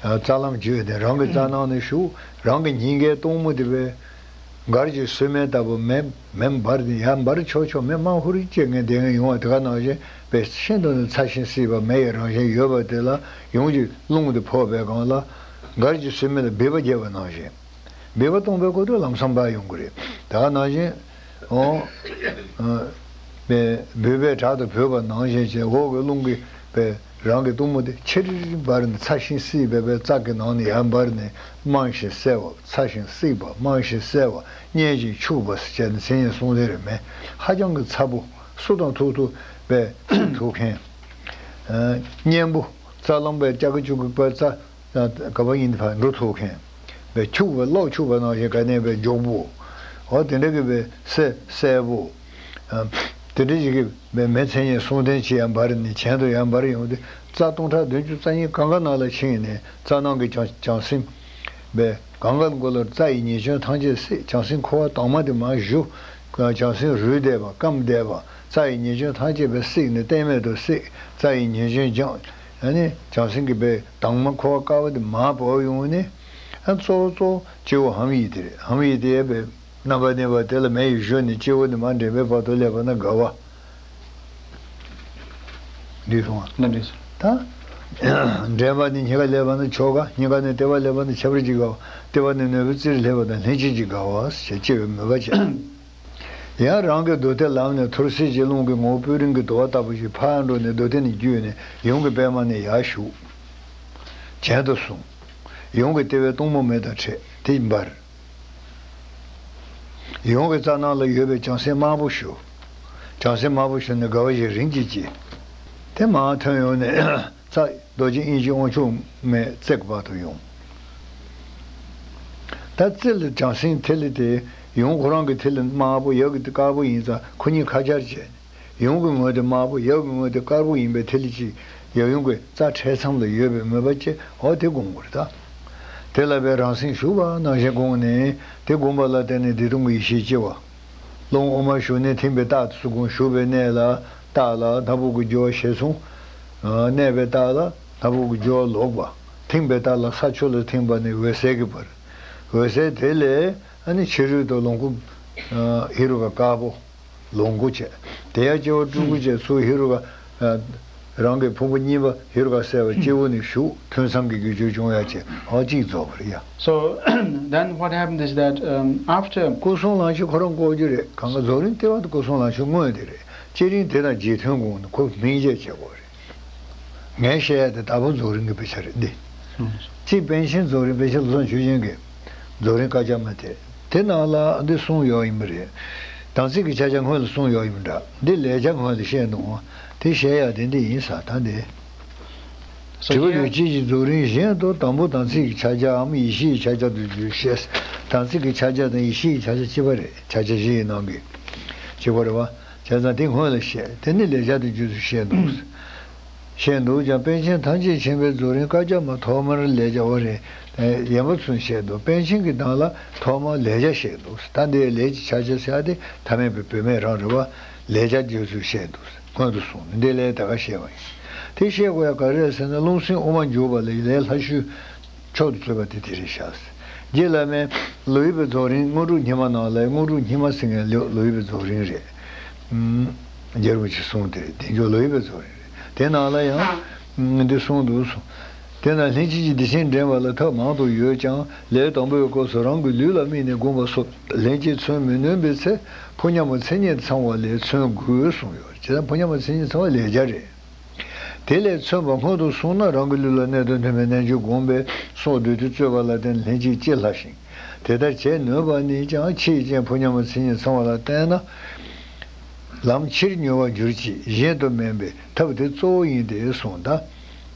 རྩ་ལམ་བརྒྱུད་དེ་རང་གི་རྩ་ནང་ནས་ཞུགས། རང་གི་སྙིང་གའི་སྟོང་མོ་དེ་བས། མགར་གྱི་སོལ་མེ་ལྟ་བུ་མེ་མེ་འབར་ནས་ཡར་འབར་ཆོག་ཆོག་མེ་རྨ་ཧུར་ཅེས་ངས་བསྡད་ངས་ཡོང་བ་དེ་ག་ནང་བཞིན་པའི་ཤིན་ཏུ་ནས་ཚ་ཞིང་བསིལ་བ་མེ་ཡི་རང་བཞིན་ཡོད་པ་དེ་ལ་ཡུམ་གྱི་རླུང་དེ་ཕོག་པའི་སྒང་ལ་མགར་གྱི་སོལ་མེ་ལ་སྦལ་པ་རྒྱས་པ་ནང་བཞིན། སྦལ་པ་སྟོང་པའི་སྐོར་དུ་ལམ་སང་འབར་ཡོང་གི་རེད། དེ་ག་ནང་བཞིན། འོ། པའི་སྦལ་པའི་བྲག་ཏུ་བུད་པ་ནང་བཞིན་བྱས་འོག་གི་རླུང་གིས་པའི་རང་གི་སྟོང་མོ་དེ་ཆེར་འབར་ནས་ཚ་ཞིང་བསིལ་བའི་པའི་རྩ་གི་ནང་ནས་ཡར་འབར་ནས་རྨང་ཞིང་གསལ་བ། ཚ་ཞིང་བསིལ་བ། རྨང་ཞིང་གསལ་བ། མཉེན་ཅིང་འཁྱུག་པ་ཟེར་བྱས་ནས་མཚན་ཉིད་གསུམ་ལྡན་རེད་མེད། ཧ་ཅང་གི་ཚ་པོ། སུ་དང་ཐུག་ཐུག་པའི་ཐུག་མཁན། མཉེན་པོ། རྩ་རླུང་པའི་ལྕགས་ཀྱུ་གི་པའི་རྩ། ག་པ་ཡིན་ཕར་འགྲོ་ཐུབ་མཁན། བས་འཁྱུག་པའི་གློག་འཁྱུག་པ་ནང་བཞིན་ག་ནས་བས་མགྱོགས་པོ། འོ་དེ་འདྲ་གི་བས་གསལ་གསལ་པོ། དེ་འདྲ་ཞིག་གི་བས་མེ་མཚན་ཉིད་གསུམ་ལྡན་ཅིག་ཡང་འབར་ནས་གྱེན་དུ་ཡང་འབར་ཡོང་སྟེ་རྩ་སྟོང་ཕྲག་བདུན་ཅུ་རྩ་གཉིས་གང་ག་ནང་ལ་ཕྱིན་ནས་རྩ་ནང་གི་བྱང་བྱང་སེམས། བས་གང་ག་མགོ་ལ་རྩ་ཡི་ཉེས་སྐྱོན་ཐམས་ཅད་བསྲེགས། བྱང་སེམས་འཁོར་བ་དྭངས་མ་དེ་མར་བཞུ། བྱང་སེམས་རུལ་བསྡད་པ་སྐམ་བསྡད་པ་རྩ་ཡི་ཉེས་སྐྱོན་ཐམས་ཅད་བས་བསྲེགས་ནས་གཏད་མེད་དུ་བསྲེགས། རྩ་ཡི་ཉེས་སྐྱོན་སྦྱངས། ཨ་ནི་བྱང་སེམས་ཀྱི་བས་དྭངས་མ་འཁོར་བ་དཀར་བ་དེ་མར་བབས་ཡོང་ནས། ཨ་གཙོ་བོ་གཙོ་བོ་སྤྱི་བོ་ཧཱུྃ་ཡིག་དེ་རེད། ཧཱུྃ་ཡིག་དེ་ཡས་པའི་རྣམ་པར་གནས་པ་དེ་ལ་མེ་ཡིས་གཞུ་ནས་སྤྱི་བོ་ནས་མར་འདྲེན་པའི་བར་དུ་སླེབས་པ་ན་དགའ་བ། འདི་སོང་བ། ལ་འདྲེན་སོང་། ད། འདྲེན་པ་ནས་སྙིང་ག་སླེབས་པ་ན་ཆོ་ག་སྙིང་ག་ནས་ལྟེ་བ་སླེབས་པ་ན་ཁྱབ་པ་ཅིག་དགའ་བ། ལྟེ་བ་ནས་ནོར་བུའི་རྩེར་སླེབས་པ་ན་ལྷན་སྐྱེས་ཀྱི་དགའ་བ་ཞེས་སྐྱེ་བའི་མོས་པ་བྱས། ཡང་རང་གི་མདོ་སྡེ་ལམ་ནས་ཐོར་སེལ་གྱི་རླུང་གི་ངོ་བོ་སྤུ་རིང་གི་དུ་བ་ལྟ་བུ་ཞིག་ཕར་འགྲོ་ནས་མདོ་སྡེ་ནས་བརྒྱུད་ནས་ཡུམ་གྱི་པད་མ་ནས་ཡར་ཞུགས། གྱེན་དུ་སོང་། ཡུམ་གྱི་ལྟེ་བའི་གཏུམ་མོ་མེ་དང་འཕྲད་དེ་འབར། ཡུམ་གྱི་རྩ་ནང་ལ་ཡོད་པའི་བྱང་སེམས་དམར་པོ་ཞུ། བྱང་སེམས་དམར་པོ་ཞུ་ནས་དགའ་བ་ཞིག་རིམ་གྱིས་སྐྱེ། དེ་མར་ཐོན་ཡོང་ནས་རྩ་རྡོ་རྗེ་དབྱིངས་ཀྱི་དབང་ཕྱུག་མའི་རྩེ་གི་བར་དུ་ཡོང་། ད་རྩེ་ལ་བྱང་སེམས་ཐིག་ལེ་དེ་ཡུམ་ཁོ་རང་གི་ཐིག་ལེ་དམར་པོ་ཡབ་ཀྱི་དཀར་པོ་ཡིན་ཙང་ཁོ་གཉིས་ཁ་སྦྱར་བྱས་ནས་ཡུམ་གྱི་ངོས་དེ་དམར་པོ་ཡབ་ཀྱི་ངོས་དེ་དཀར་པོ་ཡིན་པའི་ཐིག་ལེ་གཅིག་ཡབ་ཡུམ་གྱི་རྩ་འཕྲལ་མཚམས་ལ་ཡོད་པའི་མོས་པ་བསྐྱེད། འོ་དེ་བསྒོམ་དགོས་རེད་ད། དེ་ལ་བའི་རང་སེམས་ཞུགས་པ་ནང་བཞིན་བསྒོམས་ནས་དེ་བསྒོམས་པ་ལ་བརྟེན་ནས་བདེ་སྟོང་གི་ཡེ་ཤེས་སྐྱེ་བ། རླུང་དབུ་མ་ཞུགས་ནས་ཐིམ་པའི་རྟགས་སུ་བསྒོམ། ཞུགས་པའི་གནས་ལ་རྟགས་ལ་སྣ་བུག་གི་རྒྱུ་བ་ཞེས་གསུངས། གནས་པའི་རྟགས་ལ་སྣ་བུག་གི་རྒྱུ་བ་ལོག་པ། ཐིམ་པའི་རྟགས་ལ་ས་ཕྱོགས་ལ་ཐིམ་པ་ནས་འོད་གསལ་གྱི་བར། འོད་གསལ་དེ་ལས་ཨ་ནི་ཕྱི་རོལ་དུ་ལོངས་སྐུ་ཧེ་རུ་ཀ་དཀར་པོ། ལོངས་སྐུ་བྱས། དེ་ཡང་སྐྱེ་བ་སྤྲུལ་སྐུ་བྱས་ཚུར་ཧེ་རུ་ཀ་རང་གི་ཕུང་པོ་གཉིས་པ་ཧེ་རུ་ཀ་གསལ་བའི་སྤྱི་བོ་ནས་ཞུགས། ཐུན་མཚམས་ཀྱི་རྒྱུ་ཆོས་སྐྱོང་ཡ་བྱས། ཨོ་གཅིག་རྫོགས་པ་རེད་ཡ། So then what happened is that, um, after སྐུ་གསུམ་ལམ་ཤེས་ཁོ་རང་བཀོད་རྒྱུ་རེད། གང་ག་རྫོགས་རིམ་ལྟེ་བ་དེ་སྐུ་གསུམ་ལམ་ཤེས་དངོས་དེ་རེད། བསྐྱེད་རིམ་དེ་དང་རྗེས་མཐུན་དགོངས་ནས་ཁོ་སྨིན་བྱེད་བྱེད་དགོས་རེད། ངས་བཤད་ཡ་དེ་ད་བར་རྫོགས་རིམ་གྱི་དཔེ་ཆ་རེད་འདི། གཅིག་པཎ་ཆེན་རྫོགས་རིམ། པཎ་ཆེན་བློ་བཟང་ཆོས་རྒྱན་གྱི་རྫོགས་རིམ་དཀར་ཆག་མ་དེ། དེ་ནང་ལ་འདི་གསུངས་ཡོད་ཡིན་པ་རེད། དམ་ཚིག་གི་ཕྱག་རྒྱ་སྔོན་ལ་གསུངས་ཡོད་ཡིན་པ་འདྲ། འདི་ལས་བྱ་སྔོན་ལ་བཤད་འདུག་དེ་བཤད་ཡ་དེ་འདི་ཡིན་ས་ད་འདི། དྲི་བ་ཡོད་ཅེས་ཀྱི་རྫོགས་རིམ་བཞིན་དུ་དང་པོ་དམ་ཚིག་གི་ཕྱག་རྒྱའམ་ཡེ་ཤེས་ཀྱི་ཕྱག་རྒྱ་དུ་བརྗོད་ཤེས། དམ་ཚིག་གི་ཕྱག་རྒྱ་དང་ཡེ་ཤེས་ཀྱི་ཕྱག་རྒྱ་གཅིག་པ་རེད། ཕྱག་རྒྱ་བཞི་ཡི་ནང་གི་གཅིག་པ་རེད་བ། བྱས་ཙང་དེ་སྔོན་ལ་བཤད། དེ་ནི་ལས་བྱ་དུ་བརྗོད་ཚུལ་བཤད་འདུག་བཤད་འདུག་ཀྱང་པཎ་ཆེན་ཐམས་ཅད་མཁྱེན་པའི་རྫོགས་རིམ་དཀར་ཆག་མ་ཐོག་མར་ལས་བྱ་བ་རེད། ཡན་པ་ཚུན་བཤད་འདུག་པཎ་ཆེན་གྱི་ནང་ལ་ཐོག་མར་ལས་བྱ་བཤད་འདུག་ད་འདིའི་ལས་ཀྱི་ཕྱག་རྒྱ་ཟེར་ཡ་དེ་ཐ་མལ་པའི་བུད་མེད་རང་རེད་བ། ལས་བྱ་བརྗོད་ཚུལ་བཤད་འདུག་སྔོན་དུ་སོང་ནས་འདི་ལས་ད་ག་བཤད་པ་ཡིན། དེ་བཤད་དགོས་ཡ་ག་རེ་རེད་ཟེར་ན་རླུང་སེམས་དབུ་མ་འཇུག་པ་ལས་ལས་སླ་ཤོས། མཆོག་ཏུ་གྱུར་པ་དེ་དེ་རེད་ཤག་རྗེ་བླ་མའི་ལོ་ཡི་པའི་རྫོགས་རིམ་དངོས་གྲུབ་སྙེ་མ་ནང་ལ་དངོས་གྲུབ་སྙེ་མ་ཟེར་མཁན་ལོ་ལོ་ཡི་པའི་རྫོགས་རིམ་རེད། ཨུམ། རྒྱལ་བ་རིན་པོ་ཆེས་གསུངས་དེ་རེད། དལ་འབྱོར་ལོ་ཡི་པའི་རྫོགས་རིམ་རེད། དེ་ནང་ལ་ཡང་འདི་གསུངས་འདུག་གསུངས། དེས་ན་ལྷན་སྐྱེས་ཀྱི་བདེ་ཆེན་འདྲེན་པ་ལ་ཐབས་མང་དུ་ཡོད་ཀྱང་ལས་དང་པོའི་སྐབས་སུ་རང་གི་ལུས་ལ་དམིགས་ནས་བསྒོམ་པ་སོགས་ལྷན་སྐྱེས་མཚོན་མི་ནུས་པའི་ཚེ་ཕོ་ཉ་མོ་མཚན་ཉིད་ཚང་བ་ལས་མཚོན་དགོས་གསུངས་ཡོད། བྱས་ཙང་ཕོ་ཉ་མོ་མཚན་ཉིད་ཚང་བ་ལས་བྱ་རེད། དེ་ལས་མཚོན་པ་སྔོན་དུ་སོང་ན་རང་གི་ལུས་ལ་གནད་དང་མཐུན་པའི་རྣལ་འབྱོར་བསྒོམས་པས་སྲོག་བདུད་རྩི་གཙོས་པ་ལ་བརྟེན་ལྷན་ཅིག་སྐྱེ་སླ་ཞིང་། དེ་ལྟར་བྱེད་ནུས་པ་ནི་ཀྱང་ཆེས་རྒྱས་ཕོ་ཉ་མོ་མཚན་ཉིད་ཚང་བ་ལ་བརྟེན་ན་ལམ་ཕྱིར་མྱུར་བར་འགྱུར་གྱི་གཞན་དུ་མིན་པའི་ཐབས་དེ་གཙོ་བོ་ཡིན་ཏེ་གསུངས་ད།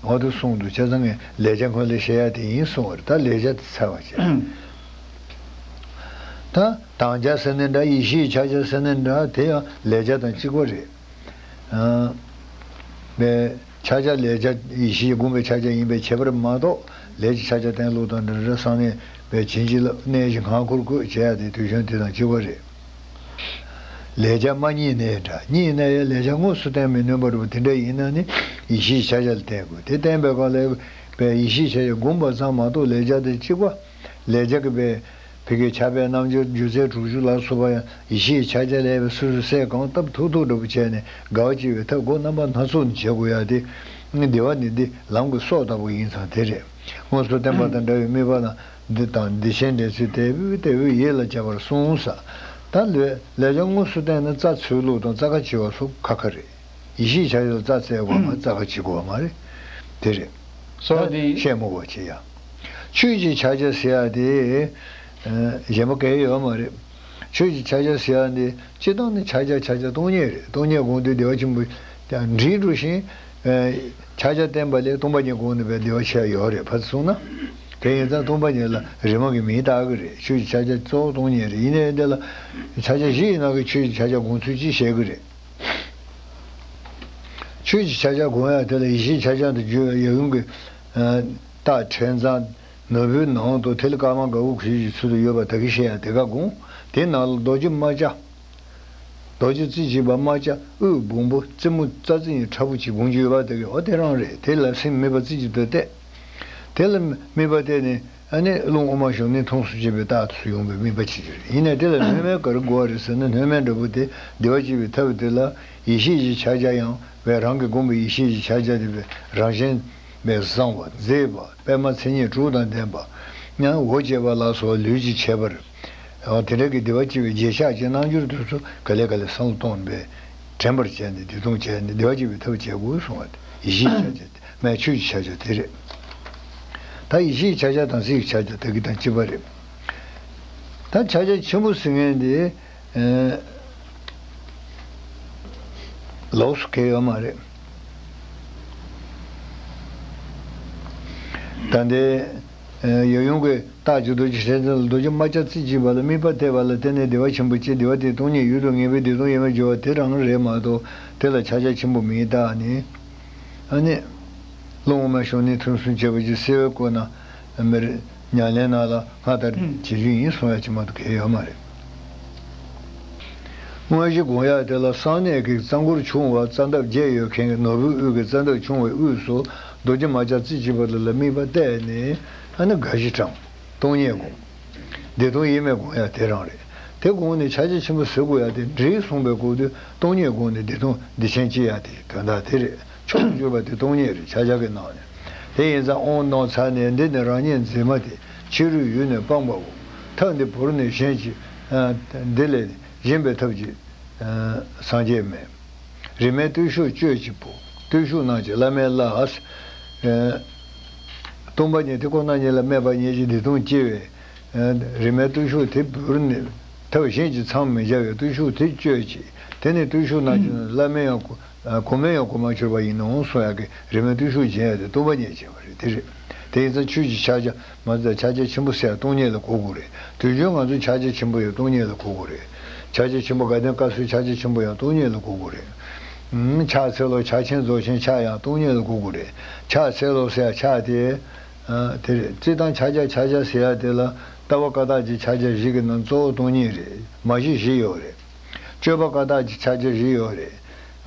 འོ་དེ་གསུངས་འདུག་བྱས་ཙང་ངས་ལས་བྱ་སྔོན་ལ་བཤད་ཡ་དེ་ཡིན་གསུངས་པ་རེད། ད་ལས་བྱ་དེ་ཚར་བ་བྱས། ད་དམ་བཅའ་ཟེར་ནའི་འདྲ། ཡེ་ཤེས་ཕྱག་རྒྱ་ཟེར་ནའི་འདྲ། དེ་ཡང་ལས་བྱ་དང་གཅིག་པ་རེད། ཨ། པའི་ཕྱག་རྒྱ་ལས་བྱ་ཡེ་ཤེས་བསྒོམ་པའི་ཕྱག་རྒྱ་ཡིན་པའི་ཁྱད་པར་མ་གཏོགས་ལས་ཀྱི་ཕྱག་རྒྱ་བསྟན་ལུགས་དང་འདྲ་འདྲ་བསམ་ནས་པའི་བྱིན་གྱིས་བརླབས་གནས་ཀྱི་ངང་འཁོར་དགོས་བྱས་ཡ་དེ་དུས་གཞན་དེ་དང་གཅིག་པ་རེད། ལས་བྱ་མ་རྙེད་ནའི་འདྲ། རྙེད་ན་ཡང་ལས་བྱ་དངོས་སུ་བསྟན་མི་ནུས་པ་རེད་པ། དེ་འདྲ་ཡིན་ན་ནི་ཡེ་ཤེས་ཕྱག་རྒྱ་ལ་བརྟེན་དགོས། དེ་བརྟེན་པའི་སྐབས་ལ་པའི་ཡེ་ཤེས་ཕྱག་རྒྱ་བསྒོམ་པ་ཙམ་མ་གཏོགས་ལས་བྱ་དེ་གཅིག་པ། ལས་བྱ་གི་པའི་ཕ་གིའི་ཕྱག་དཔེ་རྣམ་འགྱུར་སྒྱུ་རྩལ་དྲུག་ཅུ་ལ་སོགས་པ་ཡང་ཡེ་ཤེས་ཕྱག་རྒྱ་ལས་པའི་སོ་སོའི་སེམས་གང་བཏབ་ཐུབ་ཐུབ་འདྲ་པོ་བྱས་ནས་དགའ་བ་སྐྱེ་བའི་ཐབས་སྒོ་རྣམ་པ་སྣ་ཚོགས་ནས་བྱེད་དགོས་ཡ་དེ། བདེ་བ་ནི་འདི་ལམ་གྱི་སྲོག་ལྟ་བུ་ཡིན་ཙང་དེ་རེད། དངོས་སུ་བསྟན་པ་དང་འདྲ་བའི་དམིགས་པ་ལ་འདི་དང་འདི་ཆེན་འདྲེན་ཚུལ་དལ་བུས་དལ་བུས་ཡིད་ལ་བྱེད་པར་གསུངས་ས། ད་ལོས་ལས་བྱ་དངོས་སུ་བསྟན་ན་རྩ་འཚོལ་ལུགས་དང་རྩ་ཁ་བྱེ་བ་སོགས་ཁ་ཁ་རེད། ཡེ་ཤེས་ཕྱག་རྒྱ་ལ་རྩ་བཙལ་དགོས་མ་རྩ་ཁ་བྱེད་དགོས་མ་རེད། དེ་རེད། So ད་the བཤད་མོ་བོ་བྱེད་ཡ། ཆོས་ཀྱི་ཕྱག་རྒྱ་ཟེར་ཡ་དེ། ཨ། གཞན་པ་གལ་ཡོད་མ་རེད། ཆོས་ཀྱི་ཕྱག་རྒྱ་ཟེར་ཡ་འདི་སྤྱིར་བཏང་ནི་ཕྱག་རྒྱ་ཕྱག་རྒྱ་སྟོང་ཉིད་རེད། སྟོང་ཉིད་སྒོམ་དུས་བདེ་བ་ཆེན་པོ་དང་འདྲིས་འགྲོ་ཞིང་། ཨ། ཕྱག་རྒྱ་བསྟན་པ་ལས་སྟོང་པ་ཉིད་སྒོམ་ནུས་པའི་བདེ་བ་ཆེ་བ་ཡོད་རེད། ཕར་ཚུར་སོང་ན། དེ་ཡིན་ཙང་སྟོང་པ་ཉིད་ལ་རིམ་གྱིས་མིང་བཏགས་ཀྱི་རེད། ཆོས་ཀྱི་ཕྱག་རྒྱ་གཙོ་བོ་སྟོང་ཉིད་རེད། ཡིན་ནའི་འདི་ལ་ཕྱག་རྒྱ་བཞི་ཡི་ནང་གི་ཆོས་ཀྱི་ཕྱག་རྒྱ་སྒོམ་ཚུལ་གཅིག་བཤད་ཀྱི་རེད། ཆོས་ཀྱི་ཕྱག་རྒྱ་སྒོམ་ཡ་དེ་ལ་ཡེ་ཤེས་ཕྱག་རྒྱ་དུ་བརྗོད་པའི་ཡབ་ཡུམ་གྱི། ཨ། རྟགས་ཕྲེང་མཛངས་ནོར་བུའི་ནང་དུ་ཐིག་ལེ་དཀར་དམར་དགའ་བོ་གུས་ཀྱི་ཚུལ་དུ་ཡོད་པ་ད་གིན་བཤད་ཡ་དེ་ག་སྒོམ། དེ་ནང་ལ་རྡོ་རྗེ་རྨ་བྱ། རྡོ་རྗེ་རྩེ་གཅིག་པ་རྨ་བྱ་དབུས་སྦོམ་པོ་རྩེ་མོ་རྩ་རྩེ་གཉིས་ཕྲ་བོ་གཅིག་སྒོམ་རྒྱུ་ཡོད་པ་དེ་གི་འོ་དེ་རང་རེད། དེ་ལ་སེམས་དམིགས་པ་རྩེ་གཅིག་ཏུ་གཏད། དེ་ལ་དམིགས་པ་གཏད་ནས་ཨ་ནི་རླུང་དབུ་མ་ཞུགས་ནས་ཐོངས་སུ་བྱེད་པའི་རྟགས་སུ་ཡོང་བའི་དམིགས་པ་བྱེད་རྒྱུ་རེད། ཡིན་ནའི་དེ་ལ་སྣོན་མེད་ག་རེ་དགོས་པ་རེད་ཟེར་ན་སྣོན་མེད་འདྲ་པོ་དེ་བདེ་བ་སྐྱེ་བའི་ཐབས་དེ་ལ་ཡེ་ཤེས་ཀྱི་ཕྱག་རྒྱ་ཡང་བས་རང་གིས་བསྒོམས་པའི་ཡེ་ཤེས་ཀྱི་ཕྱག་རྒྱ་དེ་བས་རང་བཞིན་པས་བཟང་བ་མཛེས་པ། པད་མ་མཚན་ཉིད་དྲུག་དང་ལྡན་པ། ཡང་འོ་བྱེད་པ་ལ་སོགས་ལུས་ཀྱི་ཁྱད་པར། ད་དེ་འདྲ་གི་བདེ་བ་སྐྱེ་བའི་རྗེས་ཆགས་ཀྱི་རྣལ་འབྱོར་དེ་ཚོ་ག་ལེ་ག་ལེ་བསམ་བློ་གཏོང་བས་དྲན་པར་བྱས་ནས་བདེ་སྟོང་བྱས་ནས་བདེ་བ་སྐྱེ་བའི་ཐབས་བྱེད་དགོས་གསུང་བ་དེ་ཡེ་ཤེས་ཕྱག་རྒྱ་དེ་མན་ཆོས་ཀྱི་ཕྱག་རྒྱ་དེ་རེད། ད་ཡེ་ཤེས་ཕྱག་རྒྱ་དང་སའི་ཕྱག་རྒྱ་དེ་གི་དང་གཅིག་པ་རེད། ད་ཕྱག་རྒྱ་ཆེན་པོ་ཟེར་མཁན་དེ། ཨེ། ལོགས་སུ་གལ་ཡོད་མ་རེད། ད་ལྟའི་ཡབ་ཡུམ་གྱི་རྟགས་ཀྱི་རྡོ་རྗེ་སྤྱན་ལ་རྡོ་རྗེ་རྨ་བྱ་རྩེ་གཅིག་པ་ལ་དམིགས་པ་གཏད་པ་ལ་བརྟེན་ནས་བདེ་བ་ཆེན་པོ་སྐྱེ། བདེ་བ་དེ་སྟོང་ཉིད་ཡུལ་དུ་ངེས་པའི་བདེ་སྟོང་ཡོད་མེད་སྦྱོར་བ་དེ་རང་རེད་མ་གཏོགས་དེ་ལ་ཕྱག་རྒྱ་ཆེན་པོ་མིན་རྟགས་ནི། ཨ་ནི། བློ་ངོ་མ་ཤོང་ནས་ཐུན་གསུམ་བྱས་པ་ཅིག་གསལ་བའི་སྐོར་ན་མེར་ཉམས་ལེན་ནང་ལ་སྔ་ལྟར་བྱེད་རྒྱུ་ཡིན་གསུང་ཡ་ཅིག་མ་གཏོགས་གལ་ཡོད་མ་རེད། དངོས་གཞི་སྒོམ་ཡ་དེ་ལ་གསང་གནས་ཀྱི་རྩ་འཁོར་ཆུང་བ་རྩ་འདབ་བརྒྱད་ཡོད་མཁན་གྱི་ནོར་བུའི་དབུས་ཀྱི་རྩ་འདབ་ཆུང་བའི་དབུས་སུ་རྡོ་རྗེ་རྨ་བྱ་རྩེ་གཅིག་པ་དེ་ལ་དམིགས་པ་གཏད་ནས་ཨ་ནི་དགའ་བཞི་བགྲང་། སྟོང་ཉིད་སྒོམ། བདེ་སྟོང་དབྱེར་མེད་སྒོམ་ཡ་དེ་རང་རེད། དེ་སྒོམ་ནས་ཕྱག་རྒྱ་ཆེན་པོ་ཟེར་དགོས་ཡ་དེ་འགྲིག་གསུངས་པའི་སྐོར་དུ་སྟོང་ཉིད་སྒོམ་ནས་བདེ་སྟོང་བདེ་ཆེན་སྐྱེ་ཡ་དེ་དོན་དག་དེ་རེད། མཆོག་ཏུ་གྱུར་པ་དེ་སྟོང་ཉིད་རེད་ཕྱག་རྒྱ་གི་ནང་ནས། དེ་ཡིན་ཙང་དབང་གནང་ཚར་ནས་འདི་ནི་རང་ཉིད་མཛེས་མ་སྟེ་ཕྱི་རོལ་ཡུལ་ནི་སྤངས་པའོ། ཐབས་འདི་བོར་ནས་གཞན་གྱིས། འདི་ལས་གཞན་པའི་ཐབས་ཀྱིས་སངས་རྒྱས་མེད། རིས་མེད་བརྟུལ་ཞུགས་སྤྱོད་ཅིག་བུ། བརྟུལ་ཞུགས་རྣམས་ཀྱིས་བླ་མེད་ལ། སྟོང་པ་ཉིད་དེ་ཁོ་ན་ཉིད་ལ་སྨད་པ་ཉིད་ཀྱི་བདེ་སྟོང་སྐྱེ་བས། རིས་མེད་བརྟུལ་ཞུགས་དེ་བོར་ནས་ཐབས་གཞན་གྱིས་མཚམས་མི་འཇལ་བའི་བརྟུལ་ཞུགས་དེ་སྤྱོད་ཅིག་དེ་ནི་བརྟུལ་ཞུགས་རྣམས་ཀྱི་བླ་མེད་ཡང་གོ་གོང་མའི་ཡང་གོ་མ་གྱུར་པ་ཡིན་ནོ་གསུང་ཡག་གི་རིས་མེད་བརྟུལ་ཞུགས་སྦྱིན་ཡག་དེ་སྟོང་པ་ཉིད་ཅན་པ་རེད། དེ་རེད། དེ་ཡིན་ཙང་ཆོས་ཀྱི་ཕྱག་རྒྱ་མ་ཚད་ཕྱག་རྒྱ་ཆེན་པོ་ཟེར་ཡག་སྟོང་ཉིད་ལ་གོ་དགོས་རེད། དུས་རྒྱུན་ང་ཚོའི་ཕྱག་རྒྱ་ཆེན་པོ་ཡང་སྟོང་ཉིད་ལ་གོ་དགོས་རེད། ཕྱག་རྒྱ་ཆེན་པོ་དགའ་ལྡན་བཀའ་སྲུང་ཕྱག་རྒྱ་ཆེན་པོ་ཡང་སྟོང་ཉིད་ལ་གོ་དགོས་རེད། ཕྱག་འཚལ་ལོ་ཕྱག་ཆེན་རྫོགས་ཆེན་ཕྱག་ཡང་སྟོང་ཉིད་ལ་གོ་དགོས་རེད། ཕྱག་འཚལ་ལོ་ཟེར་ཡག་ཕྱག་དེ། དེ་རེད། རྩིས་དང་ཕྱག་རྒྱ་ཕྱག་རྒྱ་ཟེར་ཡག་དེ་ལ་ལྟ་བ་བཀའ་རྟགས་ཀྱི་ཕྱག་རྒྱ་བཞི་གི་ནང་གཙོ་བོ་སྟོང་ཉིད་རེད། མ་གཞི་བཞི་ཡོད་རེད། སྤྱོད་པ་བཀའ་རྟགས་ཀྱི་ཕྱག་རྒྱ་བཞི་ཡོད་རེད།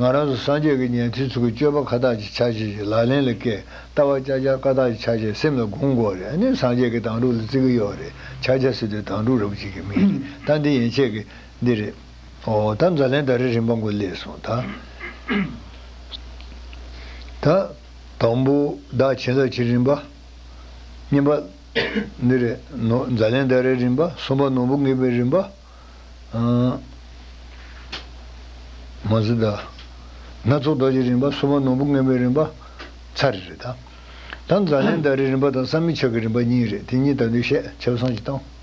ང་རང་ཚོ་སངས་རྒྱས་ཀྱི་ཉན་ཐོས་ཚོ་གི་སྤྱོད་པ་བཀའ་རྟགས་ཀྱི་ཕྱག་རྒྱ་བཞི་ལག་ལེན་ལ་བཀལ། ལྟ་བ་བཅའ་རྒྱ་བཀའ་རྟགས་ཀྱི་ཕྱག་རྒྱ་སེམས་ལ་སྒོམ་དགོས་རེད། ཨ་ནི་སངས་རྒྱས་ཀྱི་དང་རུ་ལ་བརྩི་གི་ཡོད་རེད། ཕྱག་རྒྱ་ཟེར་དུས་དང་རུ་རབ་ཅིག་གི་མིང་རེད། ད་འདི་ཡན་ཆད་ཀྱི་འདི་རེད། ཨོ་ད་མཛད་ལན་ཟླ་རེའི་རིམ་པ་འགོ་སླེབས་སོང་ད། ད་དང་པོ་བདག་བྱིན་རླབས་ཀྱི་རིམ་པ། གཉིས་པ་འདི་རེད། ནོ་མཛད་ལན་ཟླ་རེའི་རིམ་པ། གསུམ་པ་ནོར་བུ་ངེས་པའི་རིམ་པ། མ་ཟི་ད། སྣ་ཚོགས་རྡོ་རྗེ་རིམ་པ། གསུམ་པ་ནོར་བུ་ངེས་པའི་རིམ་པ། ཚར་རེད་ད། ད་མཛད་ལན་ཟླ་རེའི་རིམ་པ་དང་བསམ་མི་ཆོག་གི་རིམ་པ་གཉིས་རེད། དེ་གཉིས་ད་དུང་བཤད་ཆབ་གསང་ཞིག་བཏང་།